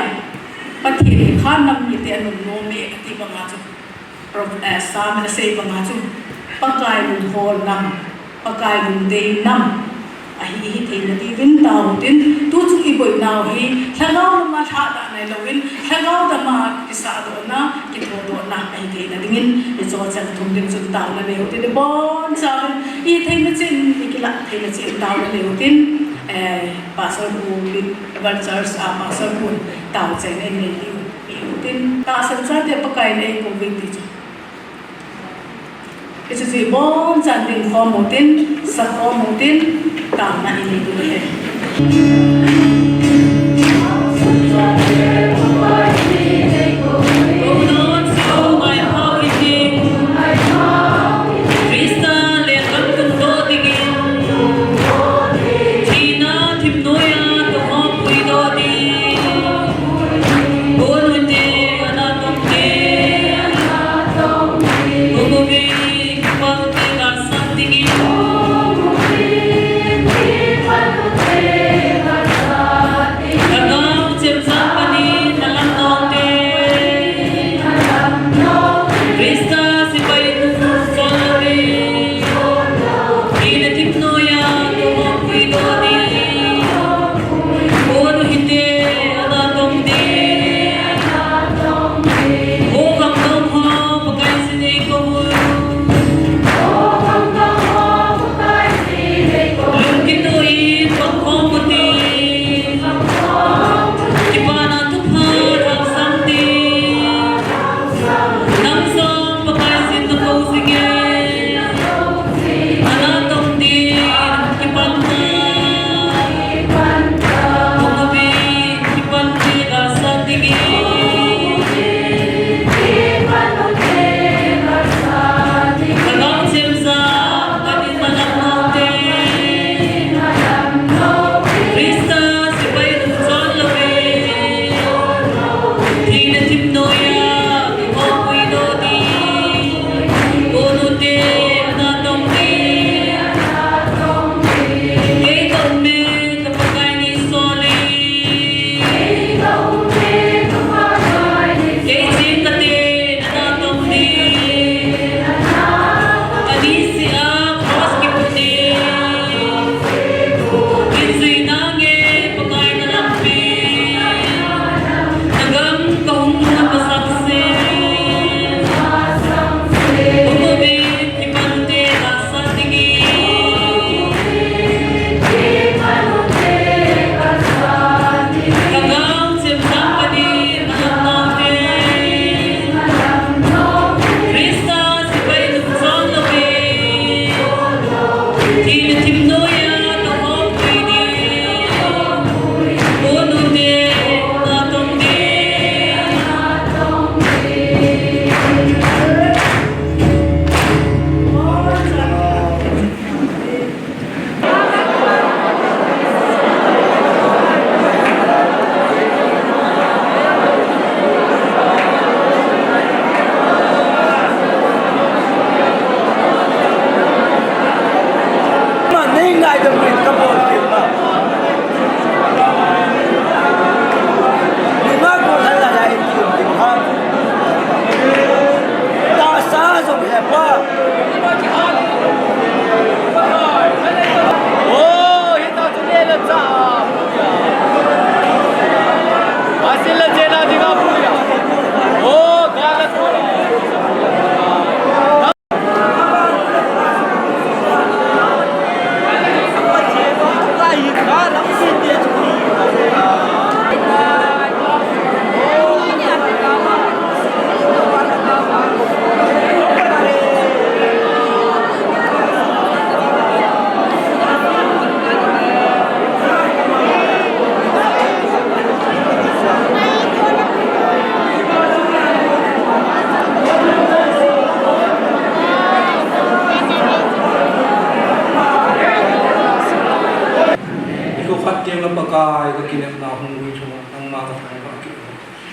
Pathen hi kha nam mite anung nom e ati banga chu. Pro-, eh, Psalm in asei banga chu. Pakai lunghel nam, Pakai lungdei nam. Ahi, i hi theina diuvin tautin, tu chung i boinau hi, lhagao lama lhadahna hilouvin, lhagao lama kisahdohna, kithodohna, ahi theina dingin, i cho chan thum ding chun taona nei u tin, i bonchauvin, i theina cheh in, i kilah theina cheh in taona nei u tin, eh, Pastor Pu, River Church a Pastor Pu, tao chaina in nei diu, i u tin, tahsan chate Pakai in eikou uve ti chu. Hichu chu i bonchan ding khom u tin, sa khom u tin, taona i nei diu ahi.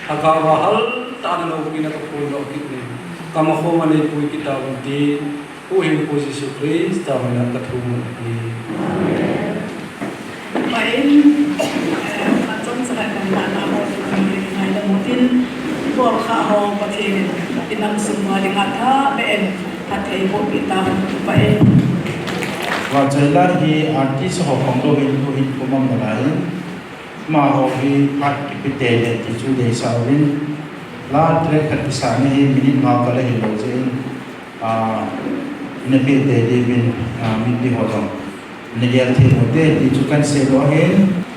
Lhagao a haltah in na loupina kaphondoh kit in, ka makhom a neipui kit tauvin tin, Huhhingpu Jesu Christa min a kathum u ahi. Pakai in, eh, achom chang a kan na na ho, ngaidam u tin, bolkha ho Pathen in inam sung uva dinga tha be en, phatthei boh peh tahen, Pakai in. Vachoi la hi artist ho khangdong in, Huhhingpu Mamlalal in, amaho hi phat kipe tei le ti chu deisah uvin, la track khat kisang hi minute nga kal ahilou jeh in, ah, ina pe tei diuvin, ah, mipi ho jong na gel thei u hite ti chu kan seidoh ahi.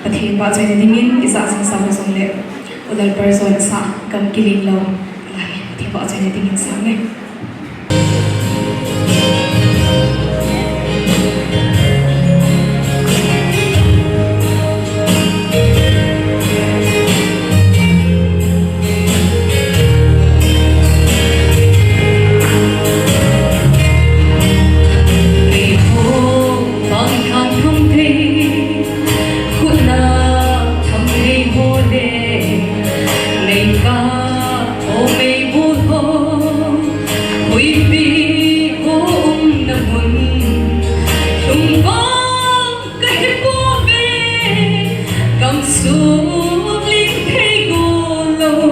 Pathen vahchoina dingin ijah jing sao jongle, U Lalperjon sah Gamkileng Lou, la hi Pathen vahchoina dingin sang e. Gamsung ling thei gol lou,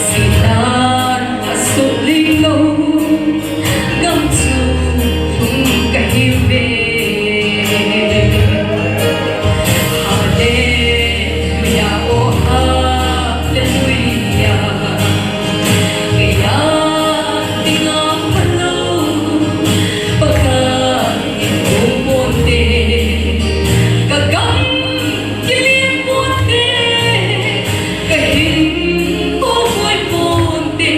sitan asuh ling lou, gam chu lhung kahiuve. Hallelujah, oh hallelujah. Kei a dinga phalou, Pakai in um ponte, ka gam kilem ponte, ka hinkho hoi ponte,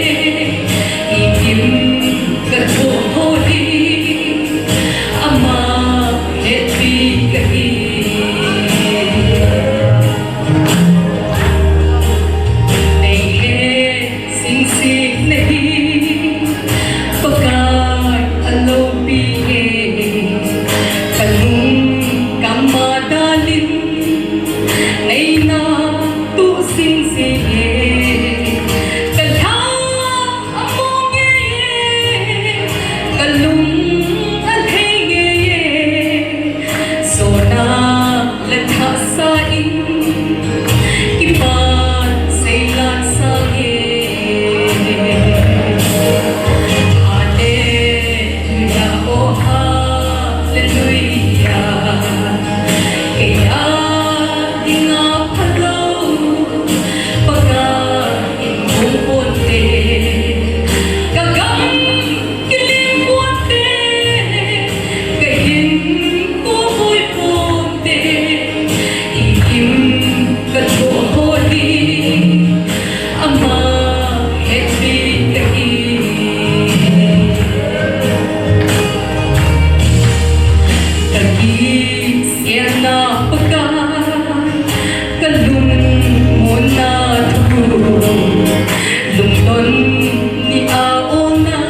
ikim ka thoh ho hi, ama hetpi kahi. Nei he Sing sing nahi, Pakai aloupi e, kalung kama dalin, neina tu sing sing e, kalha among e, kalung alhei e, sona le thasa in, kipan seilan sang e. Hallelujah, oh hallelujah. Kei a dinga phalou, Pakai in um ponte, ka gam kilem ponte, ka hinkho hoi ponte, ikim ka thoh ho hi, ama hetpi kahi. Ka kisihna Pakai, ka lungmonna thu, lungdon ni a ona,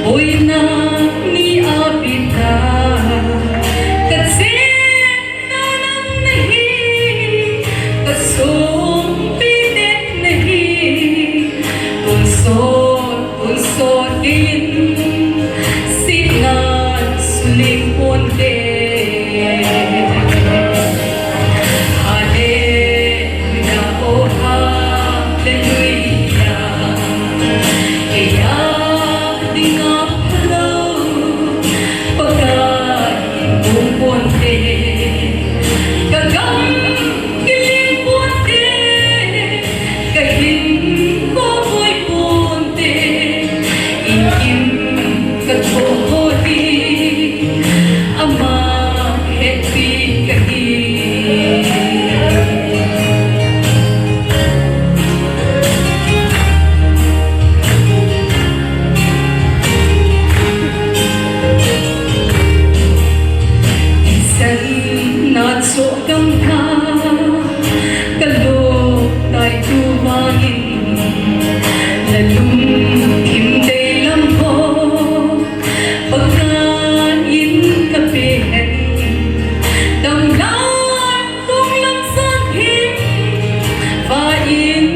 boina ni a pita, ka chenna nang nahi, ka songpi te nahi, tonsot tonsot gei in, sihna suleng ponte. Hallelujah, oh hallelujah. Kei a dinga phalou, Pakai in um ponte, ka gam kilem ponte, ka hinkho hoi ponte, ikim ka thoh ho hi, ama hetpi kahi. Kisan na choh gamtha, ka lop tai tu vangin, na lungthim deilam ho, Pakai in ka pe hen, damlai tunglam sang hin, va in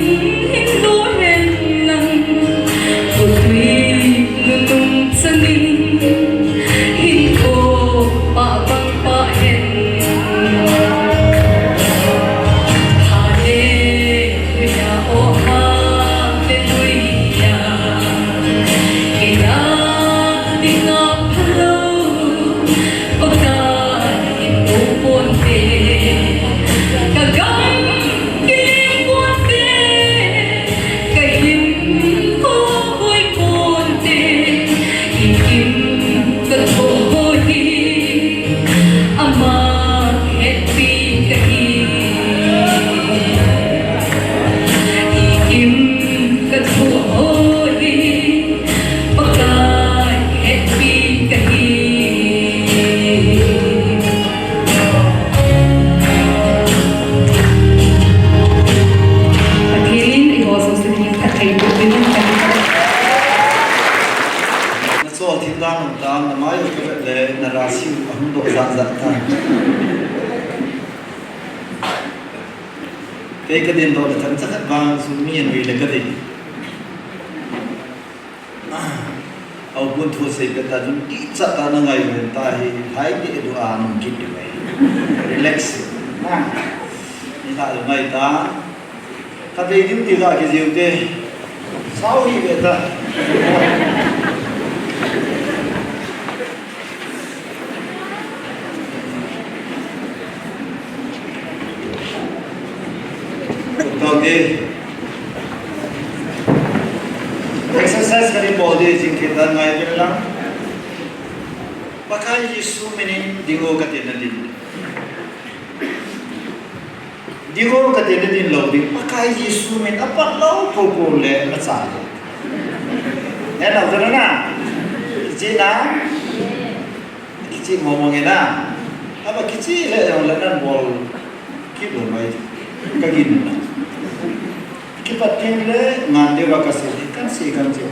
Na chol thim dan hung tan, na mai u ka vet le, na ra siu a hung doh zat zat tan. Kei ka din doh le thang chakhat vang chu mi an ui le ka din. Au kun thu sei pet ta jun ti cha ta na ngai ven ta hi, hai ti du a nung kit de mai. Relax. Na. Ni ta du ngai ta. Ka bei dim ti ka ki jiu te. Sau hi ve ta. Tau te. Exercise ka ni bol di jing thei ta ngai vel lang. Pakai Jesu minin ding o ka ti na din. Ding o ka ti na din lou ding. Pakai Jesu min a pat lou po po le na cha le. He na ka na na. Ji na. Kichi mo mo nge na. Aba kichi le jong le nan bol. Ki bol mai. Ka gin na. Kipat tin le ngan de ba ka se. Kan se kan se.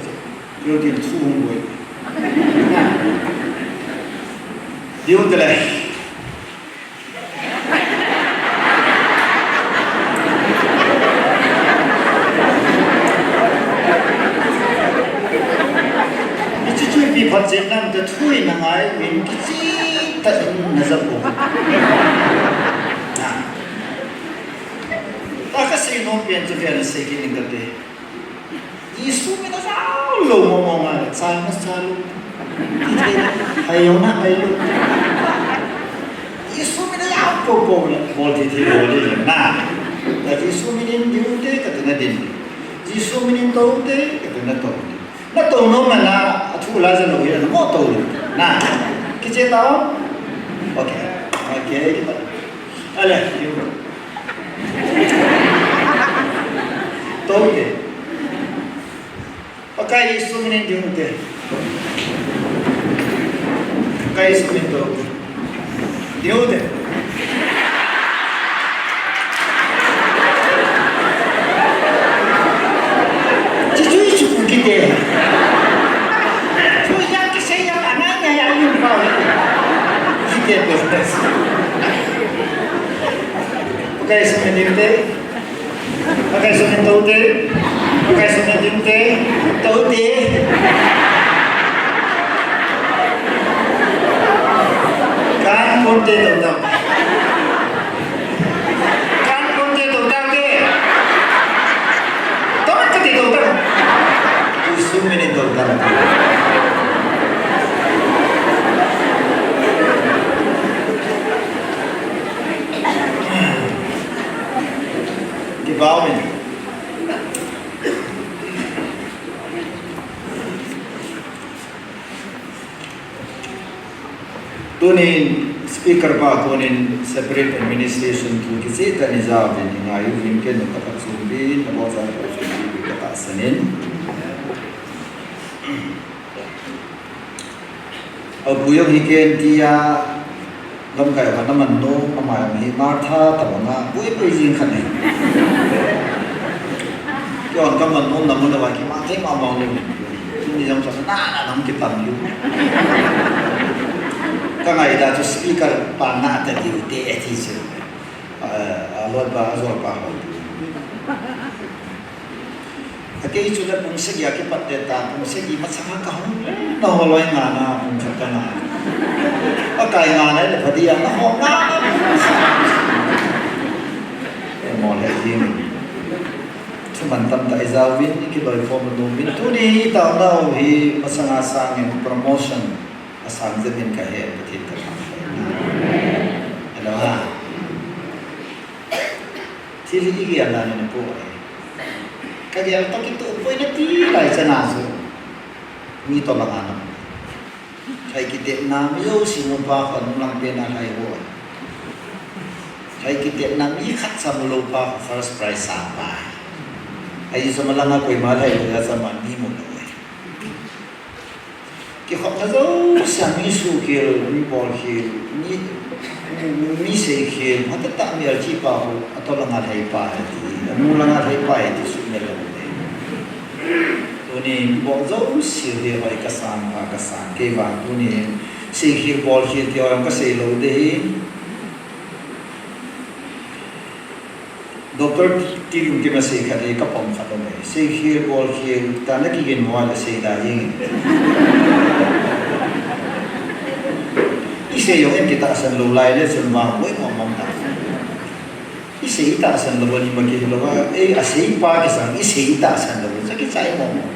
Yo tin thu hung boi. Diu te le. Hiche chu ipi phat chen nam ta thu in na ngai, min kichi ta in na ja po. Ah. Ta ka sei nom pen chu vel sei kit ning ka te. Jesu min a jao lou mo mo ngai, cha na cha lou. Hai jong na hai lou. Jesu min a jao po po le, bol thei thei bol le na. Ta Jesu min in ding te ka ti na din. Jesu min in tou te ka ti na tou. Na tou nom na, a thu la ja lou hi na mo tou lou. Na. Kiche ta o? Okay. Okay. Ale, you. Tou te. Pakai Jesu min in ding u te. Pakai Jesu min in tou. Ding u te. Chu chu chu kite. Chu ya kisei ya anai ya ya yung pa. Kite pe. Pakai Jesu min in ding u te. Pakai Jesu min in tou te. Pakai Jesu min in ding u te. Tou te. Kan kon te tou tou. Kan kon te tou tou te. Tou ka te tou tou. Jesu min in tou tou. Kipah in. Tunin speaker pa konin separate administration thu kicheh tah in ijah uvin ingai uvin ken u kapa chunbi, nabonchauvin kapa chunbi, katahsan in. Apu jong hi ken tia, lamkai khat naman nom, ama jong hi Martha tabanga, pui pui jing khat ahi. Keiho kaman nom namun a vai kiman thei mama lou. Tuni jong chu na na nam kipan lou. Ka ngaida chu speaker pa na ta diu te ati chu. A, a loi pa, a jol pa ho. Akei chu le pung sagi a kipat te ta, pung sagi masa ka hung, na ho loi nga na, pung khat ka nga. Akai nga na le pha dia, na ho nga na. E mo le jing. Thuman tamtah ijah uvin, ikiloikhom nom uvin. Tuni hi taona u hi masanga sangin promotion. Asang jep in kahe, Pathen kathangvah. Hello ha. Thil hi igel na ni po ahi. Kagel toh kitoh poi nati lai chana chu. Mi toh langa na. Lhai kitepna mi jouse mu pa khon lang pen a lhai ho. Lhai kitepna mi khat cha mu lou pa first prize sang pa. Ahi chu malanga koima lhai lou ja cha man mi mu lou. Kikhopna jouse a mi sukhel, mi bolkhel, mi, mi seikhel, hata tah mi alchi pa ho, atoh langa lhai pa ahi ti, amu langa lhai pa ahi ti sumil lou te. Tuni bol jouse hi hoi kasang, a kasang kei vang tuni. Seikhel bolkhel ti hoi kasei lou ding ahi. Doctor Tilun Kim asei khat hi kapom khat aum e. Seikhel bolkhel tah na kigin mo le sei da jeng. Isei jong in kitahsan lou lai le chun vang hoi mong mong ta. Isei tahsan lou ni ma kihilou a, ei, asei pa kisang, isei tahsan lou, sa kichai mong mong.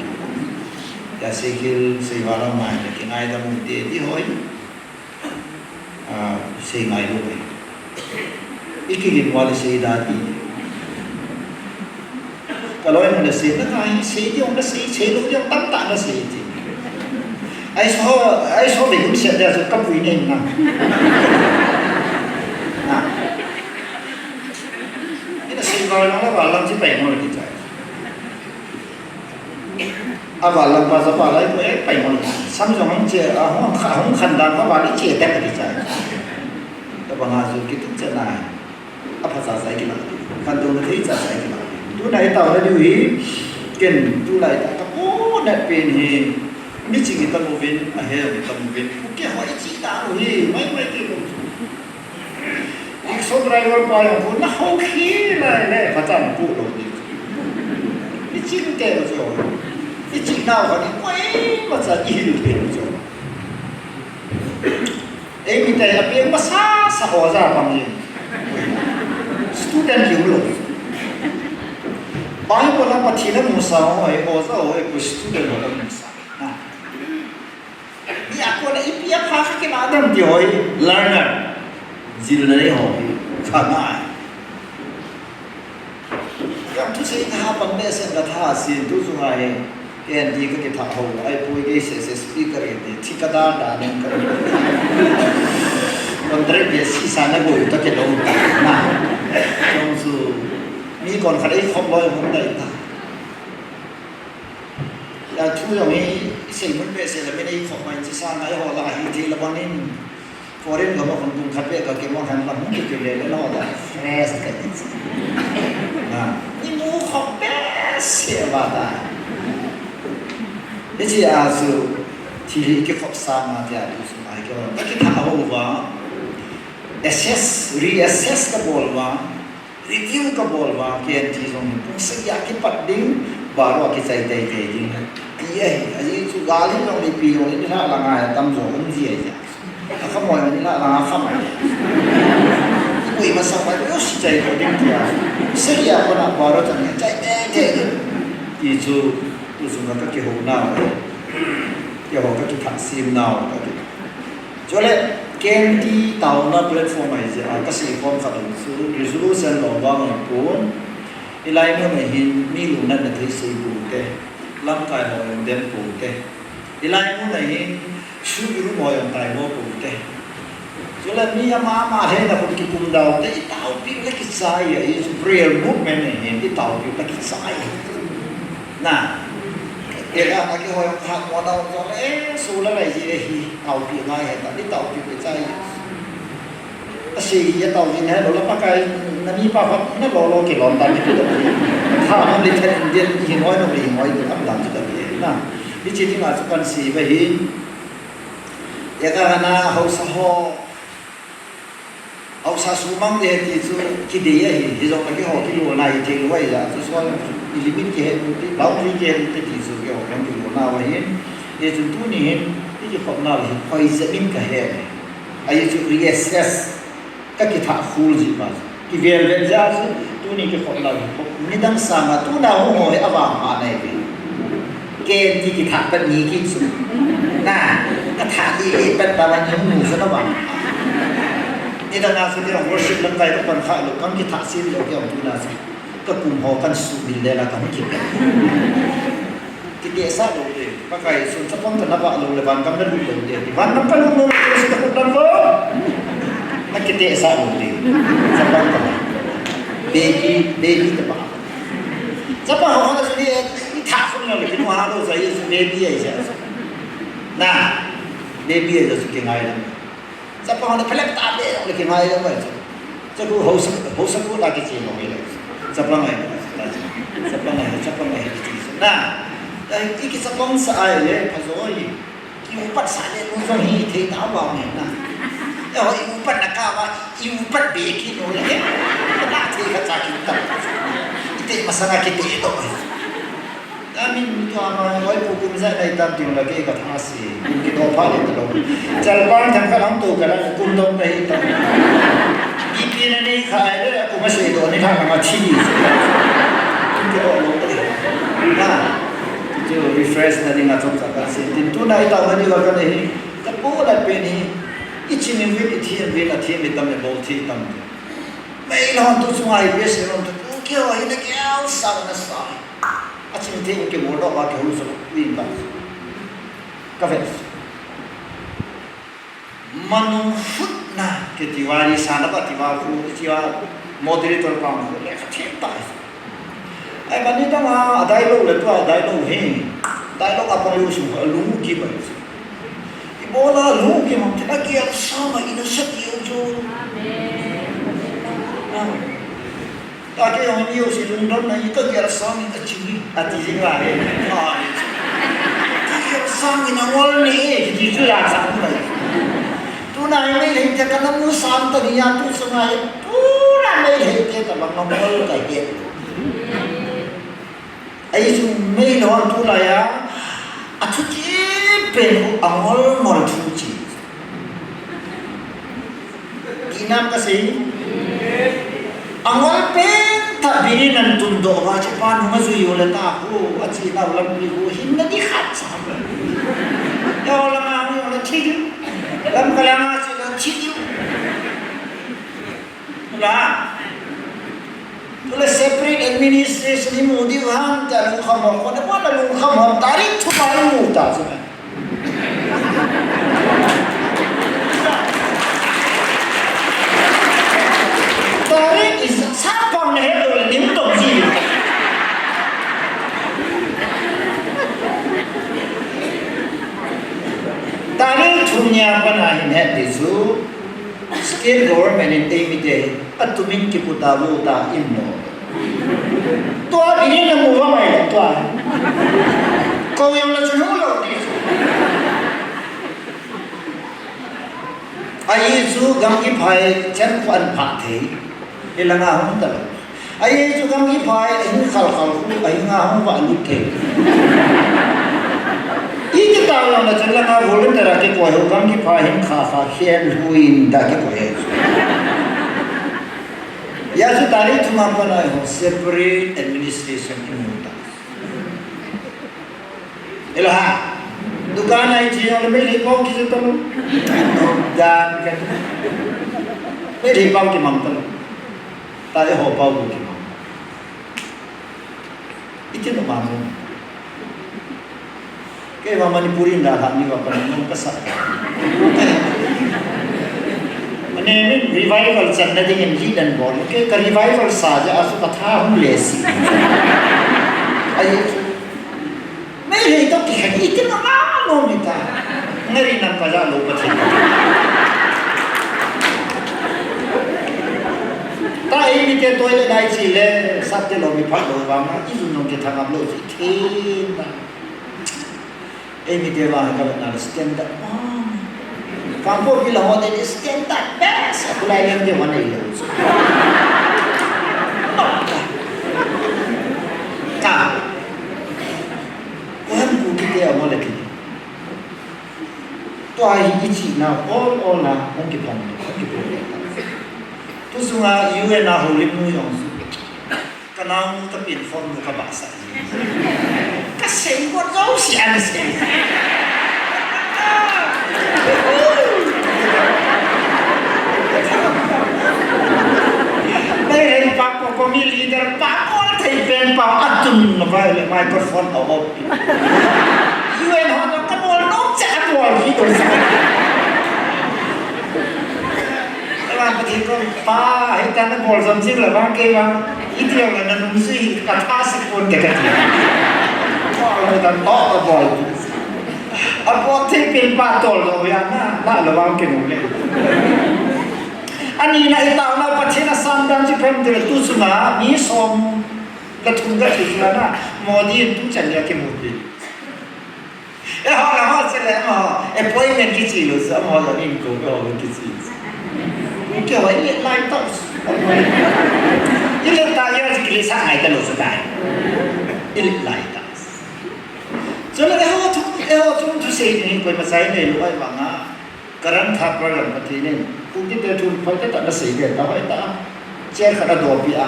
Ya seikhel, sei vala mai, kingaidam u te, ti hoi. A, sei ngai lou e. Ikigin vala sei da ti. Kaloi mun na sei, na kai, sei ti ong na sei, sei lou ti ong tamtah na sei ti. Ai so, ai so be kum sei da so kapui nei na. Na. Ina sei ba na ba lang chi pai mo le kichai. Ava lang pa sa pa lai ko e pai mo le. Sam jong hung che, a hung kha, hung khan dan pa ba ni che ta kichai. Tabang a chu kitu che na. Aphacha cha ikilah diu. Khantouna thei cha cha ikilah diu. Tuna itaona diu hi, ken tulai tah kaponat pen hi, miching itam uvin, ahel itam uvin, kihoi cheh tah u hi, mai mai ti lou. Rickshaw driver pa jong khu, na hou khi lai le, phacha na pu lou diu. Miching te lou chu. Miching nau kha ni, koimacha ihil te lou chu. Eimite apeng masasa oja pang jeng. Student hiu lou. Bible a Pathen amusah ho hi oja ho hi, koi student ho amusah. Na. Ni a kona ipi apha kha kila dam ti ho hi, learner. Jilna nei ho hi. Kha ngai. Jong thusei kaha pan behseh in katha sin tu chu ngai. Ken ti kakitha ho, ahipoi kei seh seh speaker in ti, thi kadar dar nen ka. Contract basis a nabol ta kilou ta na. Jong chu mi kon khat eikhop loi mun dai ta. Ya thu jong hi, isei mun behseh le min eikhop mai chi sa ngai ho la hi thei la bang in. Foreign gam a khun kum khat beh kakimang khan lang hung kikile le lou ta. Fresh ka ti. Na, imu khop behseh va ta. Hiche a chu, thil hi kikhop sang a tia tu chu mai kei va. Kakitha ho va. Assess, reassess kabol va. Review kabol va, K N T jong hi pung sagi a kipat ding, baro a kichai teitei ding. Ti ahi, ahi chu gal hi jong le ipi jong le nilhah langa hi atam jo um ji ahi. Akhamoi jong nilhah langa khamai. Ipui masang mai, yo si chai ko ding tia. Sagi a kona baro chan hi chai teitei ding. Ti chu, tu chu kakihou nau. Keiho kakithah sem nau, kaki. Chule, K N T taona platform ahi jeh a, kasei khom khat um chu, resolution lom vang ahipon, hilai mun a hin mi lungnatna thei sei pou te, lamkai ho jong dem pou te, hilai mun a hin sugirum ho jong taimo pou te. Chule mi ama ama lhena khun kikum dau te, itaopiu le kichai ahi, chu prayer movement a hin itaopiu le kichai. Na. Ega na kihoi jong kha mo na jong le, eh, su la lai ji ahi, taopi ngai ahi ta, itaopiu kichai. Asei hi ataovin hilou la Pakai, na mi pa khat na lolo kilom ta ni tu. Kha na le then Indian hi ngoi na le ngoi tu am lam tu ta na. Hiche dinga chu kahin sei ba hi. Ega na haosa ho. Haosa sumang ding ti chu kidei ahi, hijongle keiho kilona hi thei lou ahi jeh a chu, so i limit kihe u te, boundary kihe u te ti chu keiho jong kilona u ahin, hichun tuni hin, i kikhopna u hi, hoi jeh in kahe. Ahi chu reassess, kakithah khul ji pa chu. Kivel vel jeh a chu, tuni kikhopna u hi, midang sanga tuna hung ho hi avang pha nai ve. Ken ti kithah pat ni kit chu. Na, kathah ni pat ta van hung nu sa na vang. Nidang a chu ni worship lamkai kapan kha lou, kan kithah sin lou kei tuna chu. Kakum ho kan sumil le la kan kipet. Kitehsah lou te. Pakai sun chapang kana vah lou le van gam nalut lou te. Van gam kalut lou le, sun kalut lou. Na kitehsah lou te. Chapang kana. Baby, baby te pa. Chapang ho na chu ni, i thah khun lou le, kinu ha lou sa, i chu baby ahi sa. Na, baby ahi sa chu kingai lou. Chapang ho na phalep ta be lou le kingai lou mai chu. Chu khu haosa, haosa khu ta kiche lou le. Chapang ahi, chapang ahi, chapang ahi kiche. Na, Ai, i kichapang sa ai le, pha jo i. I upat sa le, nu jong hi thei ta ba me na. E ho, i upat na ka ba, i upat be ki no le. Na thei ka cha ki ta. I te masanga ki te to. Amin tu ama, oi pu kum za dai tam ting la ke ka tha si. Kum ki do pha le ta lo. Chal pang tham ka lam tu ka la kum dong ta hi ta. Ipi na nei kha ai le, kum a se do ni tha ma thi. Kum ki do lo ta. Na. Chu refresh na dinga chomcha ka sei. Tin tuna i taona diuva ka nei hi. Ka pu na pen hi. I chin in vin, i thi in vin, a thi in tam, i bol thi tam. Mei lhon tu chunga i pe se lhon tu. Ku keu hi na keu sa na sa. A chin thei u ke bol doh va ke hu so. Win ba. Ka vet. Manung hutna kiti va ni sana ba ti va khu, ti va moderator pa khu le ka them ta. Ai, mani dang a, a dai lo le tua, a dai lo he. Dai lo a pa lo su, a lu ki ba. I bola lu ki ma, a ki a sa ma ina sa ti u jo. Amen. Ta ke jong ni u si lungdon na i ka gel sang in a chi ni, a ti jing la he. Ai. Ka gel sang in a ngol ni e, ki ti chu la sang mai. Tuna i Meitei te ka na mu sam ta ni a tu sunga e. Tuna Meitei te ta bang a ngol ka he. Ai chu Meitei hon tulai a, a thu chi pen u a ngol ngol thu chi. Kinam ka sei. A ngol pen ta bini nan tun do va che pa nung a zui u le ta hu, a chi nau lam ni hu, hin na di khat sa. Ya la ma hu la chi di. Lam ka la ma chi la chi di. La. Tu le separate administration i mu di u ham ta lungkham ho, ko na ko na lungkham ho, tarik thum a i mu ta chu. Tarik i sa pang na he lo le nim tong ji. Tarik thum nia pa na hin he ti chu. State government in eimite hi, atumin kipu ta vo ta in lo. Tua binin na mu va mai le tua. Ko jong la chu nu lo ti chu. Ahi chu gam kiphai chen khu an pha thei. I langa hung ta lo. Ahi chu gam kiphai, ahin khal khal khu, ahin nga hung va lut thei. Iti ta lo na chun langa volunteer a kikoi ho gam kiphai hin kha kha khen hu in ta kikoi he. Ya chu tarik thum a pat a ho separate administration i mu ta. Ela ha. Dukan a i chi jong le Meitei pau kiju ta lo. Dan ka. Meitei pau kimang ta lo. Ta e ho pau kimang. Iti no ma mo. Kei va Manipuri in dalha ni va pan nung ka sa. Mane min revival channa ding in lead and bol. Kei ka revival sa ja a chu ka tha hung le si. Ai. Meitei to kikhen iti ma ma no mi ta. Ngari nam ka ja lo Pathen. Ta eimite toilet a i chi le, sap te lo mi phat lo vang a, i jun jong kithang ngam lo chi thei na. Eimite vang ka na standard. Kangpokpi la ho te standard best. Khulai lem te ho nei lo. Ta. Ko hem ku kite a mo le kite. Tua hi i chihna ol ol a hung kipan, hung kipan. Tu sunga U N a houlim nu jong chu. Ka nau nu ta pin form nu ka ba sa. Ka sei ko jouse ana sei. Nei rei pa ko, ko mi leader pa ko thei pen pa atun na vai le microphone a op. U N ho no ka bol nom cha bol hi to sa. Ka vang Pathen koma, Pa, hita na bol jom jing le vang kei vang. Iti jong le na nung sui hi ka tha sek pon te ka ti. Bol le dan to ka bol. A bol thei pen pa tol lo ya na, na le vang kei mu le. Ani na i taona Pathen a sam dan chi phem te le tu sunga mi som le thum ka chi sunga na, Modi in tu chan ya kimu pi. Appointment kichi lou sa, amaho jong in ko ko kichi. Keiho ilet lai tau. Ilet ta ya kilet sa ngai talou sa tai. Ilet lai tau. Chule eiho thu, eiho chung thusei ding hi koima cha inei lou ahi vanga. Current tha program Pathen in. Kukite thu phai ta ta nasei de ta hoi ta. Chair khat adoppi a.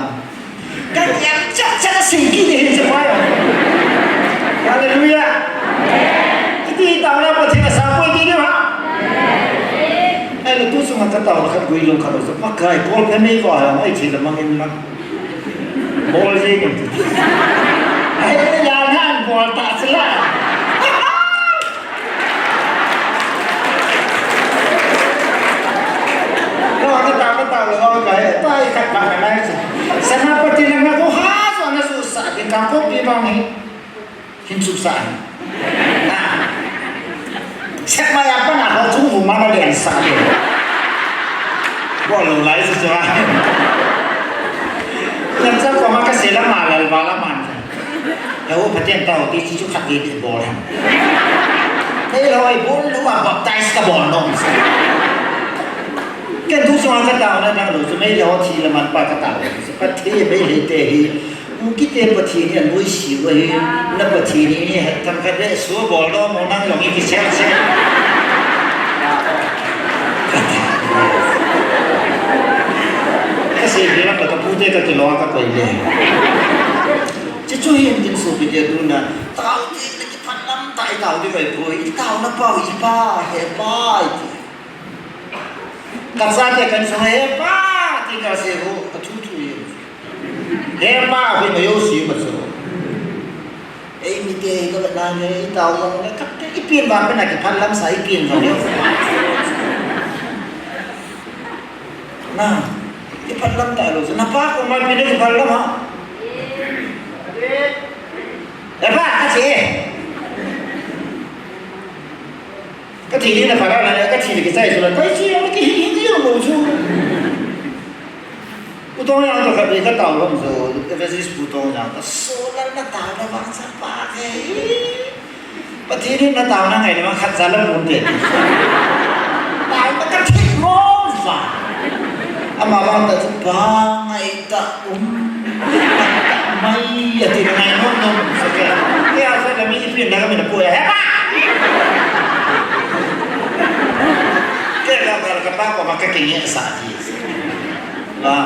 Ka jam chak chak sei kit ding ahi, chapa jong. Hallelujah. Hiti taona Pathen asapoi ti diu ham. Ahile tu chunga kataona khat guilhung khat lou chu, Pakai, ball phe mei va ha, ei thei le mang in lang. Ball jeng in. Ahile jan han ball ta chu la. Lo, ka ta, ka ta, lo, ka he, ta, i khat ba, ka nai chu. Senapati lang na ko ha, so na su sa, din ka ko pi bang hi. Hin su sa hi. Ha. Sek ma ya pa na ho chu bu ma na len sa de. Bol lo lai su sa. Nan sa ko ma ka se la ma la, ba la man. Ka u Pathen tao ti chu chu khat ti ti bol ham. Nei loi bol lou a baptize ka bol nom. Ken thu sung ka taona dang lou chu Meitei ho thi le man pa ka tao. Pathen Meitei te hi. Kukite Pathen hi anoise u ahi. Na Pathen hi ni het thang khat le su bol nom mo nang jong i kisel sel. Ka sei hi la ka pute ka kilo ka koi le. Chuchu hin tin sopite tuna, tao ti le kiphat lam tah i tao ti kai poi, i taona pau i Pa, He Pa i ti. Ka chate kan sung He Pa ti ka sei ho, ka thu thu hi. He Pa hi ma yo si ma so. Ei mite hi ka vet na nge, i tao jong le, ka te i pin va pe na kiphat lam sa i pin jong le. Na, kiphat lam ta lou, na pa ko ma pin kiphat lam ha. E pa, ka che. Ka thi ni na pha la na, ka thi ni kichai su la, koi chi, ki hi hi ni lo chu. Pu Tong Jang to khat ni ka tao lom chu, Evangelist Pu Tong Jang to, so la na tao na vang sa pa ke. Pathen in na taona ngai le vang khat cha la mun te. Taona ka thik mo va. Ama vang ta chu pa ngai ta um. Mai a ti ngai nom nom sa ke. Ke a sa ka mi pi na ka mi na pu ya. He pa. Ke ka ka ka pa ko ma ka ke nge sa ti. La.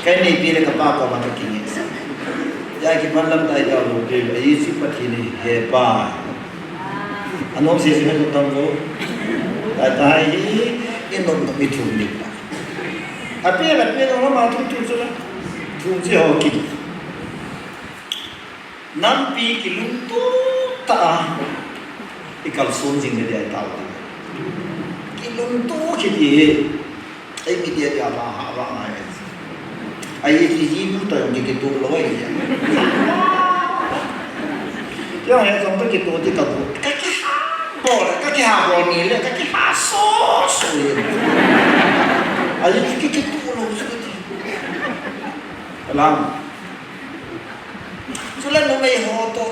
Ka ni pi le ka pa ko ma ka ke nge sa. Ya kiphat lam tai ka lo ke. Ai si Pathen hi He Pa. Anom se se na tam lo. Ta ta hi, i nom nom i thum ni pa. A pe la pe no ma thum thum chu la. Thum chi ho ki. Nampi kilungto ta a. I kalson jing le dia tao. Kilungto ki ti. Ei mi dia dia ba ha ba ngai. Ai ti hi bu ta jong kituh lou ai. Jong he jong ta kituh ti ka bu. Ka kiha bol, ka kiha bol ni le, ka kiha so so le. Ai ti kituh lou so ti. Alam. Chule numei ho to.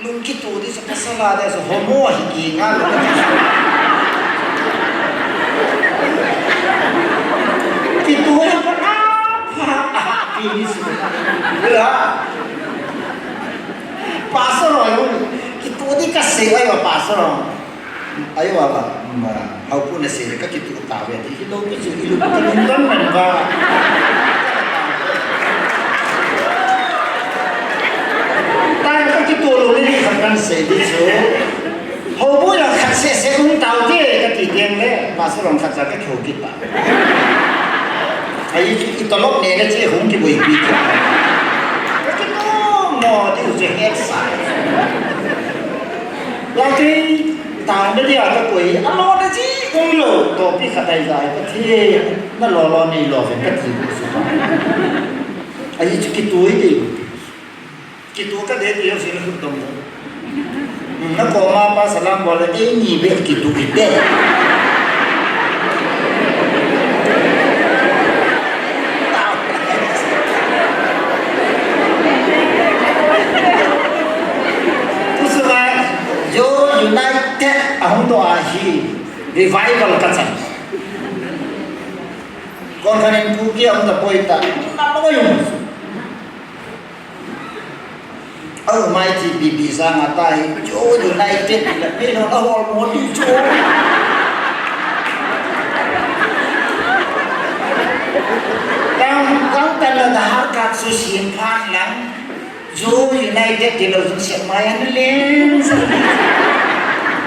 Lung kituh di sa pasal a di sa homo hi ki nga lung kituh. Kituh ya pa pa pa pa pi ni su. Ya. Pasal lo kituh di kasi ay pasal lo. Ayo aba, ma, hau pu na se ka kituh ta ve ti, kituh ki chu ilu ka lung don man ba. Ta ka kituh lo ni khat kan se ti chu. Hau bu ya khat se se lung tau ti ka ti tiang le, ma su long khat sa ka kho ki ta. Ai chu i tolop ne na che hung ki boi pi. Ka kituh mo ti u che het sa. Lati, taona dia ka koi, alona ji umlou, topi khat ai jai, Pathen, na lo lo nei lo ven ka ti ko su pa. Ai chu kituh i ti. Kituh ka de ti yo sin khut dom. Na ko ma pa salam bol e ni be kituh i de. Kusuma, yo unite. Te ahung to ahi, revival kachan. Kon khanin Kuki ahung ta poi ta, na mo yung. Au mai ti bi bi sa nga tai, jo United la pe no la hol mo di jo. Kang, kang ta la da har ka su sin phan lang. Zo United ti lo zung siap mai an len sa.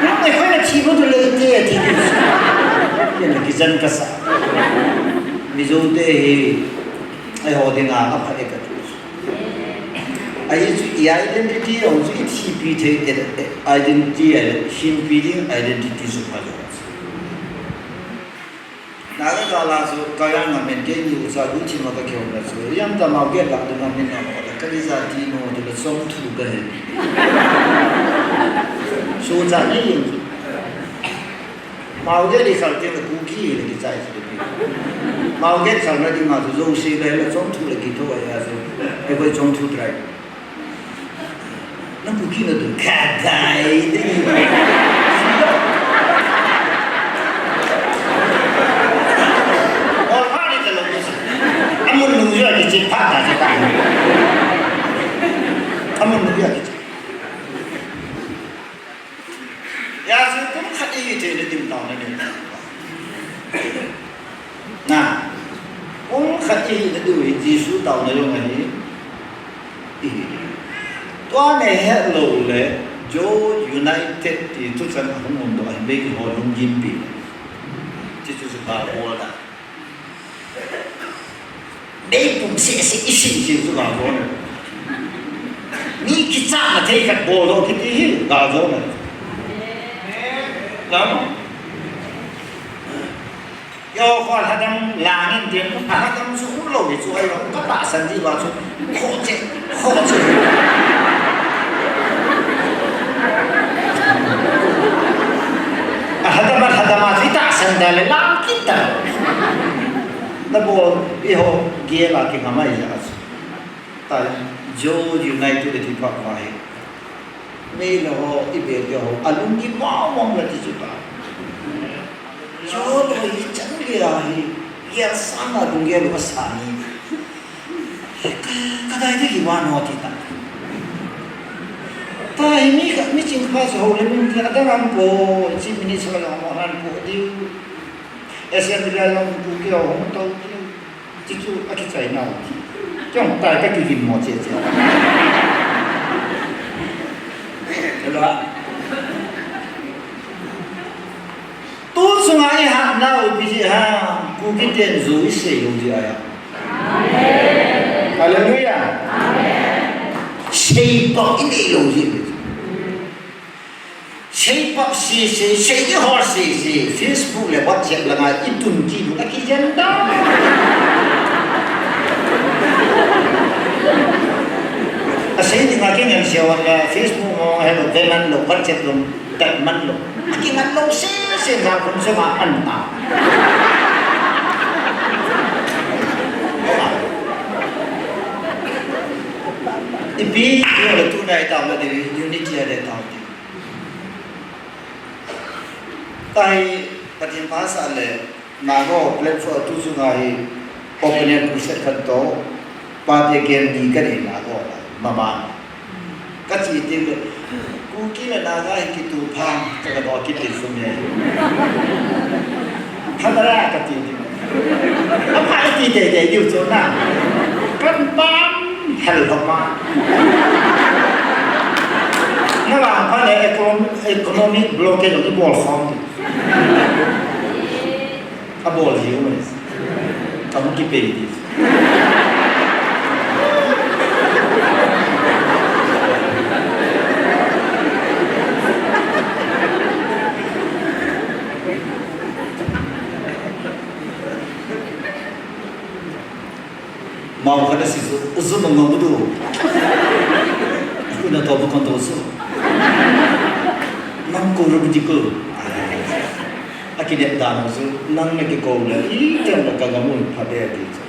Nang mai khoi na thi bo tu le te ti. Yen na kizan kasa. Mizo te hi, ai ho dinga a pha e ka tu. Ai chu i identity, o chu i thipi thei te identity, ai, hinpi ding identity su pha lo. Naga kala chu, kaya ngamin keini ucha gu thima kakihou na chu. Ijemtia Mao gate lah dunga min na ho, kali jati no, tila chong thu kahe. Su cha nei yin chu. Mao gate i khal teng le Kuki le kichai chu le pi. Mao gate khal na dinga chu, Zo se le le chong thu le kitho a ya chu. Eikoi chong thu try. Nang Kuki na tu kha dai de. Ol pha ni ta lo ni sa. Amun nu ya ki chi pha ta chi ta. Amun nu ya ki chi. Ya su kum khat i hi te ni dim tao na ni. Na, kum khat i hina diu hi Jesu taona jong ahi, i hi. Tua nei het lou le, Zo United ti tuchan ahung um doh ahi, mei ho lunggimpi. Ti chu chu ka bol da. Mei pum se se i si si chu ka bol. Mi kicha na thei khat bol doh kiti hi ka bol. Lam. Yo, ko alhadam langin tin, alhadam chu um lou hi chu ahi, ka tahsan ji uva chu, kho che, kho che. Alhadam, alhadam a chu i tahsan da le lang kit ta. Na bol, i ho, gel a kingam ahi a chu. Ta, Zo United ti pha uva hi. Mei le ho, i bel ke ho, alunggim mong mong la ti chu ta. Zo le ho hi chan gei ahi, gel sang a lunggel u asa ni. Ka, ka dai te ki wa no ti ta. Ta hi mi ka, mi ching kha so ho le min ti adang am ko, chi minute so la mo han ko diu. Assembly a jong tu ki ho hung to diu. Ti chu a kichai nau ti. Chong tai ka kigin mo che che. Hello. Tu sunga i hat nau ipi ti ham, Kuki ten Zo i sei lou ti ahi. Hallelujah. Seipap i nei lou ti. Seipap sese, sei ihol sese, Facebook le WhatsApp langa i tun kit u akijen da. A sei dinga kingen se wan le Facebook mo, hello, ve man lou, WhatsApp lou, tat man lou. Akingan lou sese, na kum se ma an ta. Ipi, ipi le tu nai ta le di, unity le ta di. Tahi Pathen pha sa le, Naga ho platform tu sunga hi open air crusade khat to, pate kem ni ka ni Naga ho, mama. Ka chi ti le, Kuki le Naga hi kitu pha, ka ka to kiti sum ye. Pha ta ra ka ti ti. A pha ti te te diu chu na. Kan pam hel ho ma. Na la pha le econom-, economic blockade of the ball form. A ball ji u. Ka mu ki pe di. Mau khat a si zu, zu nung nung du. Ku na to bu kon to zu. Nang ko ru di ko. A ki ne da no zu, nang na ki ko le, i tem na ka ga mu pha de di zu.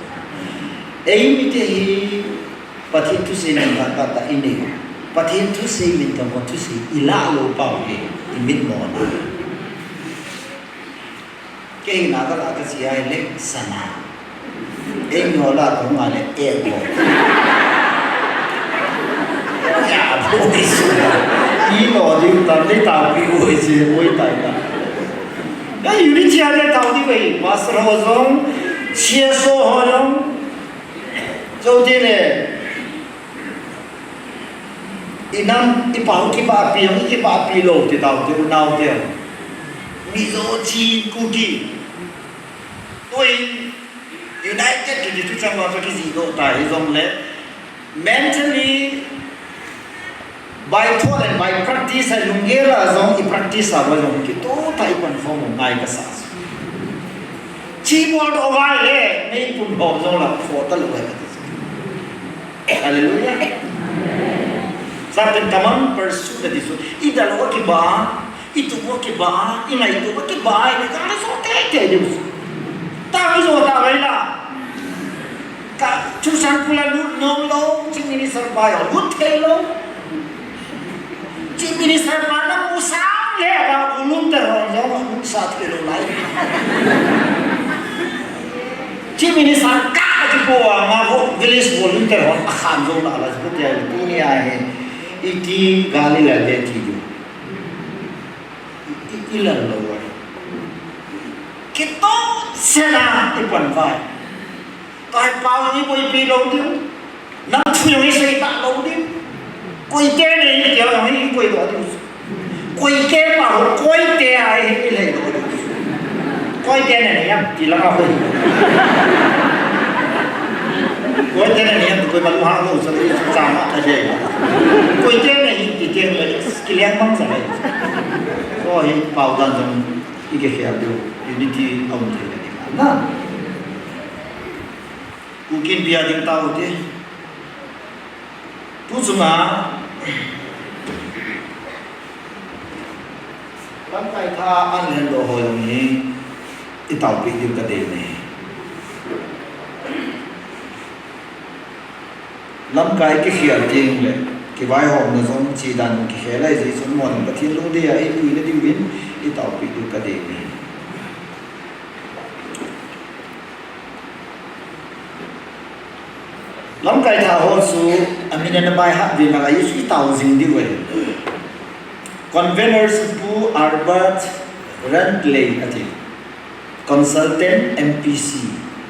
Ei mi te hi, Pathen thusei nang kha kha ta i nei. Pathen thusei minthang ho thusei ilah lou pau hi, imitmo na. Kei na kala kasia le sana. Ei no la ko nga le e ko. Ya, bo ni su. I no diu ta ni ta pi u si u tai ta. Na unity a le ta diu e, pastor ho jong, C S O ho jong. Chutile, inam, ipau kibahpi jong, ikibahpi lou ti tau te, unau te. Mizo, Chin, Kuki. Tuin united kiti thuchang vang chu kijih doh ta hijongle, mentally, by thought and by practice, a lunggel a jong i practice a va jong kitoh tah i pan khom u ngai kasa. Chi bol doh vai le, meipum ho jong la phoh talou ahi kati. Hallelujah. Satan tamang pursue kati chu, i dalou a kiba, i tup a kiba, i ngaito a kiba, i le kang le so teitei diu. Tang i jo ta vai la. Ka, chu sang pula lut nom lou, Chief Minister pa jong lut thei lou. Chief Minister pa namu sang le ba u lut te hon jong lut sa thei lou lai. Chief Minister ka kipo a ma ho village volunteer hon akham jong la la chu te tuni a hi. Iti gal i lal ve ti diu. I, i, i lal lou a. Kitoh sela i pan vai. Taipau jong i boipi lou diu. Nang thu jong i sei talou diu. Koite nei hi tia jong i koi doh diu. Koite pa ho, koite a hi i lei doh diu. Koite nei nei jam ti langa koi. Koite nei nei jam ti koi ma lu ha lo sa i sa ma ta je. Koite nei hi ti te le kiliang mang sa le. Ko hi pau dan jong i kikhel diu. Unity a um thei le ni na. Kuki Inpi a ding tau te. Tu chunga lamkai tha an lhen doh ho jong hi i taopi diu ka dei ne. Lamkai kikhel teng le kivaihomna jong chi dan kikhel ahi jeh chun amon Pathen lungdei a eipui na diuvin i taopi diu ka dei ne. Lamkai tha ho chu, amin ana baihat ve nalai chu i tao jing diu ahi. Convener chu Pu Albert Rantley ati. Consultant M P C.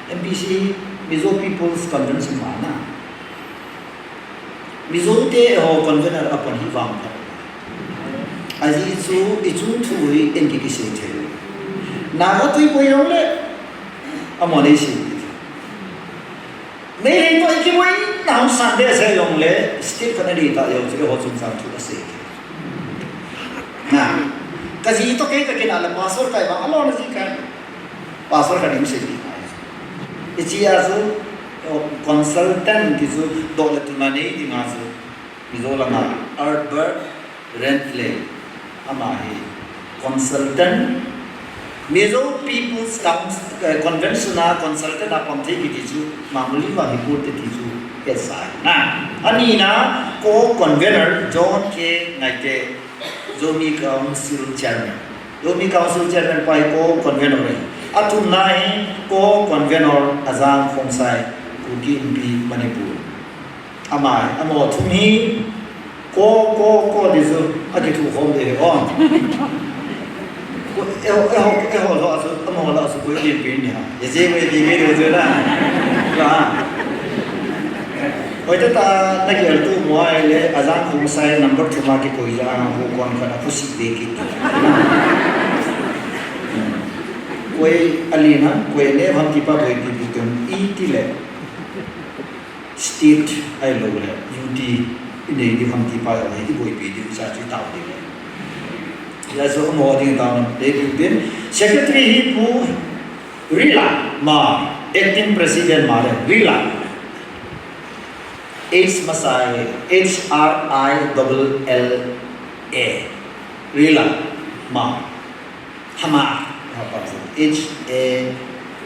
M P C, Mizo People's Convention ma na. Mizo te ho convener a pan hi vang phat. Ajeh chu i chung thu hi en ki kisei thei. Naga tui poi jong le, amon eisei. Meitei toh i kiboi na hung san behseh jong le, state khat ani ta jong chu eiho chungchang thu asei thei. Na, ka ji toh kei ka kinah le pastor kai vang, alona ji kai. Pastor khat in seipeh ngai. Hichea chu, o, consultant ti chu doh le tun a nei dinga chu Mizo lama Albert Rantley ama hi consultant, Mizo People's Council, eh, Convention a consultant a pang thei kiti chu mamuli vang hi pur te ti chu hetsah ahi. Na, anina co-convener John K Ngaite, Zomi Council Chairman. Zomi Council Chairman pa hi co-convener ahi. Athumna hi co-convener Ajang Khongsai, Kuki Inpi Manipur. Ama, amaho thum hi co, co, co ti chu akithukhom ding ahi. Eiho, eiho, eiho lah a chu, amaho lah a chu koi inpi ni ham. Ijeh inem ti kei ding chu na. La. Hoitah tah a na gel tu mo ahile, Ajang Khongsai number thum a kikoi jeh a, hukon khat a khusi ve kit. Koi alen ham, koi alen ham ti pa boipi pi tun i ti le. State ahilou le, U T i nei ding ham ti pa jong hi i boipi diu cha chu i tao ding le. Hijeh a chu amaho ding taona dei ding tin. Secretary hi Pu Rila Mar, Acting President Mar, Rila. H masa e, H R I double L A. Rila Mar. Hamar. H A,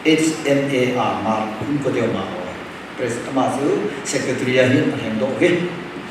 H M A R, Mar. Hung ko deu Mar. Pres-, ama chu secretary a hin alheng doh uve.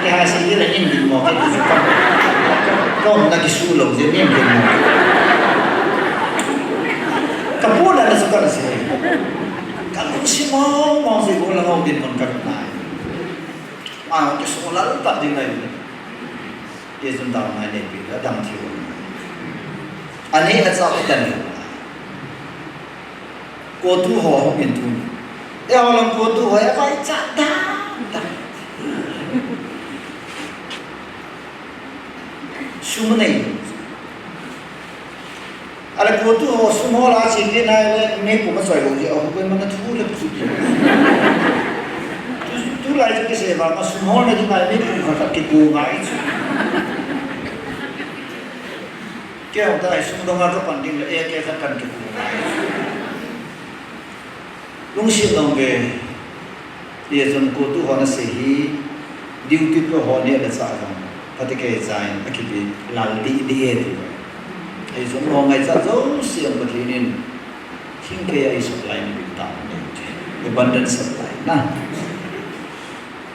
Kei ha si ding la nin din mo, kei tu su ka. Ka umna kisu lou jeh nin din mo. Ka pu la na su ka si. Ka lungsim mong mong si ko la ngau din mon ka na. Ma kisu la lu ta ding la. Ye chun dam ngai nei pi la dam thei u. Ani a cha u dan. Ko tu ho hung in tu. E ho lam ko tu ho e vai cha da da. Sum nei. Ale ko tu ho sum ho la chi ke na le me ko ma choi lo ji a ho ko ma na thu le chi ke. Tu tu lai ke se ba ma sum ho na di mai me ko ka ke ko ngai chi. Kei hong ta hi sum dong a ka pan ding le, eh, kei khat kan kipum. Lungset nong ve. Ti a chun ko tu hon a sei hi, duty tu ho ni a le cha jong. Pati kei cha in a kipi lal di di e ti. Ei jong lo ngai cha jouse Pathen in. Thing kei a i supply ni bing ta ni. Abundant supply na.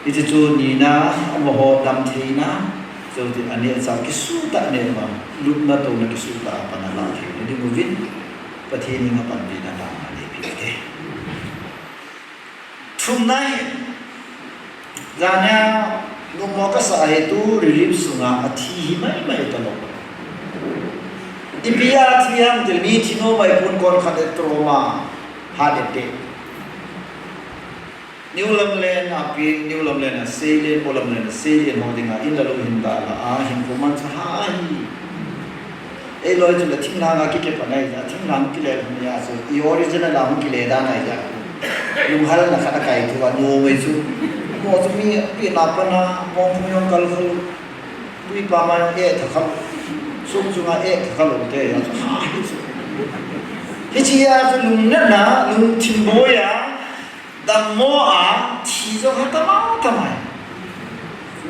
Hiche chu nina, amaho damtheina, chuti ani a cha kisuh tah neh uva, lupna touna kisuh tah a pan alah theina ding uvin, Pathen in apanpina dang aneipi ute. Thumna hi, jania numo kasah hi tu relief sunga athi hi maimai talou. Ipi a thi ham tile mi thi nom mai pon kon khat e trauma, heart attack. New Lamlen a pi, New Lamlen a Seilen, Old Lamlen a Seilen ho dinga in la lou hin da la a, hin ko man cha ha hi. Ei loi chu la thinglhang a kikep a nai ja, thinglhang kile hung ja chu, i original a hung kile da nai ja. Lunghal na khat a kai thu a nu mai chu. Mo chu mi pi na pa na, mo phung jong kal khol. Tui pa ma jong e tha khol. Sum chunga e tha khol te ja chu ha hi chu. Hichia chu lungnatna, lungthim boi a, dammo a, thi jong ha tama tama.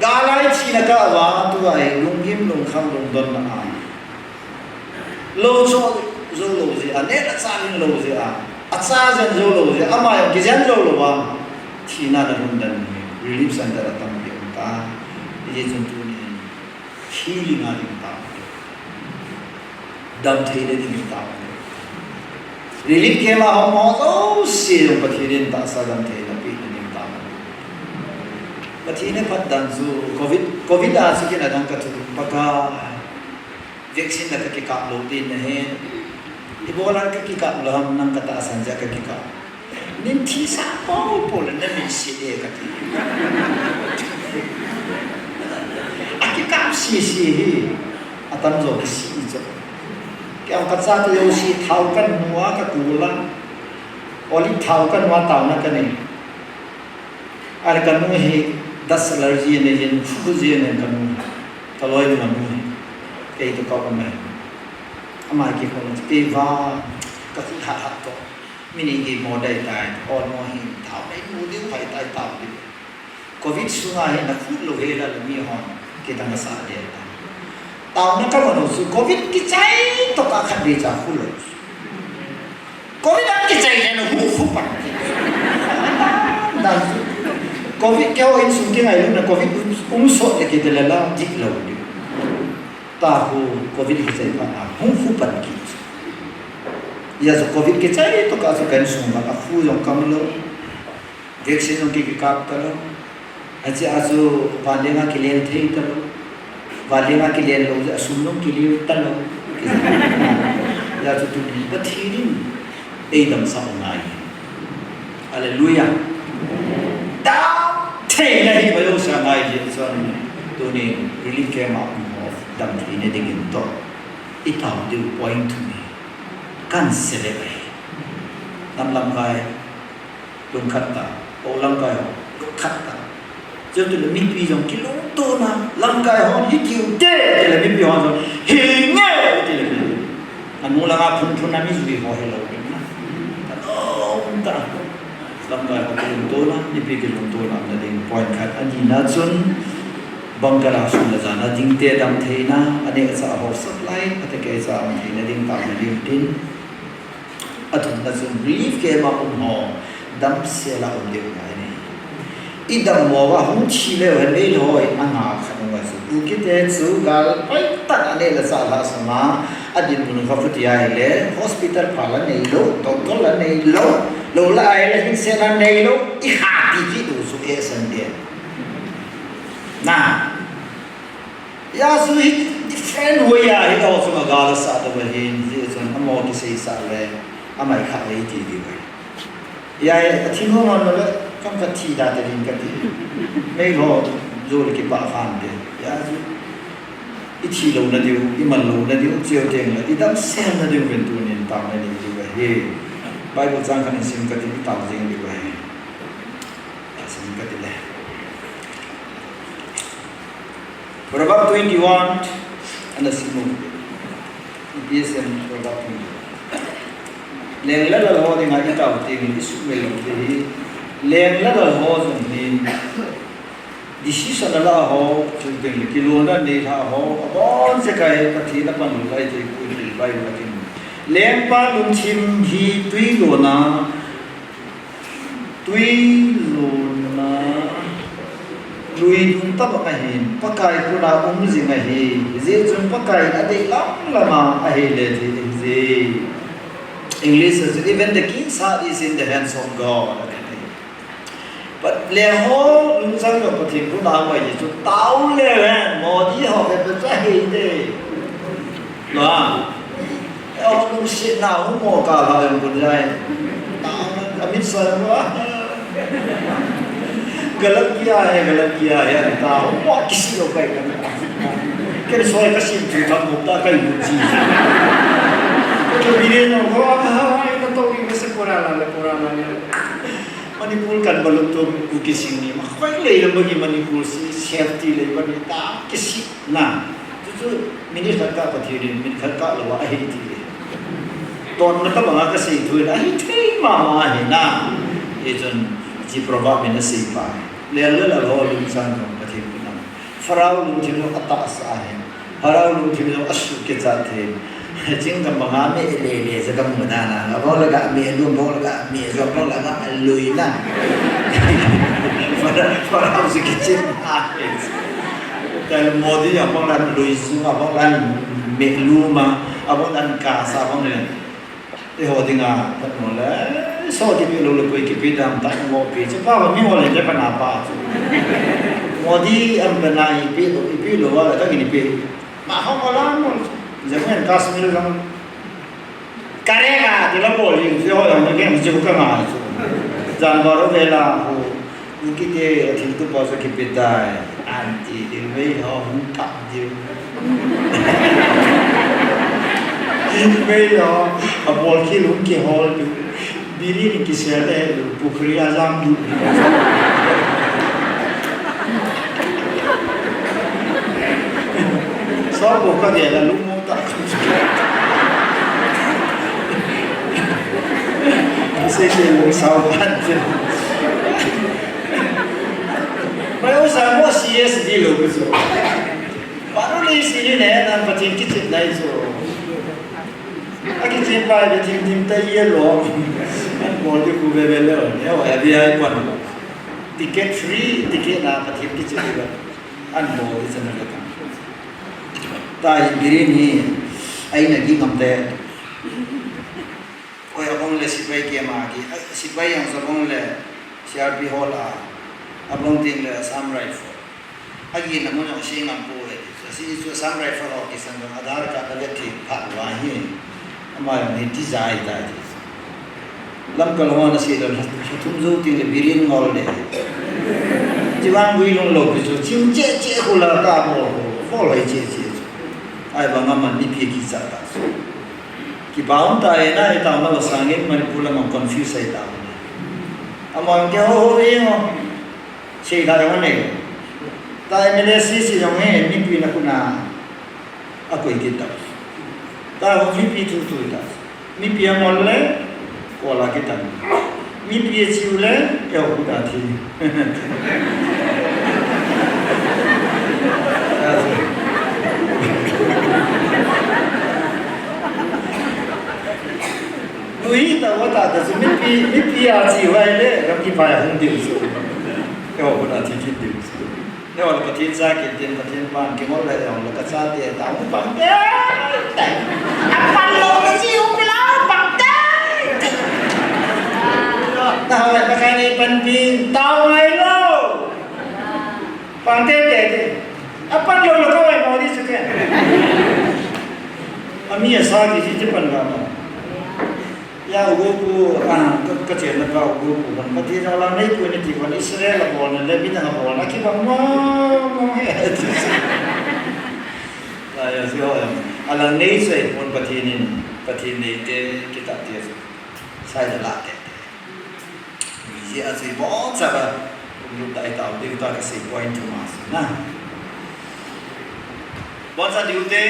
Gal a i thina kah uva, tua hi lunggim, lungkham, lungdonna a. Lou cho jou lou jeh a, neh le chah ling lou jeh a, acha jen jou lou jeh a, ama jong kijen jou lou a, thina na lungdon hi, relief center a tampi um ta. Hijeh chun tuni hin, healing a ding tao. Damtheina ding tao. Relief camp a hung ho jouse jong Pathen in tahsa damtheina pena ding tao. Pathen in phatdan chu covid, covid a chu kin adang ka thu Pakai. Vaccine la ka kikap lou tin ahi. Ibola ka kikap lou ham nang ka tahsan jeh a ka kikap. Nin thisa popo le na min si de kati. Akikap sisi hi. Atamjo kisi jo. Kei ka cha tu jouse thao ka nu a ka kul a. Olive thao ka nu a taona ka nei. Are ka nu hi dust allergy nei jin, flu jin nei ka nu. Ka loi nu a nu hi. Kei to ka um e. Ama kei ko kei va ka khut ha ha to. Mi ni kei mo dai tai, o mo hi tao dai mu diu, pai tai tao diu. Covid sunga hi na khut lou hela le mi hon, kei dang sa de ta. Tao na ka mo chu covid kichai to ka khat de cha khut lou. Covid a kichai le na hu khu pan. Dan chu. Covid kei o insung kei ngai lou na covid um, um so de kei de la la dik lou diu. Ta hu covid kichai pa na hu khu pan ki. Hijeh a chu covid kichai to ka chu ka insung a khu jong kam lou. Vaccine jong ki, kikap talou. Hiche a chu vanleng a kilen thei talou. Vanleng a kilen lou jeh a sum jong kilen talou. Hijeh a chu tuni Pathen in ei damsah u ngai. Hallelujah. Damtheina hi va jouse a ngai jeh chun tuni relief camp a um ho damtheina dingin toh. I tao diu point thum hi. Kan select ahi. Nam lamkai, lungkhat ta, o lamkai ho, lungkhat ta. Chuti le mipi jong kilungtona, lamkai hon hi kiu te, ti le mipi hon jong, hi nge, ti le mi. Anu langa phun phun a mi jui ho hi lou ding na. Kalung ta. Lamkai ho kilungtona, mipi kilungtona, na ding point khat. Ani na chun, bangkal a sum le jan a ding te damtheina, ani a cha ho supply, ate kei cha damtheina ding ta na ding tin. Athumna chun relief camp a um ho damsel a um diu ngai ni. I dammo uva hung thi leu hen, eilou in anga khat um a chu. Kuki te chu gal pai tah a neh le chah lhah sung a, adinmun kha phuti ahile, hospital pha la neilou, doctor la neilou, lou la ahile hingset la neilou, i kha ti kit u chu e san de. Na. Hia chu hi different way a hi ho chu a gal a sah ta ba hin, hi chun amaho kiseisah le, amai kha ei ti di ba. Hia, a thi nom nom le, kam ka thi da te ding ka ti. Mei ho, jol kipah khan te. Hia chu, i thi louna diu, i man louna diu, cheu teng le, i damsel na diu ven tunin taona nei diu ahi. Bible chang khat in sim ka ti, i tao jing diu ahi. Sim ka ti le. Proverb twenty-one, ana sim u. P S M Proverb twenty-one. Leng le lal ho dinga i tao teng le i sumil lou te hi. Leng le lal ho jong hi. Decision a la ho, chuteng le kilona nei lha ho, abon se kai Pathen a pan lou lai te ku ti Bible a tin. Lengpa lungthim hi tui lona, tui lona, lui dung tabang ahin, Pakai kona um jing ahi, hijeh chun Pakai in adei lam lam a ahile ti ahi je. English a chu, "Even the king's heart is in the hands of God." Pat le ho, lungchang jong Pathen kona um ahi chu tao le hen, Modi ho ve pe cha hei de. Lo a. E ho lungsetna hung mo ka la jong kun jai. Tao, amit sa jong a. Galat kiya hai, galat kiya hai, ani ta hung mo kisi lou kai ka. Ken soi ka sim chu tham mo ta kai mu ji. Ko to bine no ko a ha, ai ka to ni se pora la, pora la. Manipur kan balut to Kuki sing ni ma khoi lei lam bagi Manipur si safety lei bagi ta kisi na. Chu chu minute khat ka Pathen in minute khat ka lou a ahi ti le. Tonna tabang a ka sei thu in ahi thei mama ahi na. Hichun hiche proverb in asei pa. Leng le lal ho lungchang jong Pathen kona. Pharaoh lungthim jong atahsa ahi. Pharaoh lungthim jong asuh kichat thei. Chingdam banga meh le le jeh kamu dan a. Abang le ga meh lum, abang le ga meh jom, abang le ga lui na. Pharaoh, Pharaoh jeh kichin na. Tel Modi abang le lui jum, abang le meh lum a, abang le kasa, abang le. Eiho dinga, phat mo le, so kipe lou le koi kipe dam ta mo pe, chu pa mi ho le le pa na pa chu. Modi am pa na ipi lou, ipi lou a, ta ni pe. Ma ho ko la mo, Jammu and Kashmir jong. Kare ga, de la bol yin, se ho jong, ke mo chu ka ma chu. Jan ba ro de la ho. Kuki te athiltupa chu kipe tai, anti diu, mei ho hung kap diu. Mei ho, abol khel hung kihol diu. Biri ni kisel le, pukhri a jam diu. Sa ko ka de la lu mo ta. Sei sei lo sao ban. Mai o sa mo C S D lo ko so. Paro le si ni ne nan Pathen kichep nai so. A kichep pa de thim thim ta ye lo. An bol de ku ve ve le. Ne o ya vi ai kwan. Ticket free, ticket na Pathen kichep ba. An bol de chan le kan. Ta hi birin hi. Ai na ki ngam te. Oi, abang le sipai ke ma ki, a, sipai jong sa abang le C R P hall a, abang teng le Assam Rifle. Agi na mo jong si ngam pu le, si chu Assam Rifle ho kisan jong Aadhaar card la vet thei phat uva hi. Ama jong hi tijai ta ti. Lamkal ho na si le, thum jou teng le birin ngol le. Chivang gui lung lou pi chu, chim che che khu la ka mo, mo loi che che chu. Ai bang a man ni pi ki cha ta chu. Kipa um ta e na, e ta na sangin Manipur lam a confuse ai ta. Among ke ho ho e ho. Sei da ho ne. Ta M L A C C jong he, mipi na kuna. A koi ki ta. Ta ho mipi tu tu ta. Mipi a mol le, ko la ki ta. Mipi a chiu le, e ho ku ta thi. Lui ta wa ta ta su mipi, mipi a chi wai le, ram ki pa ya hung diu su. Keiho khun a thi kit ding. Neo la Pathen cha kit ding, Pathen pan kingol le jong la ka chate ta mu pang te. Te. A pan lou le ji u pila pang te. Ta hoi pa kai ni pan pi tao ngai lou. Pang te te te. A pan lou lou ka wai mo di su ke. A mi a sa ki si ti pan ga ma. Ya u gu pu, a, ka, ka chen na ka u gu pu. Pan Pathen a lang nei pu ni ti pan Israel a bol na le mi dang a bol na ki bang mo mo he. Ta ya si ho ya. A lang nei se pon Pathen in, Pathen nei te ki ta te. Sai da la te. Hijeh a chu iboncha va umlut dai tau ding tua kasei point thum ahi na. Boncha diu te.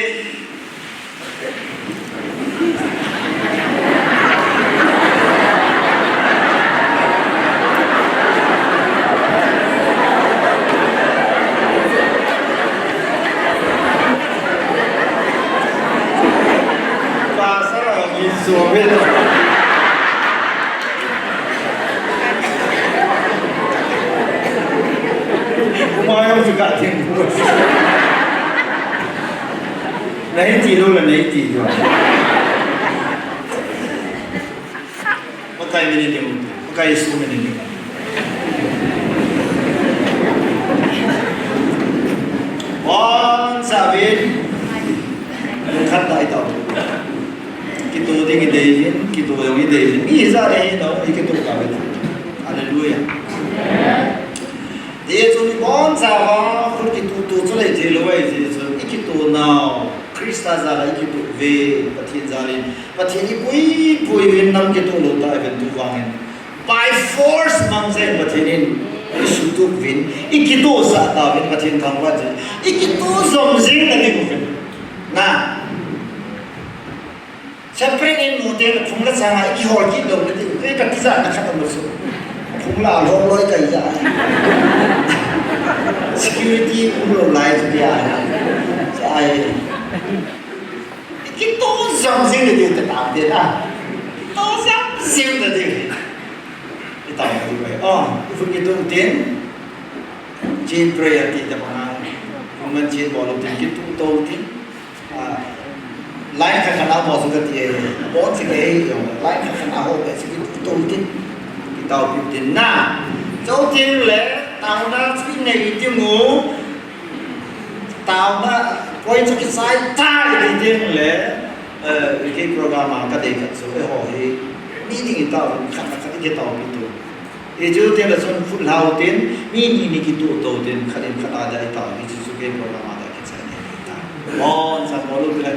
Pastor, mi suavin. Uma jong chu ka theng. Na hin ti lou la, na hin ti lou. Pakai min in ding, Pakai Jesu min in ding. Boncha uvin, lungkhat dai tau. Kito ding i dei uvin, kito jong i dei uvin. Mi hijat hi nao, i kito tau uvin. Hallelujah. Hijeh chun iboncha uva, khut kito to chu lei thei lou ahi, hijeh chun i kito nau, Christa jal a i kito uve, Pathen jal in. Pathen i pui pui uvin nam kito lou ta uvin tu vang in. By force mang jeng Pathen in i sutup uvin, i kito sah tauvin Pathen thangvah jeng, i kito jom jeng na ding uvin. Na. Separate in mu teng phung la chang a i kihol kit lou na ding uvin, ka tijat na khat amu chu. Phung la lou loi ka ja. Security um lou lai chu dia. Ai. Kito jom jing le ding te tam te na. Kito jom jing le ding. I tam te bai. Oh, i phung kito tin. Chain prayer ti ta bang a. Phung man chain bol tin kito to tin. Ah, line khat khat a bol su ka ti e. Bol si ka e. Line khat khat a ho be si kito to tin. Kito pi tin na. Cho tin le, tao na si nei ti mu. Taona, koi chu kisai tai ti ding le, eh, kei program a ka dei khat chu, eiho hi, mi ding i tao, khat khat khat i kitao pi tu. I chu te la chun phut lau tin, mi ni ni kitu to tin, khat in khat a dei tao, i chu chu kei program a dei khat sa ni ta. Bon, sa mo lu le.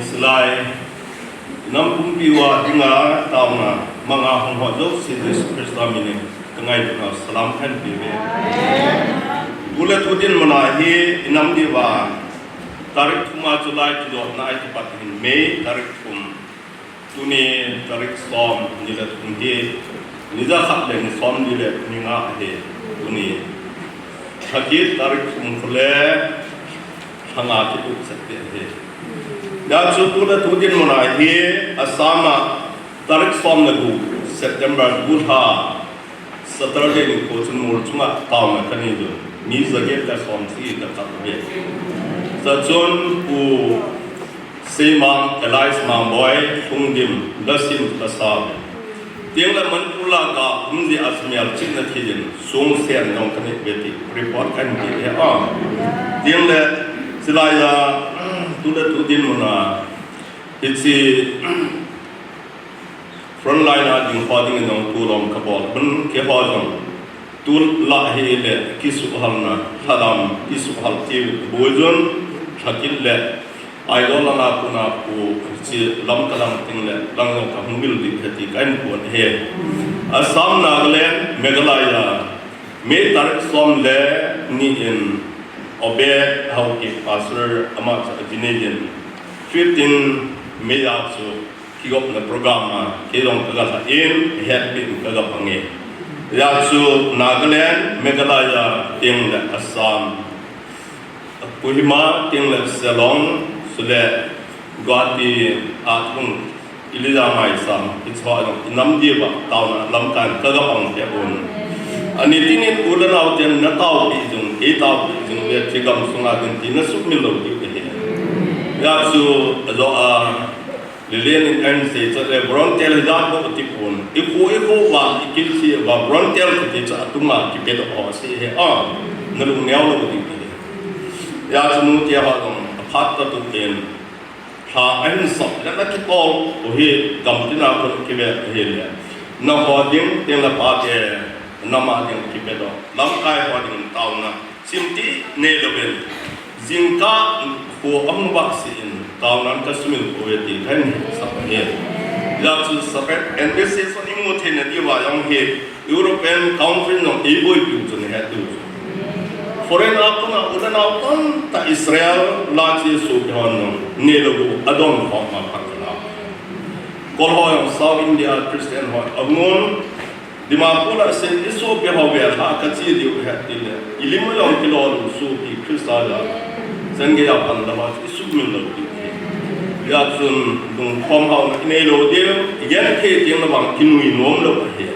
Silai, inam pumpi uva dinga taona manga hung ho jouse Jesu Christa minin kangailutnau salam kahin peuve. Tule tu dinmun a hi inam diuva tarik thum a July kijotna a kipat hin May tarik thum, tuni tarik som ni le thum hi, ni jakhat le ni som ni le ni nga ahi. Tuni thakit tarik thum khu le lha nga kitup sah te ahi. Hijeh chun tule tu dinmun a hi Assam a tarik som le gup September, bu lha Saturday nikho chun mol chunga taona kanei diu. Mi jaget le som sagi kakap uve. Hijeh chun Pu Seimang, Elias Mangboi, Lhungdim, Lasim, Kasam, tengle Manipur langa um jeh a chu melchihna thil in songsen jong kanei uve ti report kahin pe e. Tengle chulai a tule tu dinmun a hiche frontline a ding ho dingin jong tulom kabol un, keiho jong tulai hile kisuhhalna, lhadam kisuhhal ti boi jun, lhakit le Aizawl langa kona Pu hiche lam kalang tengle lang jong kahung vil ding ahi ti kahin pon ahi. Assam, Nagaland, Meghalaya, May tarik som le ni in Obed Haokip Pastor ama cha jinei in fifteen May a chu kigopna program a kei jong kaga lha in, hetpi in kaga pang e. Hijeh chun Nagaland, Meghalaya, tengle Assam, Kohima, tengle Shillong, chule Guwahati a chung Elijah Maisam, hiche ho jong inam diuva taona lamkai in kaga pang te un. Ani tinin u le nao ten nataopi jing, eitaopi jing uve, hiche gamsunga ding ti nasuhmil lou diu ahi. Hijeh chun ajo a Lelen in ahin sei chu le volunteer hijat bou ti pon. Ikho ikho uva ikilse uva volunteer kiti chu atunga kipedoh ho seh ahi. Nalungneo lou ding ahi. Hijeh chun nute ho jong aphat tah tuh in lha ahin sap le nakitol u hi gamtina kon kive ahile, naho ding tengle pate, nama ding kipedoh, lamkai ho ding taona chimti neilouvin, jingkah kho ahung vah seh in taonan kasumil pouve ti kahin sap ahi. Hijeh chun separate administration imu theina diuva jong hi European Council jong eiboipiu chu nahet diu chu, foreign a kona u le nao tamtah Israel la che sopi hon jong neilou u adong khom ma phat la, Kol ho jong South India Christian ho amun, Dimapur a sei isopi ho vel'a kache diu ahi tile, ilim jong kilolou sopi Christa jal, changeiya pan lama chu isumil lou diu ahi. Hijeh chun lungkhom haona inei lou diu, igenthei teng le vang kinui nom lou ahi.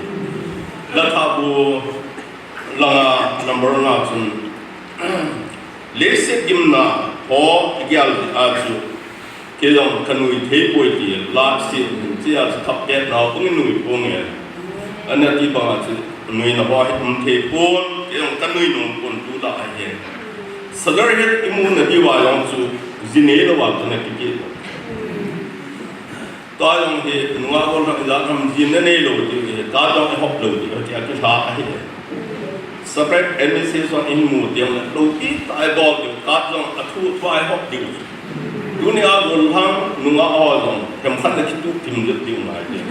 Lathabu langa number nga chun leiset gimna ho igel a chu, kei jong kanui thei poi ti la sei hin, chea chu thap pet nau kong inui ponge. Ana ti banga chu nuina ho hi um thei pon, kei jong kanui nom pon tulai ahi. Sadar Hills imuna diuva jong chu ji neilou a kana kiti. Tua jong hi nungah gollhang ijat ham jin nanei lou diu ahi, card jong ihop lou diu ahi, tia kilha ahi. Separate administration imu teng le loupi tah a ibol diu, card jong athu thua ihop diu. Tunia gollhang nungah ho jong themkhat le kituh thim jep diu ngai diu.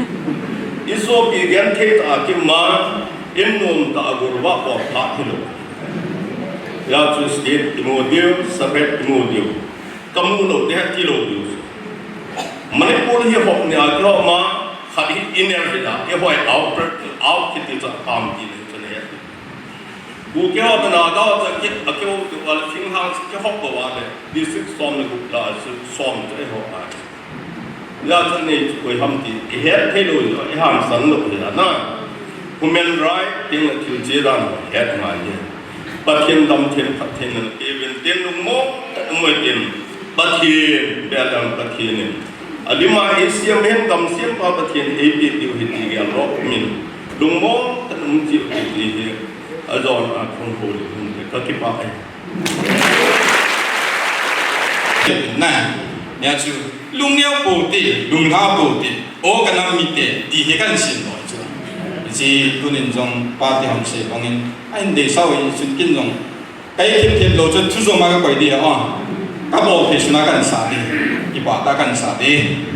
Isopi genthei tah a kiman, inom tah a golvah bol phat hilou. Hijeh chun state imu diu, separate imu diu. Kamu lou ding ahi tilou diu. Manipur hi hop nia kihop ma, khat hi inner hi da, kihoi outer, out kiti chu pam ti le chu le. Kuki ho Naga ho chu ki, akihou diu va le, thinglhang chu kihop bou va le, district som le gup la chu som chu ihop a. Hijeh chun nei chu koi ham ti ihet thei lou, ihangsan lou hi na. Human right teng le thil che dan het ngai hi. Pathen damtheina, Pathen in eiven tin lungmong tah in um uvin tin. Pathen, beldam Pathen in alim a eisem hen, damsempa Pathen in eipeh diu ahi ti gel lou min. Lungmong tah in um cheh u ti hi. Ajona kahung houlim u hi kakipah e. Na, hijeh chun, lungneo pou te, lunglha pou te, o kanam mite, ti hi kahin sim lou chu. Hiche tunin jong pate hon sei bangin, ahin deisah u ahi chun kin jong, kai khin khin lou chu thu jong ma kakoi ding ahi, kabol thei sunga kahin sa ding. Kipah tah a kan sah ding.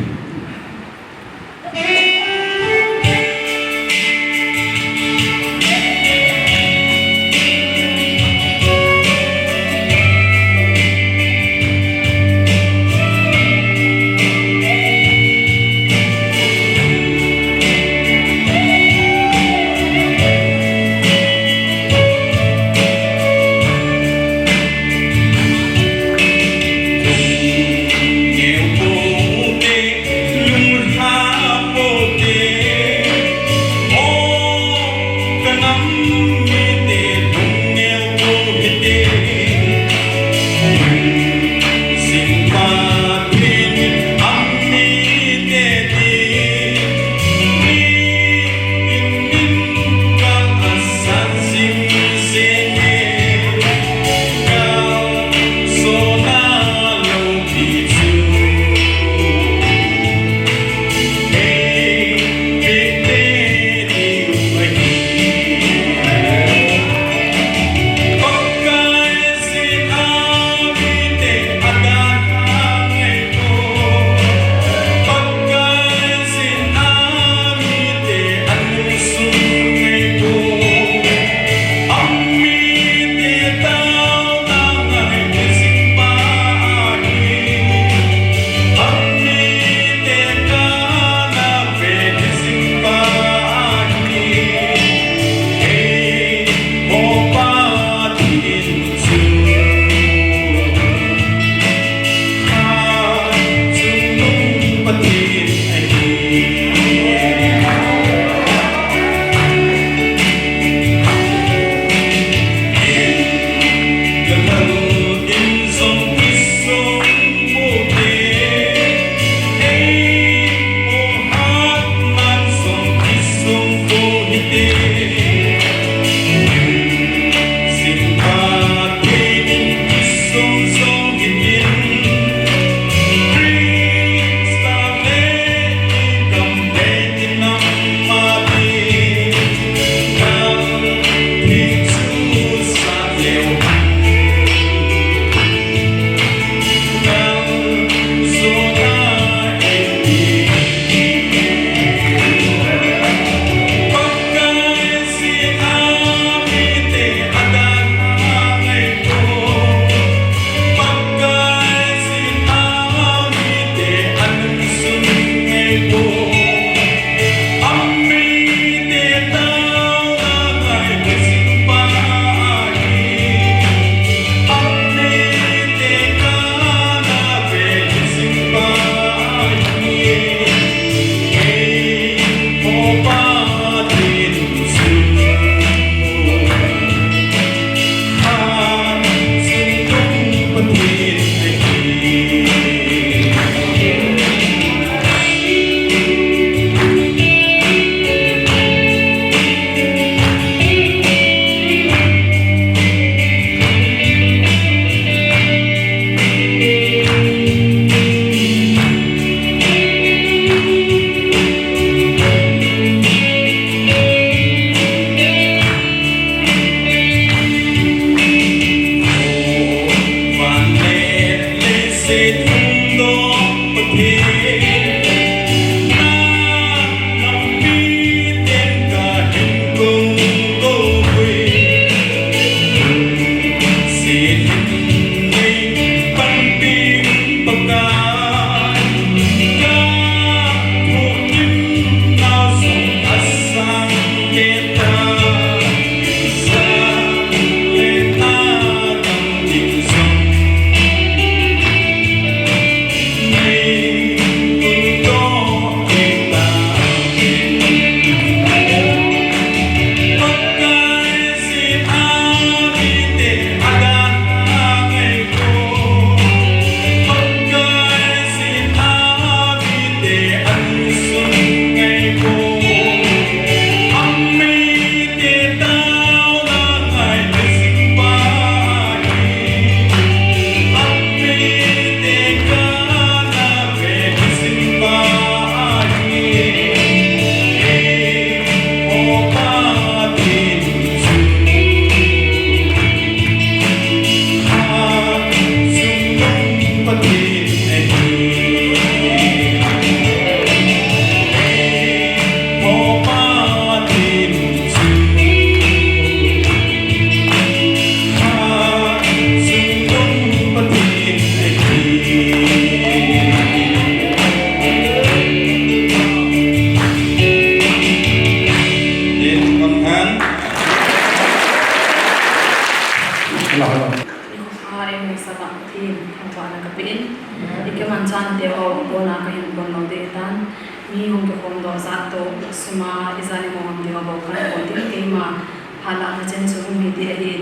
Mi hung kikhom doh jat toh, sum a ijat in imu ham ti ho bou kahin bol ding, keima phat lahna chen chu hung hi ding ahi.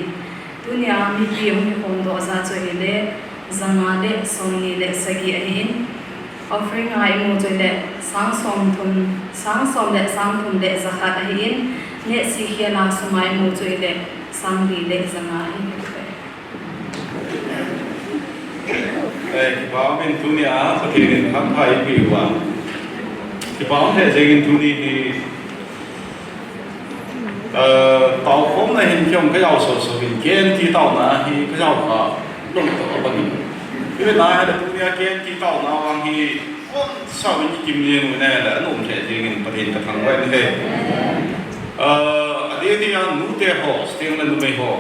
Tunia mipi hung kikhom doh jat chu ahile, janga le somni le sagi ahin. Offering a imu chu ahile, sang somthum, sang som le sang thum le jakhat ahin. Nehse khel a sum a imu chu ahile, sang li le janga ahi. Eh, kipa umin tunia, Pathen in thangvah eipeh uva. Kipa um lheh jengin tuni hi, eh, taokhomna hin kei jong kajao soso in, K N T taona hi kajao kha lou toh abang in. Ipi na ahile tunia K N T taona vang hi, onsau in kikim jeng u ahile, anom lheh jengin Pathen kathangvah in ahi. Eh, adeh deh a nute ho, chuteng le numei ho.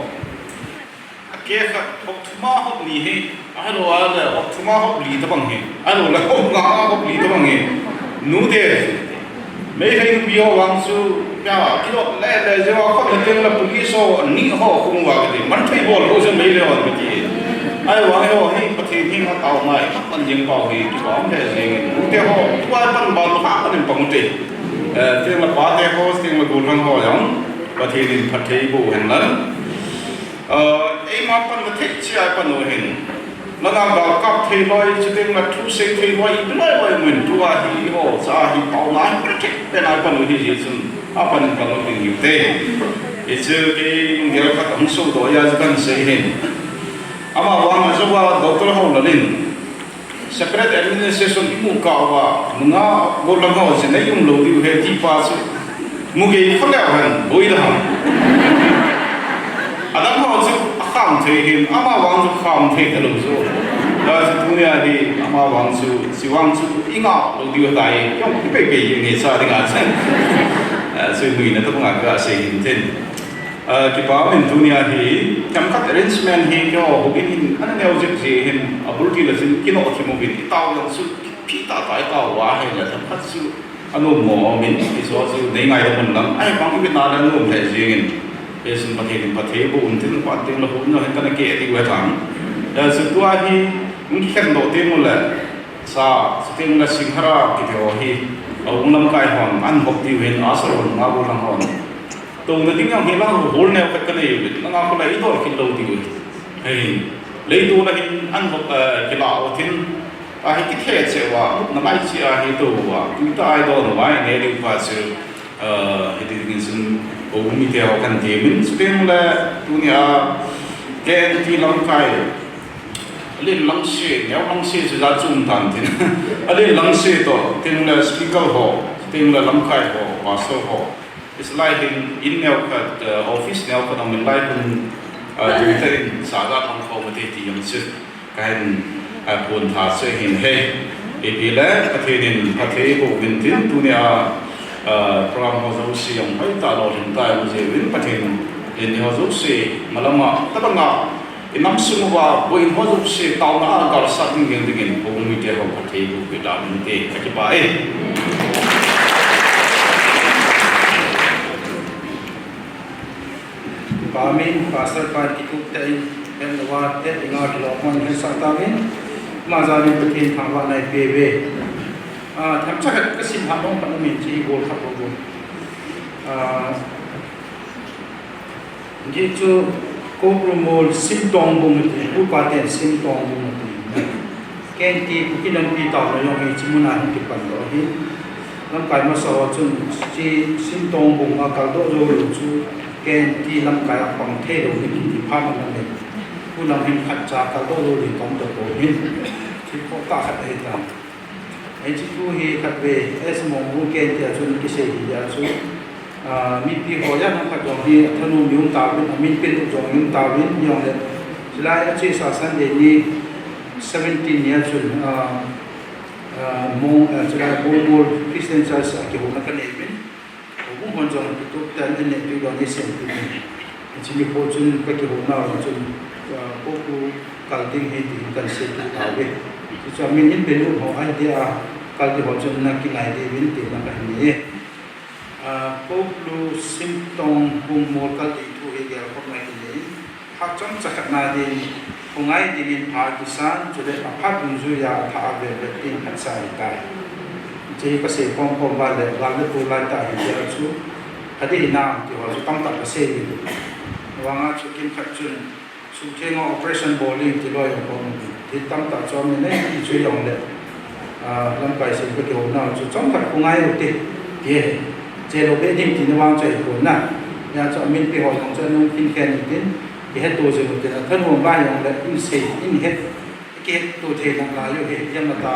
Akeh khat, hop thum a hop ni hi, ahilou le hop thum a hop li tabang hi, ahilou le hop nga a hop li tabang hi. Nute, Meitei nupi ho vang chu, ya, kidot le le jeh a khut na teng le police ho, ni ho, kung va kati, man thei bol ho chu Meitei ho kati. Ahivang eiho hi, Pathen henga taona i pan jing pau hi, kipa um lheh jengin. Nute ho, tua pan bal ha pan in pang ute. Eh, teng le pate ho, teng le gollhang ho jong, Pathen in phatthei boh hen lang. Ah, eima pan kathei cheh a pan u hin. Langa galkap thei loi, chuteng le thu sei thei loi, ipi loi loi mun tua hi, eiho cha hi, taona hi, protect pen a pan u hi jeh chun, apan pan u ding hiu te. Hichu kei lunggel khat hung sodoh a chu kahin sei hin. Ama vang a chu va doctor ho lalin. Separate administration imu kah uva, nunga gollhang ho jin eium lou diu ahi ti pa chu. Mu gei pha leu hen, boi da ham. Adang ho chu akham thei hin, ama vang chu kham thei talou chu. Hijeh chun tunia hi, ama vang chu, hiche vang chu, ingah lou diu ahitai, kei jong ipi ipi nge cha dinga chu. Ah, chu muina tabang a kasei hin tin. Ah, kipa umin tunia hi, themkhat arrangement hi keiho houin hin, ana neo jep jeh hin, abul til a chun kinoh thim uvin, itao jong chu, phi tah tah itao uva ahile, themkhat chu, anom mo umin, hichu chu, nei ngaidam un lang, ahivang ivet na le anom lheh jengin, hichun Pathen in phatthei boh un tin, pan teng le houin jong hin kana keh diu ahitan. Hichu tua hi, hung kikhen doh teng ule, sa, chuteng le Singhara kiti ho hi, ahung lamkai hon, ahin hop diu hin, asar hon, ma gollhang hon. Touna ding jong hi lang hol neo khat kanei uvin, langa kholai idol kit lou diu ahi. Hei, leitol a hin ahin hop, eh, kila u tin, ahi kithe cheh uva, mutna lai cheh a hi tou uva, tuitah a idon uva, inei diu pa chu, eh, hiti dingin chun, Houbung mite ho kahin temin, chuteng le, tunia, K N T lamkai, alen lang se, neo lang se, chu jat chu um tan tin. Alen lang se toh, teng le speaker ho, teng le lamkai ho, pastor ho. Hiche lai hin in neo khat, eh, office neo khat aum in lai hin, eh, tuitah in sa ga thong khom ute ti jong chu kahin, eh, phon tha chu ahin ahi. Ipi le Pathen in phatthei boh uvin tin tunia, eh, program ho jouse jong hoitah lolhing tah a um jeh uvin Pathen in eiho jouse malam a tabang a inam sung uva boina ho jouse taona a galsat ding dingin Houbung mite ho phatthei boh uvin tin kakipah e. Kipa umin, Pastor pa kitup tah in, hetlouva, het dinga kilom hon hetsah tauvin, ama jal in Pathen thangvahna ipeuve. Ah, themcha khat kasim hat nom khat umin, hiche hi bol khat bol bol. Ah, hichu Koprumol Simtongbung ati, upa ten Simtongbung ati. K N T Kuki nampi taona jong hiche muna hin kipan doh ahi. Lamkai masa ho chun hiche Simtongbung a kaldoh jou lou chu K N T lamkai a pang thei lou ding kiti phat aum in. Pu lang hin khatcha kaldoh jou ding kaum tapou hin. Thil khoh tah khat ahitan. Hiche thu hi khatvei S. Mongbung K N T a chun kisei hi a chu. Ah, mipi ho jong khat jong hi, athanom jong um tauvin, amin pen jong um tauvin, hijongle. Chulai a chesa Sunday ni seventeen ni a chun, ah, ah, Mong, ah, chulai Bongol Christian Church a kihouna kanei uvin. Houbung hon jong kitup tah in aneh peh uvin, asem peh uvin. Hiche nikho chun kakihouna chun, ah, Kopu kal ding ahi tin kahin seidoh tauve. Hichun amin in pen um ho ahi dia, kal ding ho chun nakingai diuvin tina kahin nei e. Ah, Kopu Simtongbung mol kal ding thu hi gelkhomna kinei in, phat chomcha khat na ding, khongai dingin pha kisan, chule aphat dungjuiya athah a velvet ding phatsa ahitai. Hiche hi kasei khom khom uva le, gal le tulai tah hi tia chu, kha ding hinam ti ho chu tamtah kasei in. Vanga chu kimkhat chun, suhtheng a operation bol ding ti loi a khom in. Ti tamtah chu aum in, ti chu jong le, ah, lamkai sung kakihouna chu chomkhat khu ngai u te, ti ahi. Che lou be ding tina vang chu ahipon na. Hia chu amin pi ho jong chu anung khin khen in tin, kihet to jing u tin, athanom lai jong le, in sei, in het, kihet to thei nalai u hi, hiam ata,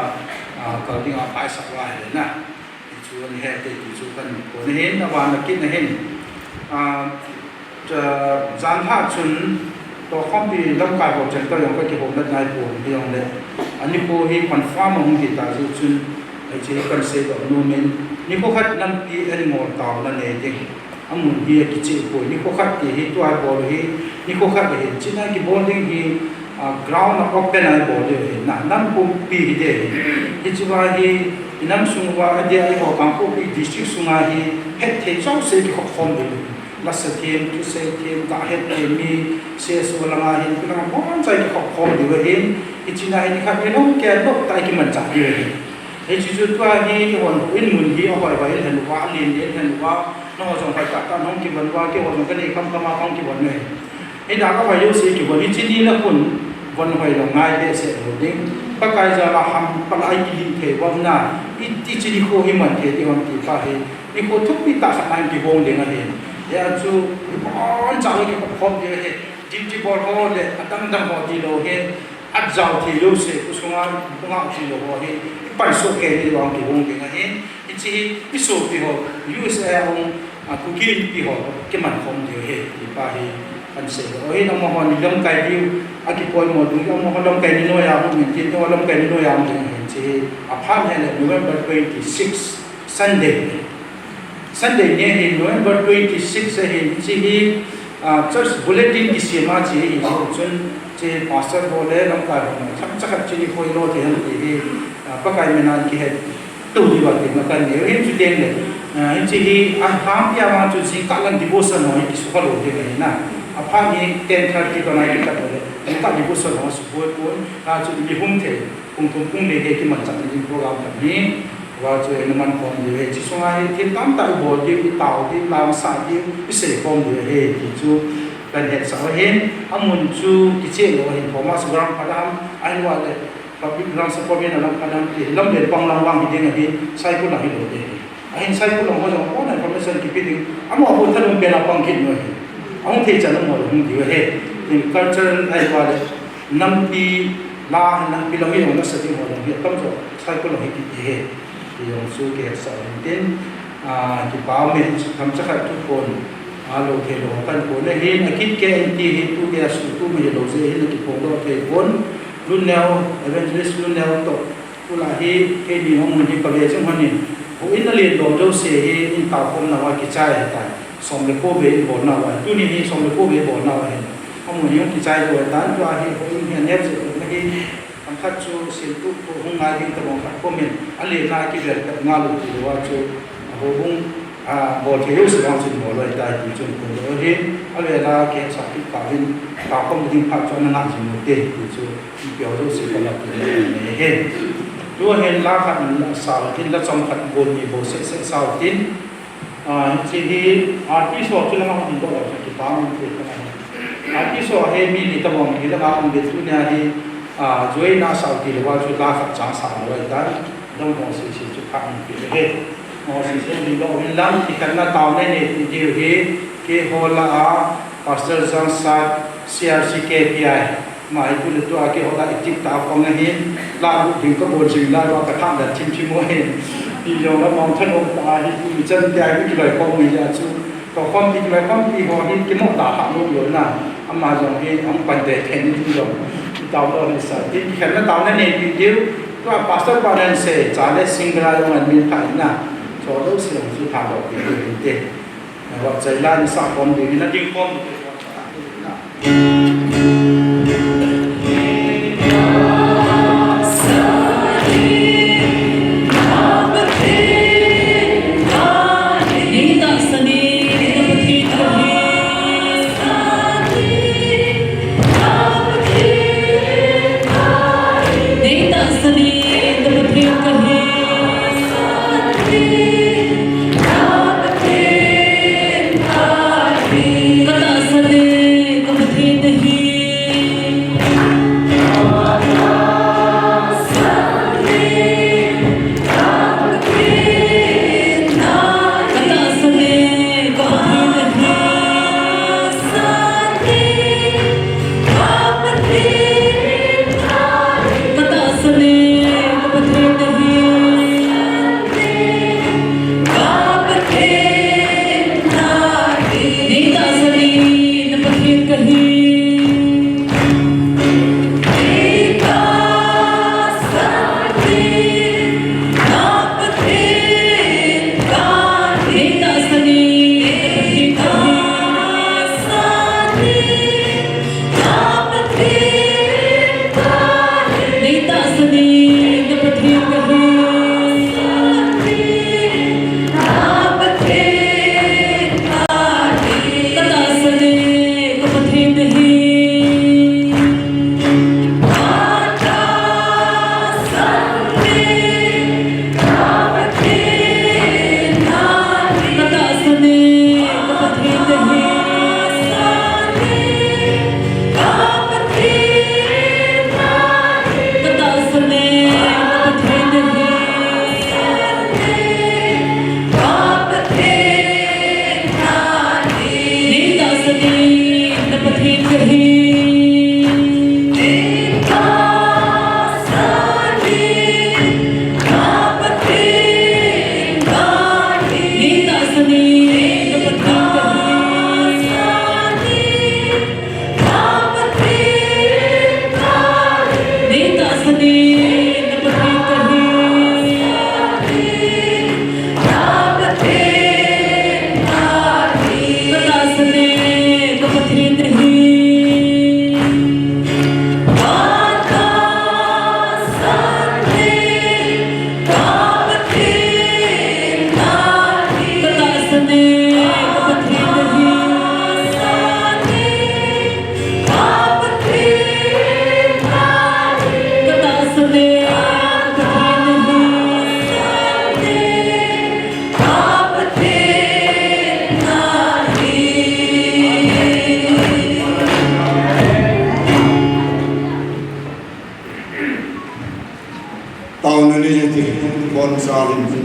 ah, kal ding a paisah uva ahile na. Ti chu ani het te ti chu kahin phon ahin, aban a kit ahin. Ah, cha, jan lha chun, tokhompi lamkai ho cheng toh jong kakihoulim nai pon, hijongle, anikho hi confirm ahung hi ta jeh chun, hiche hi kahin seidoh nom in, nikho khat nampi in ngol taona nei ding. Amun hi akicheh poi, nikho khat ti hi tua ibol u hi, nikho khat ahin, hichea kibol ding hi, ah, ground a open a ibol diu ahin, na, nam pumpi hi ding ahin. Hichea hi, inam sung uva, adia eiho Kangpokpi district sunga hi, hetthei jouse kikhop khom diu ahin. Lasa them, thusei them, gah het them mi, C S O langa hin, pi langa boncha kikhop khom diu ahin. Hichea hi nikhat ni lom kei lom tah a kimanchah diu ahin. Hiche chu tua hi, eihon houin mun hi ahoi hoi in ahin uva, alen alen in ahin uva, nangho jong hoitah tah in hung kivon uva, keiho jong kanei kham kham a kahung kivon u ahi. Hidang ahoi jouse kivon, hiche ni le khun von hoi lou ngai behseh lou ding. Pakai jal a ham pal a ikilih thei uva na, i, hiche nikho hi man thei ding ham ti pa hi, nikho thupi tah khat a kigong ding ahi. Hia chu, iboncha kikhop khom ding ahi. Duty bol ho le, adang dang ho tilou hi, ajao thei jouse, khosunga, khonga thei lou ho hi, ipansoh kei diu vang kigong ding ahin, hiche hi, isopi ho, U S A a um, a, Kuki Inpi ho, kiman khom diu ahi, ti pa hi, kahin seidoh ahin, amaho ni lamkai diu, akipoimo diu, amaho lamkai ni noiya um in tin, amaho lamkai ni noiya um ding ahin, hiche hi, aphat hile November twenty-six, Sunday. Sunday ni ahin, November twenty-six ahin, hiche hi, ah, church bulletin kisem a che ahi jeh chun, hiche pastor ho le lamkai ho, themcha khat hiche nikho hi lo thei hen ti hi, ah, Pakai mina kihet to diu va tina kahin nei u ahin, chuteng le, ah, hiche hi, ah, ahangpi a vang chu jingkah lang devotion ho hi kisukha lou ding ahi na. Aphat hi ten thirty bana kikat le, jingkah devotion ho suboi pon, ah, chu mi hung thei. Pung thum pung li gei kimanchah ding program khat ahi. Tua chu ina man khom diu ahi. Hiche sunga hi thil tamtah ibol diu, itao diu, lamsah diu, isei khom diu ahi. Ti chu kahin hetsah u ahin. Amun chu kicheh lou ahin, Thomas ground phat ham, ahin vale public ground, Sapormeina lam phat ham ti, Lamlen pang lang vang hi ding ahin, Saikul lang hilou ding ahi. Ahin Saikul lang ho jong, kona information kipe ding, amaho thanom pen a pang kit u ahi. Ahung thei chan amaho hung diu ahi. Tin cultural ahi vale, nampi la, nampi lang hi jong nasa ding ho jong hi, atamjo Saikul lang hi kiti ahi. Ti jong chu kihetsah u ahin tin, ah, kipa umin, themcha khat thuphon, ah, lo thei lou kahin phon ahin, akit kei in ti hi tu kei a suhtu mi lou jeh hin akiphongdoh thei pon, Lunneo, Evangelist Lunneo toh, Tulai hi, keini hung mun hi kave jing hon in, houin alen lom jouse hi, in taokhomna uva kichai ahitai. Som le ko vei in bolna uva, tuni hi som le ko vei bolna uva hin. Amun hi hung kichai lou ahitan, tua hi, houin hi aneo jeh uva hi, themkhat chu, sil tu, tu hung ngai ding tabang khat khom in, alen lai kivel pet ngal u ti lou a chu, houbung, a, bol thei jouse vang chun bol u ahitai ti chun phongdoh u ahin, avel a kihetsah kit tauvin, taokhom ding phat chu ana ngah jing u hite ti chu, ipi ho jouse koma tin nei ahi. Tua hin la khat in la sao tin, la chomkhat bol ni bol seh seh sao tin, a, hiche hi artist ho chu langa hung doh lou chu kipa um ti ka ahi. Artist ho hi mi li tabang hi langa um ve tunia hi, a, Joy na sao ti lou a chu la khat chang sao lou ahitan. Dam ho sese chu pha in pi ahi. Ho sese ding doh uvin lang, kikhenna taona nei pi diu hi, keiho lah a, Pastor Jangsat, C R C K P I, ama hi tu le tu a keiho lah a active tah a pang ahin, lah lut ding kabol jing lai uva kathah dan thim thim u ahin. Ti jong le mong thanom tah a hi tu ichan tia hi kiloikhom u ahi a chu. Tokhompi, kiloikhompi ho hi kimoh dalhah nom lou na, ama jong hi ahung pan teitei in tin jong, i taona u hi sa, tin kikhenna taona nei pi diu, tua Pastor pa nan sei, cha le single a jong an min thah in na, cho jouse jong chu thadoh pi diu hinte. Vachai la in sa khom diu hin, na ding khom diu.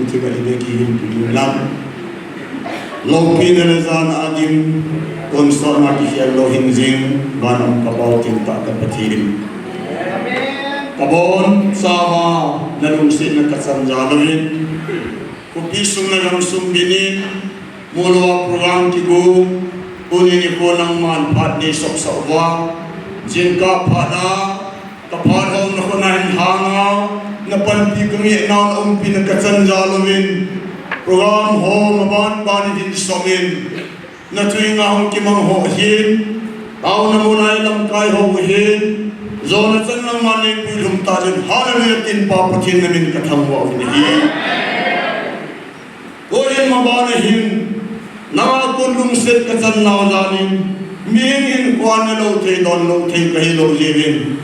Thil a i beki hin tu ding lang. Loupina le jana a dim, tonsotna kikhel lou hin jing, van a um ka Pau tintah ka Pathen. Ka bonchauva na lungsetna ka chan jal uvin. Khopi sung le gamsung binin, Muolua program kigo, tuni nikho nangman phat nei sopsah uva, jingkah phat a, ka phat hom na khut a hin hanga, na panpi ka ngeh nau na umpi na ka chan jal uvin, program ho maban ban in hin sopin, na thu henga hung kimang ho hin, taona mun a i lamkai ho hin, jona chan nangman nei puilhum ta jin, Hallelujah tin Pa Pathen na min ka thangvah uvin ahi. Tuhin maban a hin, nanga kon lungset ka chan nau jal in, mihing in khuan ne lou thei, don lou thei ka hi lou jeh in,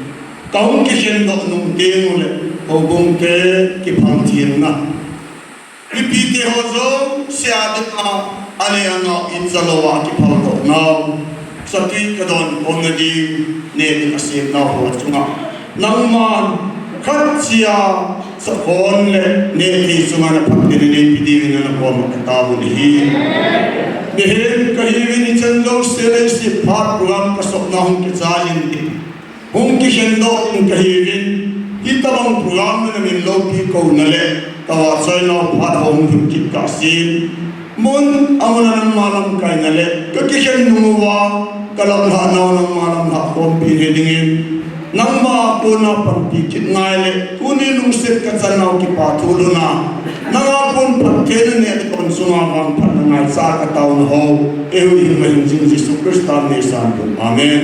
ka hung kikhen doh nung teng uleh, houbung te kiphal thim na. Mipi te ho jouse a ding a, a le a ngau in ja lou a kiphal doh nau. Satui ka don khom na ding, neh ding a sem nau ho chunga. Nangman, khat chia, sakhon le neh thei chunga na phattheina neipe dingin na koma ka taovin ahi. Mihem ka hiuvin hichan jouse le hiche phat program ka sopna hung kichai in ti. Hung kikhen doh in ka hiuvin, hitabang program na min loupi kouna le, ka vahchoi nau phat hung lhut kit kahsen. Mun a mun a nangma lamkaina le, ka kikhen nung uva, ka lamlhah nau nangma lamlhah khompi na dingin, nangma a kona panpi kit ngai le, tuni lungset ka chan nau kipa thu lhun a, nanga kon phattheina neh le don chunga vangphatna ngaicha ka taona ho, eiho hing ma hing jing Jesu Christa min in. Amen.